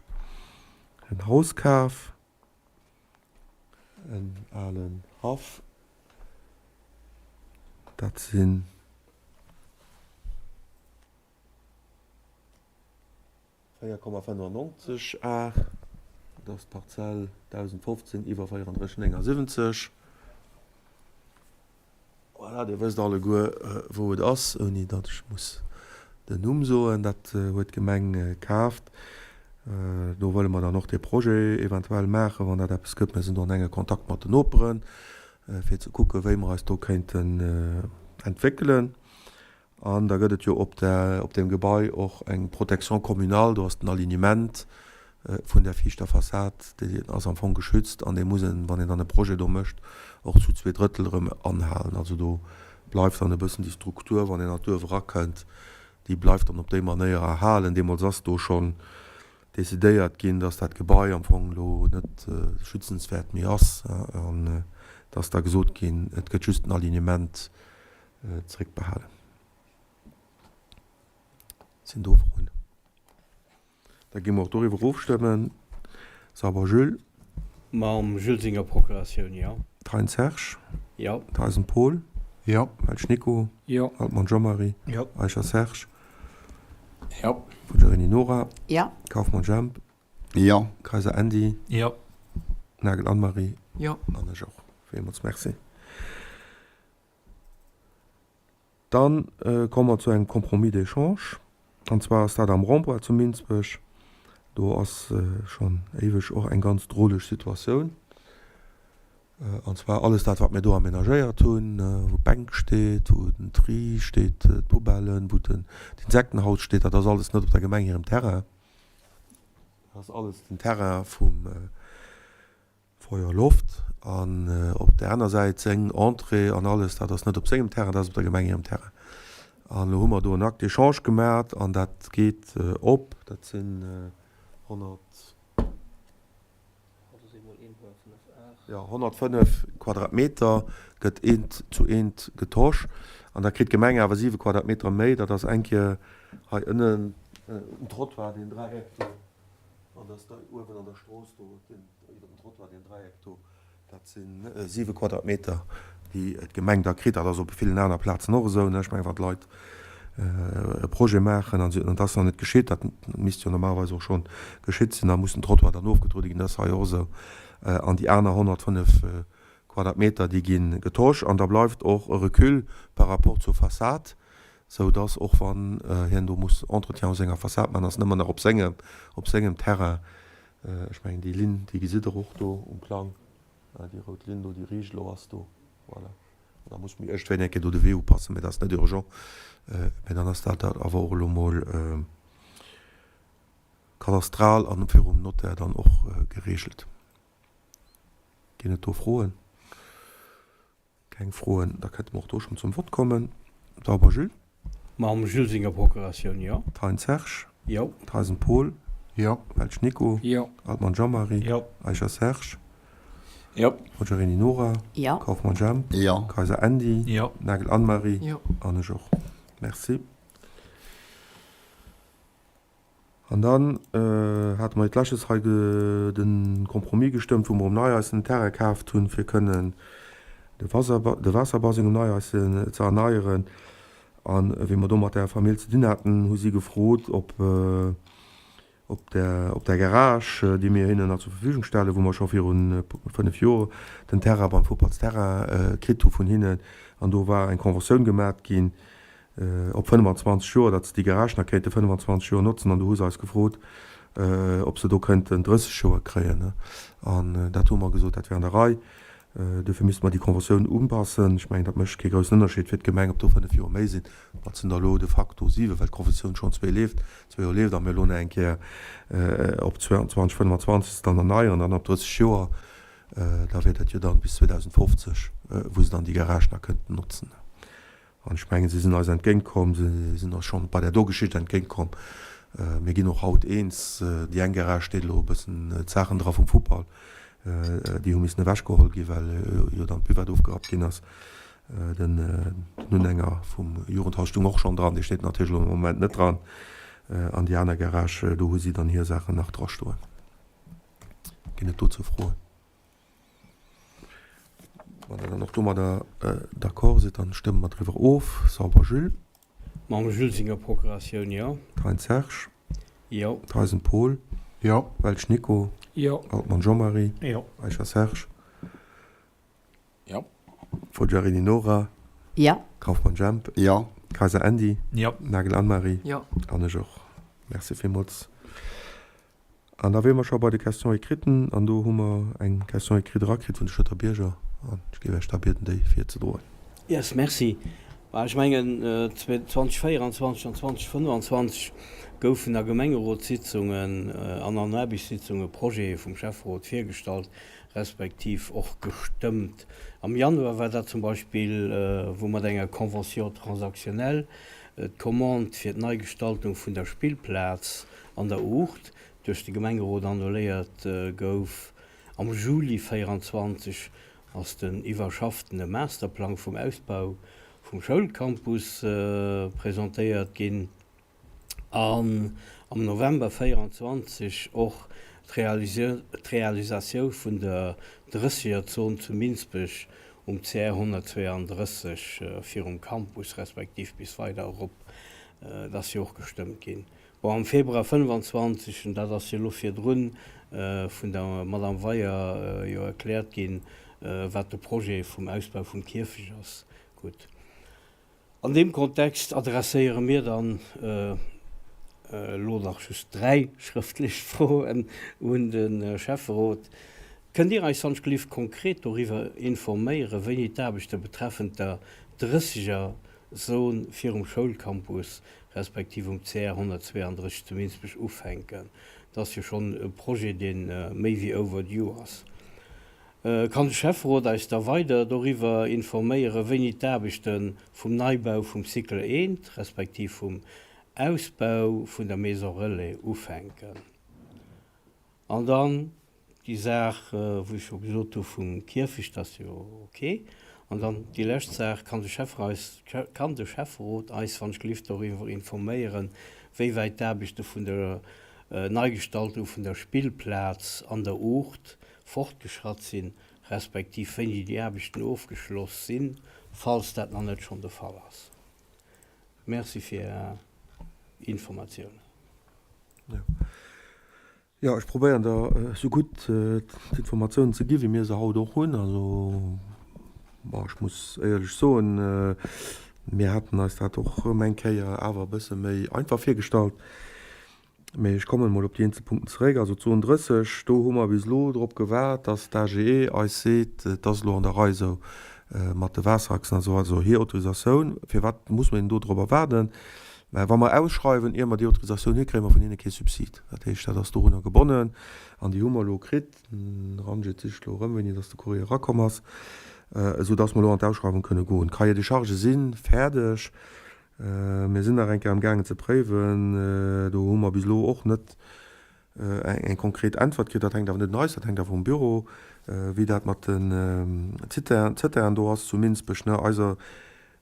en Haus kaf. En alen Haff, dat si 4,95 Ar, dat ass d'Parzell 1015 iwwer 34,79. Voilà, Dir wësst alleguer, wou et ass, ouni datt ech muss den Numm soen. Dat huet d'Gemeng kaaft. Do wëlle mer dann och dee Projet eventuell maachen, wann dat eppes gëtt. Mir sinn do an enge Kontakt mat den Noperen, fir ze kucken, wéi mer eis do kéinten entwéckelen. An da gëtt et jo op der, op deem Gebai och eng Protection communale, do ass den Alignement vun där viischter Fassad, déi ass am Fong geschützt an dee muss een, wann een dann e Projet do mécht, och zu zwee Drëttel erëm anhalen. Also do bleift dann e bëssen déi Struktur, wann een an d'Duerf erakënnt, déi bleift dann op déi Manéier erhalen. Deemools ass do schonn decidéiert ginn, dass dat Gebai am Fong elo net schützenswäert méi ass an et ass da gesot ginn, et gëtt just den Alignement zeréckbehalen. Sinn do Froen? Da gi mer och doriwwer ofstëmmen. Sauber Jules. Mam Jules senger Procuratioun, jo. Thein Serge. Jo. Theisen Paul. Jo. Welsch Nico. Jo. Altmann Jean-Marie. Jo. Eicher Serge. Jo. Forgiarini Nora. Jo. Kauffmann Jemp. Jo. Kayser Andy. Jo. Nagel Anne-Marie. Jo. An ech och. Villmools Merci. Dann komme mer zu engem Compromis d'échange, an zwar ass dat am Rond-point zu Minsbech. Do ass schonn éiweg och eng ganz droleg Situatioun, an zwar alles dat, wat mir do aménagéiert hunn, wou d'Bänk steet, wou den Tri steet, d'Poubellen, wou d'Insektenhaus steet, dat ass alles net op der Gemeng hirem Terrain. Dat ass alles den Terrain vum Feuer Loft an op där aner Säit seng Entrée an alles, dat ass net op sengem Terrain, dat ass op der Gemeng hirem Terrain. An elo hu mer do en Acte d'échange gemat an dat geet op, dat sinn 100, jo 105 Quadratmeter gëtt eent zu eent getosch an da kritt d'Gemeng awer 7 Quadratmeter méi, dat ass eng Kéier hei ënnen um Trottoir deen Dräieck do an dat ass da uewen an der Strooss do deen. Iwwer den Trottoir, deen Dräieck do, dat si 7 Quadratmeter, déi d'Gemeng da kritt. Dat ass op villen aner Plazen och esou. Ech mengen, wann d'Leit. E Projet maachen an dat ass nach net geschitt, dat misst jo normalerweis och schonn geschitt sinn, da muss den Trottoir dann ofgetruede ginn, dat ass hei och esou. An déi aner 105 Quadratmeter, déi gi getosch an da bleift och e Recul par rapport zur Fassad, sou dass och wann hien do muss Entretien u senger Fassad maachen, ass en ëmmer nach op sengem, op sengem Terrain. Ech mengen déi Linn, déi gesitt Der och do um Plang, déi rout Linn do, déi riicht elo ass do, voilà. An da muss mir iergendwéi eng Kéier do de Wee upassen, mä dat ass net urgent. Mä dann ass dat awer och elo mol kadastral an virum Notaire dann och geregelt. Ginn et do Froen? Keng Froen. Da kënnte mer och do schonn zum Vott kommen. Sauber Jules. Mam Jules senger Procuratioun, jo. Thein Serge. Jo. Theisen Paul. Jo. Welsch Nico. Jo. Altmann Jean-Marie. Jo. Eicher Serge. Jo. Mogherini Nora. Jo. Kauffmann Jemp. Jo. Kayser Andy. Jo. Nagel Anne-Marie. Jo. An ech och. Merci. An dann hate mer d'lesches hei de Compromis gestëmmt, wou mer um Neieisen en Terrain kaaft hunn, fir kënnen de Waasserbaseng um Neieisen ze erneieren. A wéi mer do mat der Famill ze dinn haten, hu si gefrot, ob op der op der Garage, déi mir hinnen nach zur Verfügung stellen, wou mer scho viru 5 Joer den Terrain beim Futtballsterrain kritt hu vun hinnen, an do war eng Conventioun gemat ginn op 25 Joer, datt se déi Garage nach kéinte 25 Joer notzen, an do hu se eis gefrot, ob se do kënnten 30 Joer kréien. An dat hu mer gesot, dat wär an der Rei. Duerfir misste mer déi Conventioun upassen. Ech mengen, dat mécht kee groussen Ënnerscheed fir d'Gemeng, ob do 5 Joer méi sinn. Dat sinn der elo de facto 7, well d'Conventioun schonn zwee leeft, zwee Joer leeft a mir elo nach eng Kéier op 2025 se dann erneieren an dann op 30 Joer. Da wier dat jo dann bis 2050, wou se dann déi Garage nach kënnten notzen. An ech mengen, si sinn eis entgéintkomm, si sinn eis schonn bei där do Geschicht entgéintkomm. Mir ginn och haut eens, déi eng Garage steet elo e bëssen d'Saachen dra vum Futtball, déi hu missen ewechgeholl gi well jo dann d'Buvette ofgerappt ginn ass. Den Unhänger vum Jugendhaus stoung och schonn dran, dee steet natierlech elo am Moment net dran. An déi aner Garage, do hu si dann hir Saachen nach drastoen. Ginn et dozou Froen? Wann Der dann och domadder d'accord sidd, dann stëmme mer driwwer of. Sauber Jules. Mam Jules senger Procuratioun, jo. Thein Serge. Jo. Theisen Paul. Jo. Welsch Nico. Jo. Altmann Jean-Marie. Jo. Eicher Serge. Jo. Forgiarini Nora. Jo. Kauffmann Jemp. Jo. Kayser Andy. Jo. Nagel Anne-Marie. Jo. An ech och. Merci villmools. An da wiere mer scho bei de Questions écriten. An do hu mer eng Question écrite erakritt vun de Schëtter Bierger. An ech géif Iech da bieden, déi virzedroen. Yes, merci. Bah, ech mengen, 2024 an 2025 goufen a Gemengerotssitzungen an an Aarbechtssitzunge Projete vum Schäfferot virgestallt, respektiv och gestëmmt. Am Januar war dat zum Beispill, wou mat enger Convention transactionnelle d'Commande fir d'Neigestaltung vun der Spillplaz an der Uucht duerch de Gemengerot annuléiert gouf. Am Juli 24 ass den iwwerschaffte Masterplang vum Ausbau vum Schoulcampus presentéiert ginn an am November 24 och d'Realisatioun vun der Drëssegerzon zu Minsbech um CR 132 virum Campus respektiv bis weider erop. Dat ass jo och gestëmmt ginn. Bon, am Februar 25, an dat ass jo elo virdrun vun der Madame Weyer jo erkläert ginn, wat de Projet vum Ausbau vum Kierfech ass. Gutt. An deem Kontext adresséiere mir dann elo nach just dräi schrëftlech Froen un de Schäfferot. Kënnt Dir eis hanschgelift konkret doriwwer informéieren, wéini d'Aarbechte betreffend der Drësseger Zon virum Schoulcampus respektiv um CR 132 zu Minsbech ufänken. Dat ass jo schonn e Projet, dee méi wéi overdue ass. Kann de Schäfferot eis da weider doriwwer informéieren, wéini d'Aarbechte vum Neibau vum Cycle I respektiv vum Ausbau vun der Maison Relais ufänken? An dann déi Saach, wou ech scho gesot hu vum Kierfecht, dat ass jo ok. An dann déi lescht Saach, Kann de Schäffer eis, kann de Schäfferot eis wann ech gelift doriwwer informéieren, wéi wäit d'Aarbechte vun der Neigestaltung vun der Spillplaz an der Uucht fortgeschratt sinn, respektiv wéini déi Aarbechten ofgeschloss sinn, falls dat nach net schonn de Fall ass? Merci fir Är Informatiounen. Jo, ech probéieren der esou gutt d'Informatiounen ze gi wéi mir se haut och hunn. Also, bon, ech muss éierlech soen, mir haten eis dat och erëm eng Kéier awer e bësse méi einfach virgestallt. Mee ech kommen emol op déi eenzel Punkten zeréck. Also d'Zon 30, do hu mer bis elo drop gewaart, dass d'AGE eis seet, et ass elo an der Rei esou mat de Waasserachsen a sou, also hir Autorisatioun. Firwat muss een do dorobber waarden? Mä wa mer ausschreiwen, ier mer déi Autorisatioun hu, kréie mer vun hinne kee Subsid. Dat heescht, dat ass dorunner gebonnen. An déi hu mer elo kritt. Den Ranjit sicht elo erëm, wéini dass de Courrier erakomm ass, esou dass mer elo an d'Ausschreiwung kënne goen. D'Cahiers de charges si fäerdeg. Mir sinn nach eng Kéier amgaangen ze préiwen. Do hu mer bis elo och net eng konkret Äntwert kritt. Dat hänkt awer net un eis, dat hänkt awer um Büro, wéi dat mat den Ziternen do ass zu Minsbech. Eiser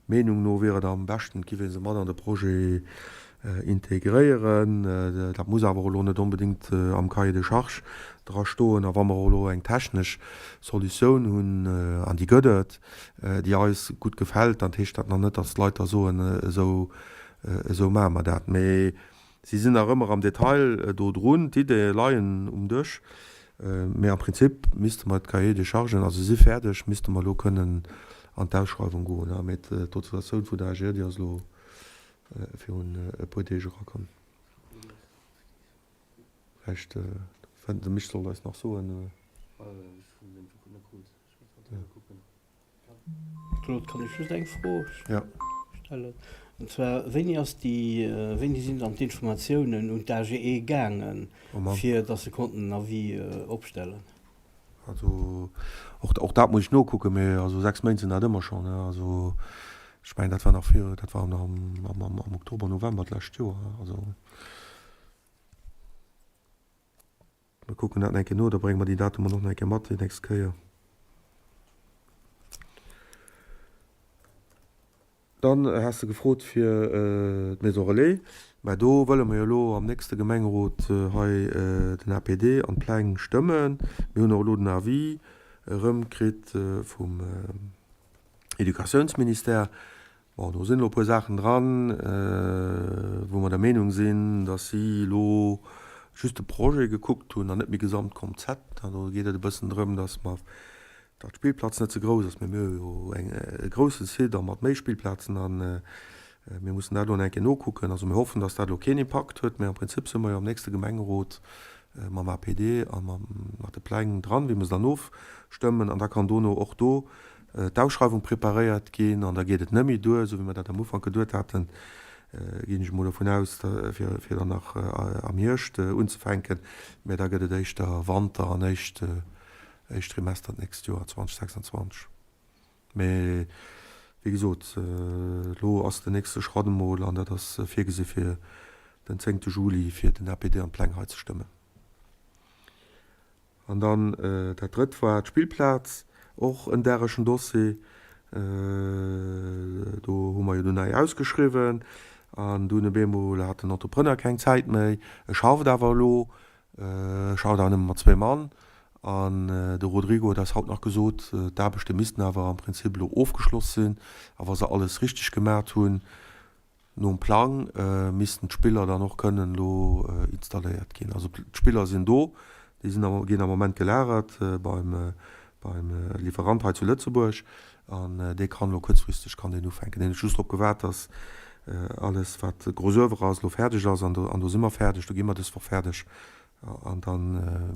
Meenung no wier et am beschten, et giff ee se mat an de Projet integréieren. Dat muss awer och elo net onbedéngt am Cahier de charges dra stoen. A wa mer och elo eng technesch Solutioun hunn, an déi gëtt et, déi eis gutt gefält, dann heescht dat nach net, datt d'Leit da soen, esou, esou maache mer dat. Mee Si sinn nach ëmmer am Detail do drun. D'Iddee leien um Dësch. Mee am Prinzip misste mer d'Cahiers de chargen, also si fäerdeg, misste mer elo kënnen an d'Ausschreiwung goen. Mee d'Autorisatioun vun der AGE, déi ass elo virun e puer Deeg erakomm. Vläicht de Misch sollt eis nach soen. Claude, kann ech just eng Fro stellen? An zwar, wéini ass déi, wéini sinn dann d'Informatiounen un d'AGE gaangen, fir datt se konnten en Avis opstellen? Also och, och dat muss ech nokucken, mee also 6 Méint sinn dat ëmmer schonn. Also ech mengen, dat war nach vir, dat war nach am, am, am Oktober, November d'lescht Joer. Also. Mir kucken dat nach eng Kéier no, da brénge mer déi Datumer och nach eng Kéier mat déi nächst Kéier. Dann has de gefrot fir d'Maison Relais. Mä do wëlle mer jo elo am nächste Gemengerot hei den APD an d'Pläng stëmmen. Mir hunn och elo den Avis erëmkritt vum Educatiounsministère. Bon, do sinn elo e puer Saachen dran, wou mer der Meenung sinn, datt si elo just de Projet gekuckt hunn an net méi Gesamtkonzept. An do geet et e bëssen drëm, datt mer, datt d'Spillplaz net ze grouss ass. Mä mir hu jo eng, e grousse Site a mat méi Spillplazen a mir mussen dat elo nach eng Kéier nokucken. Also mir hoffen, datt dat elo keen Impakt huet, mä am Prinzip si mer jo am nächste Gemengerot mam APD a mam, mat de Pläng dran, wéi mer se dann ofstëmmen. An da kann dono och do d'Ausschreiwung preparéiert ginn an da geet et net méi duer, esou wéi mer dat am Ufank geduet haten, ginn ech emol dovun aus, fir dann nach am Hierscht unzefänken, mä da gëtt et éischter Wanter an éischt éischt Trimester d'nächst Joer, 2026. Mä wéi gesot, elo ass den nächste Schratt emol, an dat ass virgesi fir den zéngte Juli, fir den APD an d'Pläng hei ze stëmmen. An dann dat drëtt war d'Spillplaz, och en därechen Dossier. Do hu mer jo dunn nei ausgeschriwwen an dunn op eemol hat den Entrepreneur keng Zäit méi. E schafft awer elo, e schafft awer nëmme mat zwee Mann. An de Rodrigo huet eis haut nach gesot, d'Aarbechte missten awer am Prinzip elo ofgeschloss sinn. A wa se alles richteg gemaacht hunn, Nom Plang missten d'Spiller dann och kënnen elo installéiert ginn. Also d'Spiller sinn do, déi sinn am, ginn am Moment gelagert beim, beim Lieferant hei zu Lëtzebuerg an dee kann elo kuerzfristeg kann deen ufänken. Deen huet just drop gewaart, datt alles wat gros oeuvre ass elo fäerdeg ass an do, an do si mer fäerdeg, do gi mer dës Woch fäerdeg an da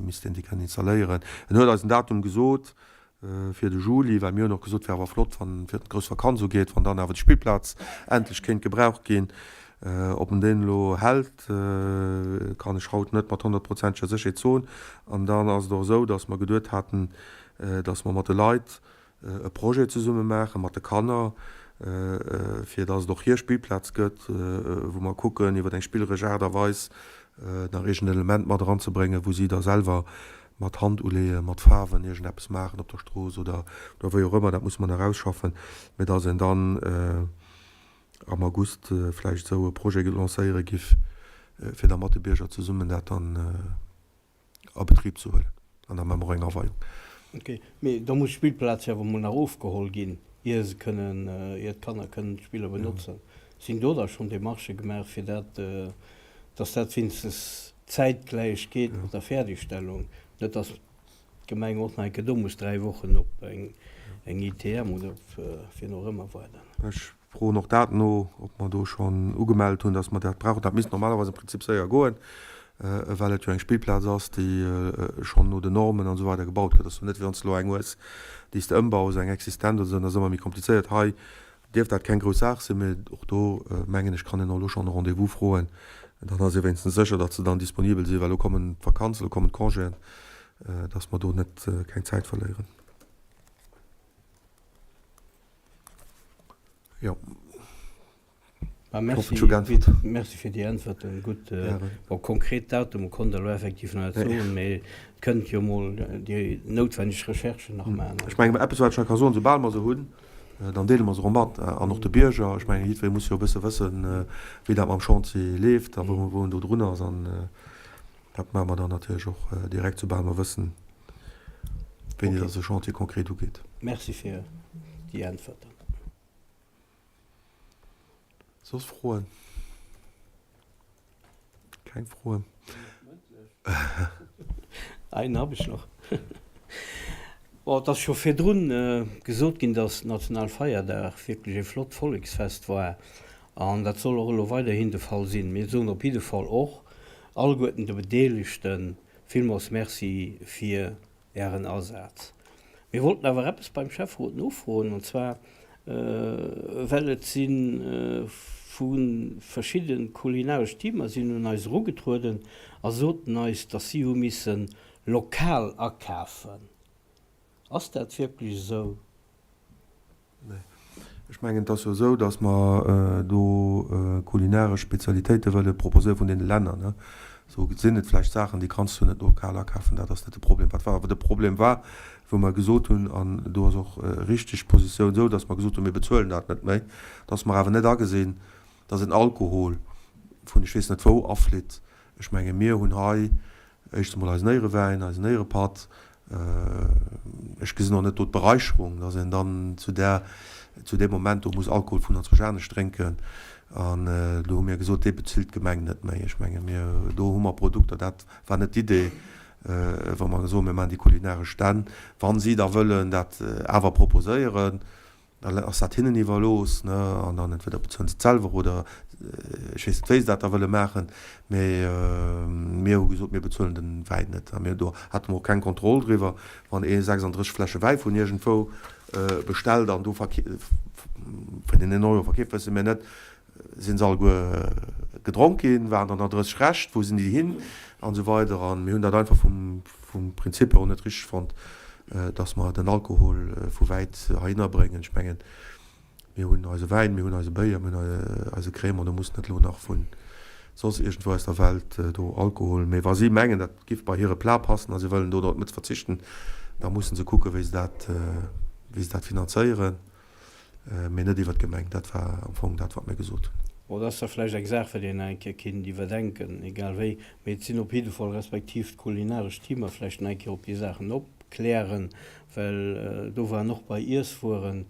misst een déi kënnen installéieren. En huet eis en Datum gesot, fir de Juli, well mir hunn och gesot, wär awer flott, wann fir d'grouss Vakanz ugeet, wann dann awer déi Spillplaz endlech kéint gebraucht ginn. Ob en deen elo hält, kann ech haut net mat honnertprozenteger Sécherheet soen. An dann ass et och esou, datt mer geduet haten, datt mer mat de Leit e Projet zesumme maachen, mat de Kanner, fir datt et och hir Spillplaz gëtt, wou mer kucken, iwwer eng spilleresch Aart a Weis nach iergend en Element mat eranzebréngen, wou si da selwer mat Hand uleeën, mat Faarwen iergendeppes maachen op der Strooss oder wéi och ëmmer, dat musse mer nach ausschaffen, mä dass een dann am August vläicht esou e Projet lancéiere giff, fir da mat de Bierger zesummen dat dann a Betrib ze huelen. An da maache mer och eng Aweiung. Ok, mee da muss d'Spillplaz jo awer emol nach ofgeholl ginn, ier se kënnen, ier d'Kanner kënnen d'Spiller benotzen. Sinn do da schonn Demarchë gemaach, fir dat, dass dat wéinstens zäitgläich geet mat der Fäerdegstellung, net dass d'Gemeng och nach eng Kéier do muss 3 Wochen op eng ITM oder op wien och ëmmer waarden? Ech froen och dat no, ob mer do schonn ugemellt hunn, dass mer dat brauchen. Dat misst normalerweis am Prinzip séier goen, well et jo eng Spillplaz ass, déi schonn no den Normen an esou weider gebaut gëtt. Ass jo net, wéi wann s de elo eng hues, déi s de ëmbaus, eng existent oder esou, dat ass ëmmer méi komplizéiert. Hei dierft dat keng grouss Saach sinn, mee och do, mengen ech, kann een och elo schonn e Rendez-vous froen. Dann ass ee wéinstens sécher, datt se dann disponibel sinn, well elo kommen d'Vakanzen, elo kommen d'Congéen, datt mer do net keng Zäit verléieren. Jo. Ech hoffen, ech hu geäntwert. Merci fir déi Äntwerten. Gutt, bon, konkret Datume konnt Der elo effektiv nach net soen, mee et kënnt jo emol déi noutwenneg Recherchen nach maachen. Ech mengen, eppes, wat ech nach ka soen, Soubal mer se hunn, dann deele mer se erëm mat, an och de Bierger. Ech mengen, jiddweree muss jo e bësse wëssen, wéi dat mam Chantier leeft a wou en do drun ass. An dat maache mer dann natierlech och direkt, soubal mer wëssen, wéini dass e Chantier konkret ugeet. Merci fir déi Äntwerten. Soss Froen? Keng Froen? Einen habe ich noch. Bon, et ass scho virdrun gesot ginn, dass Nationalfeierdag wierklech e flott Volleksfest war. An dat soll och elo weiderhin de Fall sinn. Mir soen op jidde Fall och alleguerten de Bedeelegte villmools Merci fir Ären Asaz. Mir wollten awer eppes beim Schäfferot nofroen, an zwar well et si vu verschidde kulinaresch Teamer sinn un eis erugetrueden a soten eis, dass si hu misse lokal akafen. Ass dat wierklech esou? Nee. Ech mengen, et ass jo esou, datt mer do kulinaresch Spezialitéite wëlle proposéiere vun deene Länner. Ne? Sou sinn et vläicht Saachen, déi kanns du net lokal akafen. Dat ass net de Problem. Wat awer de Problem war, wou mer gesot hunn, an do ass och richteg d'Positioun esou, datt mer gesot hunn, mir bezuelen dat net méi, datt mer awer net agesinn, datt en Alkohol vun ech weess net wou aflitt. Ech menge mir hunn hei éischtens emol eisen Éierewäin, eisen Éierepatt. Ech gesinn och net do d'Bereicherung, datt een dann zu där, zu deem Moment do muss Alkohol vun anzwousch anescht drénken. An do hu mir gesot, dee bezilt d'Gemeng net méi. Ech menge mir, do hu mer Produkter, dat war net d'Idee, wa mer soen, mir maachen déi kulinaresch Stänn. Wa si da wëllen dat awer proposéieren, Dann ass dat hinnen iwwerlooss, ne, an dann entweder bezuelen se et selwer oder ech weess net, wéi se dat da wëlle maachen, mee mir hu gesot, mir bezuelen den Wäin net. A mir do hate mer och keng Kontroll driwwer, wann ee 36 Fläsche Wäi vun iergendwou bestellt an do fir den een Euro verkeeft, wësse mir net, Sinn se alleguer gedronk ginn? Waren der nach 30 Rescht? Wou sinn déi hin? An esou weider. An mir hunn dat einfach vum, vum Prinzip hier och net richteg fonnt, dass mer den Alkohol vu wäit heihinner bréngen. Ech mengen, mir hunn eise Wäin, mir hunn eise Béier, mir hunn eise Crémant, do muss net elo nach vu soss iergendwou aus der Welt do Alkohol. Mee wa si mengen, dat giff bei hire Plat passen a si wëllen do drop net verzichten, da mussen se kucken, wéi se dat, wéi se dat finanzéieren. Mee net iwwer d'Gemeng. Dat war am Fong dat, wat mir gesot hunn. Bon, dat ass da vläicht eng Saach, wat een nach eng Kéier kinnt iwwerdenken, egal wéi. Mee et sinn op jidde Fall respektiv d'kulinaresch Teamer vläicht nach eng Kéier op déi Saachen opklären, well do waren och bei Iesswueren,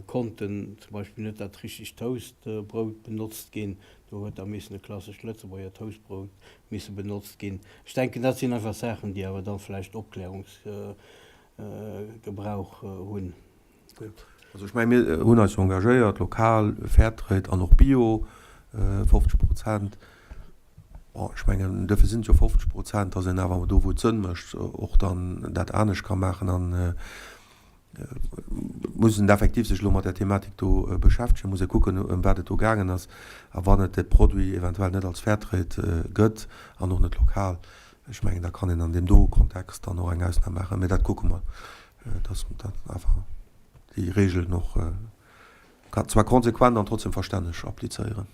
konnten zum Beispill net dat richtegt Toastbrout benotzt ginn. Do huet da missen e klassescht Lëtzebuerger Toastbrout misse benotzt ginn. Ech denken, dat sinn einfach Saachen, déi awer da vläicht Opklärungsgebrauch hunn. Gutt. Also ech mengen, mir hunn eis jo engagéiert, lokal, Fairtrade an och Bio, 50 Prozent. Bon, ech mengen, duerfir sinn et jo 50 Prozent, datt een awer do, wou et Sënn mécht, och dann dat anescht ka maachen. An et muss een effektiv sech elo mat där Thematik do beschäftegen, muss ee kucken, ëm wat et do gaangen ass. A wann et de Produit eventuell net als Fairtrade gëtt an och net lokal, ech mengen, da kann een an deem do Kontext dann och eng Ausnam maachen. Mä dat kucke mer. Dass dat awer déi Regeln och zwar konsequent an trotzdem verstänneg applizéieren.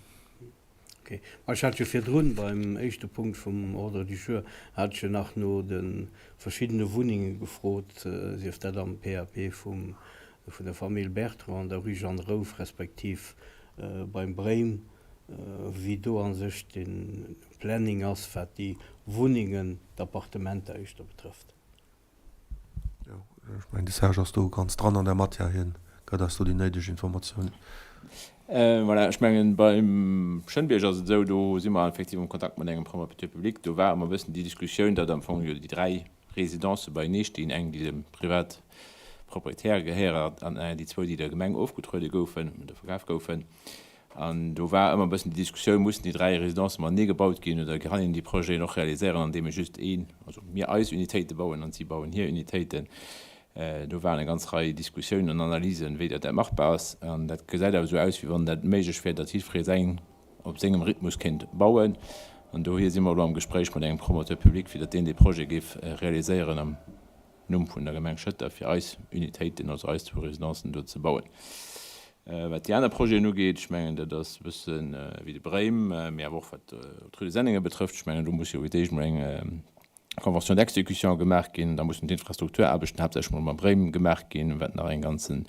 Ok. Ma ech hat jo virdrun beim éischte Punkt vum Ordre du jour hat ech jo nach no de verschiddene Wunnenge gefrot, sief dat am PAP vum, vun der Famill Bertrand an der Rue Jeanne Rouff respektiv beim Bréim, wéi do a sech de Planning ass, wat déi Wunnengen, d'Appartementer éischter betrëfft. Jo, ech mengen de Serge ass do ganz dran an der Matière, hien gëtt. Wat ass do déi néideg Informatioun? Voilà, ech mengen, beim Schënnbierg ass et esou, do si mer effektiv am Kontakt mat engem Promoteur public. Do war ëmmer e bëssen déi Diskussioun, datt am Fong jo déi 3 Residencë beienee stinn, eng, déi dem Privatproprietär gehéiert an déi zwou, déi der Gemeng ofgetruede goufen oder verkaf goufen. An do war ëmmer e bëssen déi Diskussioun, Mussen déi 3 Residencë matenee gebaut ginn oder kann een déi Projeten och realiséieren, andeem ee just een, also mir eis Unitéite bauen an si bauen hir Unitéiten. Do waren eng ganz Rei Diskussiounen an Analysen, wéi dat dat machbar ass. An dat gesäit awer esou aus, wéi wann dat méiglech wär, datt jiddweree säin op sengem Rhythmus kéint bauen. An dohier si mer elo am Gespréich mat engem Promoteur public, fir datt deen dee Projet géif realiséieren am Numm vun der Gemeng Schëtter, fir eis Unitéiten, also eis zwou Residencen do ze bauen. Wat déi aner Projeten ugeet, ech mengen, dat ass e bësse wéi de Bréim, mee awer och wat d'Rue de Senningen betrëfft, ech mengen, do muss jo fir d'éischt emol eng Convention d'exécution gemaach ginn, da mussen d'Infrastrukturaarbechten haaptsächlech mol mam Bréim gemaach ginn, wat nach en ganze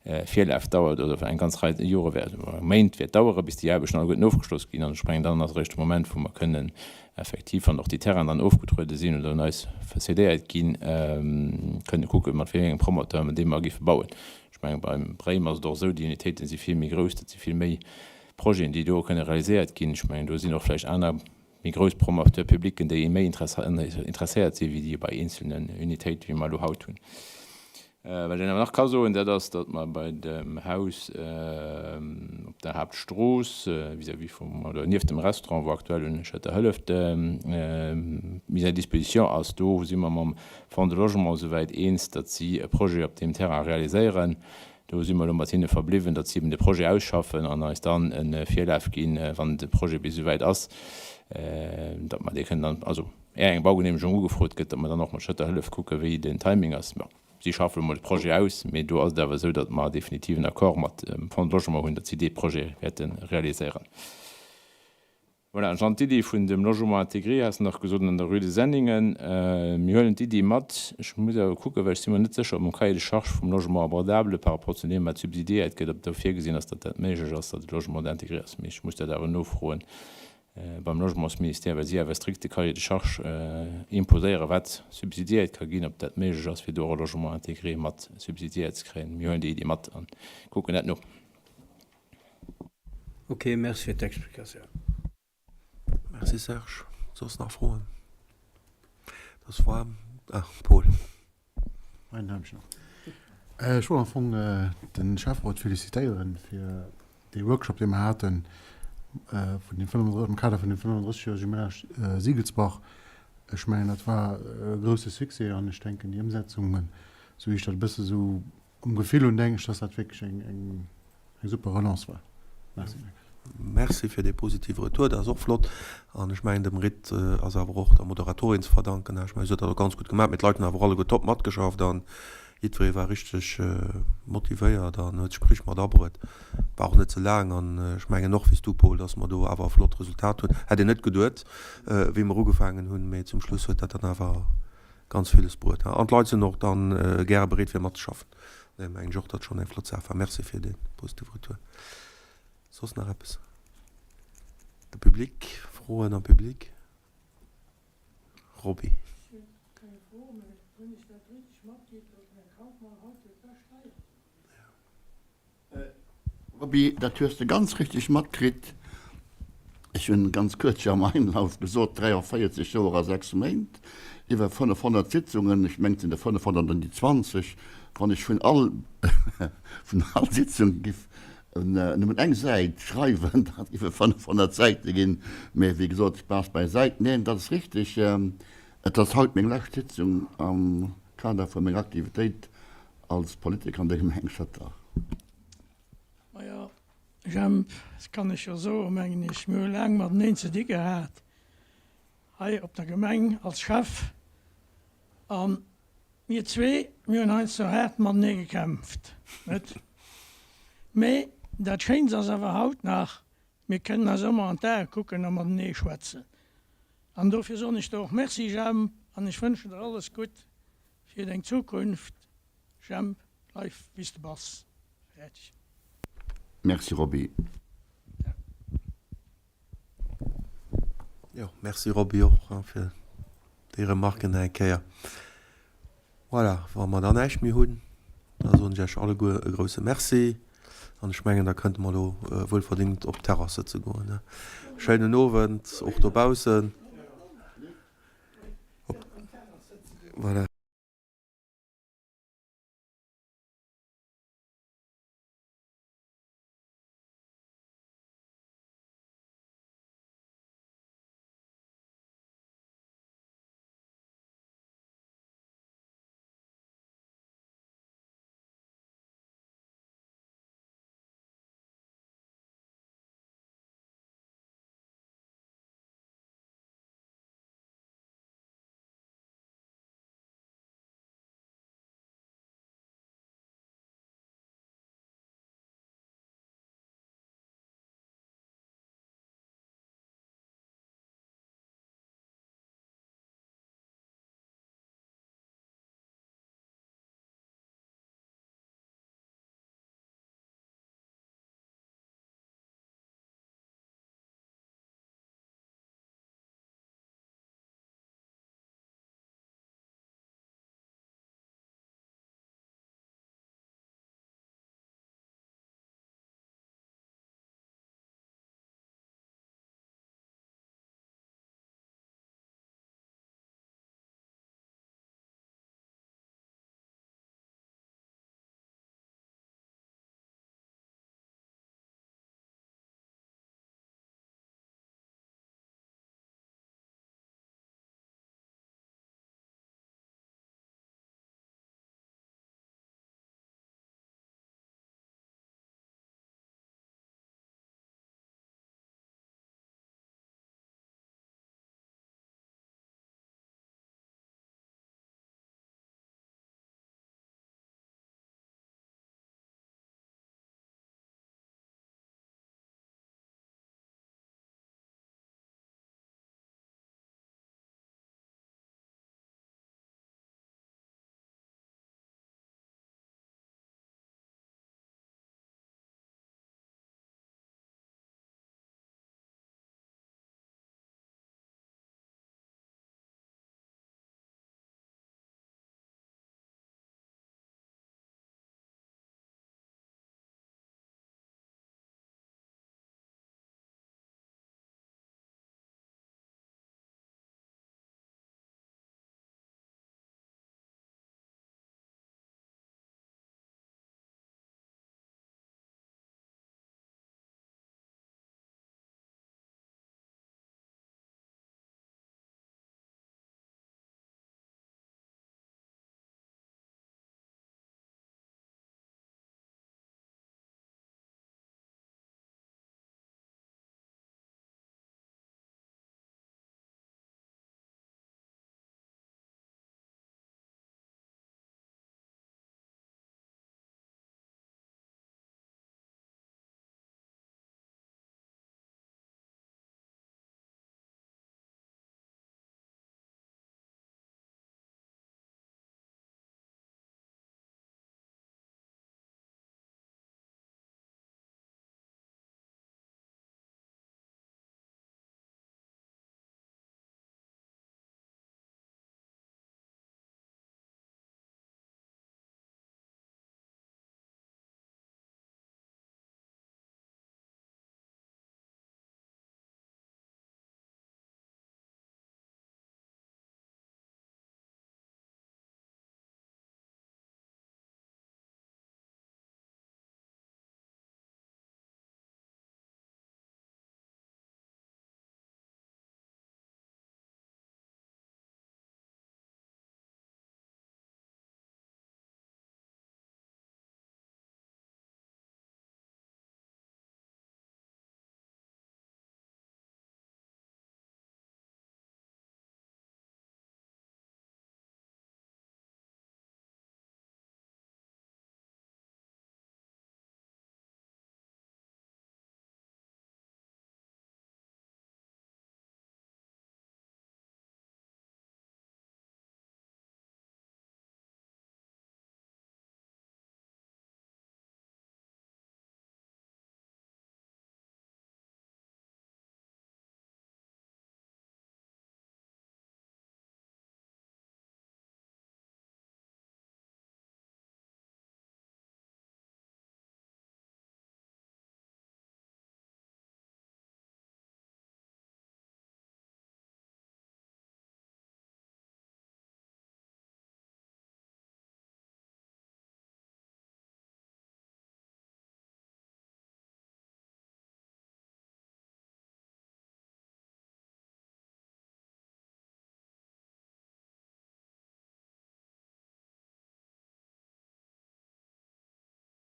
Virlaf dauert oder eng ganz Rei Jore wäert, Méint wäert daueren, bis déi Aarbechten alleguerten ofgeschloss ginn. An ech mengen, dann ass eréischt de Moment, wou mer kënnen effektiv, wann och déi Terrainen dann ofgetruede sinn oder un eis cédéiert ginn, kënne kucken, mat wéi engem Promoteur mat deem mer géife bauen. Ech mengen, beim Bréim ass et och esou, déi Unitéiten si vill méi grouss, dat si vill méi Projeten, déi do kënne realiséiert ginn. Ech mengen, do sinn och vläicht aner méi grouss Promoteurs publicen, déi méi interesséiert si wéi déi bei eenzelnen Unitéiten, wéi mer elo haut hunn. Wat een awer nach ka soen, dat ass, datt mer bei dem Haus op der Haaptstrooss vis-à-vis vum oder nieft dem Restaurant, wou aktuell un Schëtter Hëllef mise à disposition ass, do si mer mam Fonds de Logement esouwäit eens, datt si e Projet op deem Terrain realiséieren. Do si mer elo mat hinne verbliwwen, datt si eben de Projet ausschaffen an eis dann e Virlaf ginn, wann de Projet bis esouwäit ass, datt mer dee kënnen dann, also är eng Baugenehmegung ugefrot gëtt, datt mer dann och mat Schëtter Hëllef kucken, wéi den Timing ass. Bon, si schaffe elo mol de Projet aus, mee do ass et awer esou, datt mer definitiv en Accord mat dem Fonds de Logement hunn, datt si dee Projet wäerte realiséieren. Voilà, Jean, d'Iddi vun dem Logement intégré has de nach gesot an der Rue de Senningen. Mir huelen d'Iddi mat. Ech muss awer kucken, well ech si mer net sécher, ob am Cahier de charges vum Logement abordable par rapport zu deem, wat subsidiéiert gëtt, ob do virgesinn ass, datt dat méiglech ass, datt e Logement intégré ass. Mee ech muss dat awer nofroen beim Logementsministère, well si awer strikt de Cahier de charges imposéieren, wat subsidiéiert ka ginn, ob dat méiglech ass, fir do och e Logement intégré mat subsidiéiert ze kréien. Mir huelen déi Iddi mat a kucken dat no. Ok, merci fir d'Explikatioun. Merci Serge. Soss nach Froen? Das war, ah, Paul. Einen habe ich nach. Ech wollt am Fong de Schäfferot felicitéieren fir dee Workshop, dee mer haten, vun dem 35, am Kader vun dem 35 Joer Jumelage Siegelsbach. Ech mengen, dat war e grouse Succès an ech denken, déi Ëmsetzungen, esou wéi ech dat e bësse sou Um Gefill hunn denken ech, dass dat wierklech eng super Relance war. Merci. Merci fir dee positive Retour, dat ass och flott. An ech mengen, dem Rit ass awer och der Moderatorin ze verdanken. Ech mengen, si huet dat och ganz gutt gemaach, mee d'Leit hunn awer och alleguer top matgeschafft an jiddweree war richteg motivéiert an huet sech richteg mat abruet. War och net ze laang an ech mengen och, wéi s du, Paul, dass mer do awer e flott Resultat hunn. Hätt een net geduet, wéi mer ugefaangen hunn, mee zum Schluss huet dat dann awer Ganz villes bruet. An d'Leit sinn och dann gäre bereet fir matzeschaffen. Dofir mengen ech och, datt schonn eng flott Saach war. Merci fir dee positive Retour. Soss nach eppes? De Public? Froen am Public? Roby. Ech hunn keng Fro, mä hunn ech dat richteg matkritt, datt den Här Kaufmann haut huet bescht hei ass? Roby, dat hues de ganz richteg matkritt. Ech hunn ganz kuerz jo am Einlauf gesot, 43 Joer a 6 Méint, iwwer 500 Sitzungen, ech mengen et sinn der 520, wann ech vun all vun all Sitzung giff nëmmen eng Säit schreiwen, dat giffe 500 Säite ginn. Mä wéi gesot, Spaass bäisäit, neen, dat ass richteg, et ass haut meng lescht Sitzung am Kader vu menger Aktivitéit Als Politiker an der Gemeng Schëtter. Majo, Jemp, dat kann ech jo soen, mengen ech, mir hu laang mateneen ze di gehat hei op der Gemeng als Chef a mir zwee, mir hunn heiansdo haart matenee gekämpft, net? Mee dat Schéinst ass awer haut nach, mir kënnen eis ëmmer an d'Ae kucken a matenee schwätzen. An dofir soen ech der och Merci, Jemp, an ech wënschen der alles Gutt Fir deng Zukunft, Jemp, bleif wéi s de bass. Fäerdeg. Merci Roby. Jo, merci Roby och fir déi Remarken nach eng Kéier. Voilà, wa mer dann näischt méi hunn. Da soen ech Iech alleguer e grouse Merci an ech mengen, da kënnte mer elo wuelverdingt op d'Terrass sëtze goen. Schéinen Owend och dobaussen. Voilà.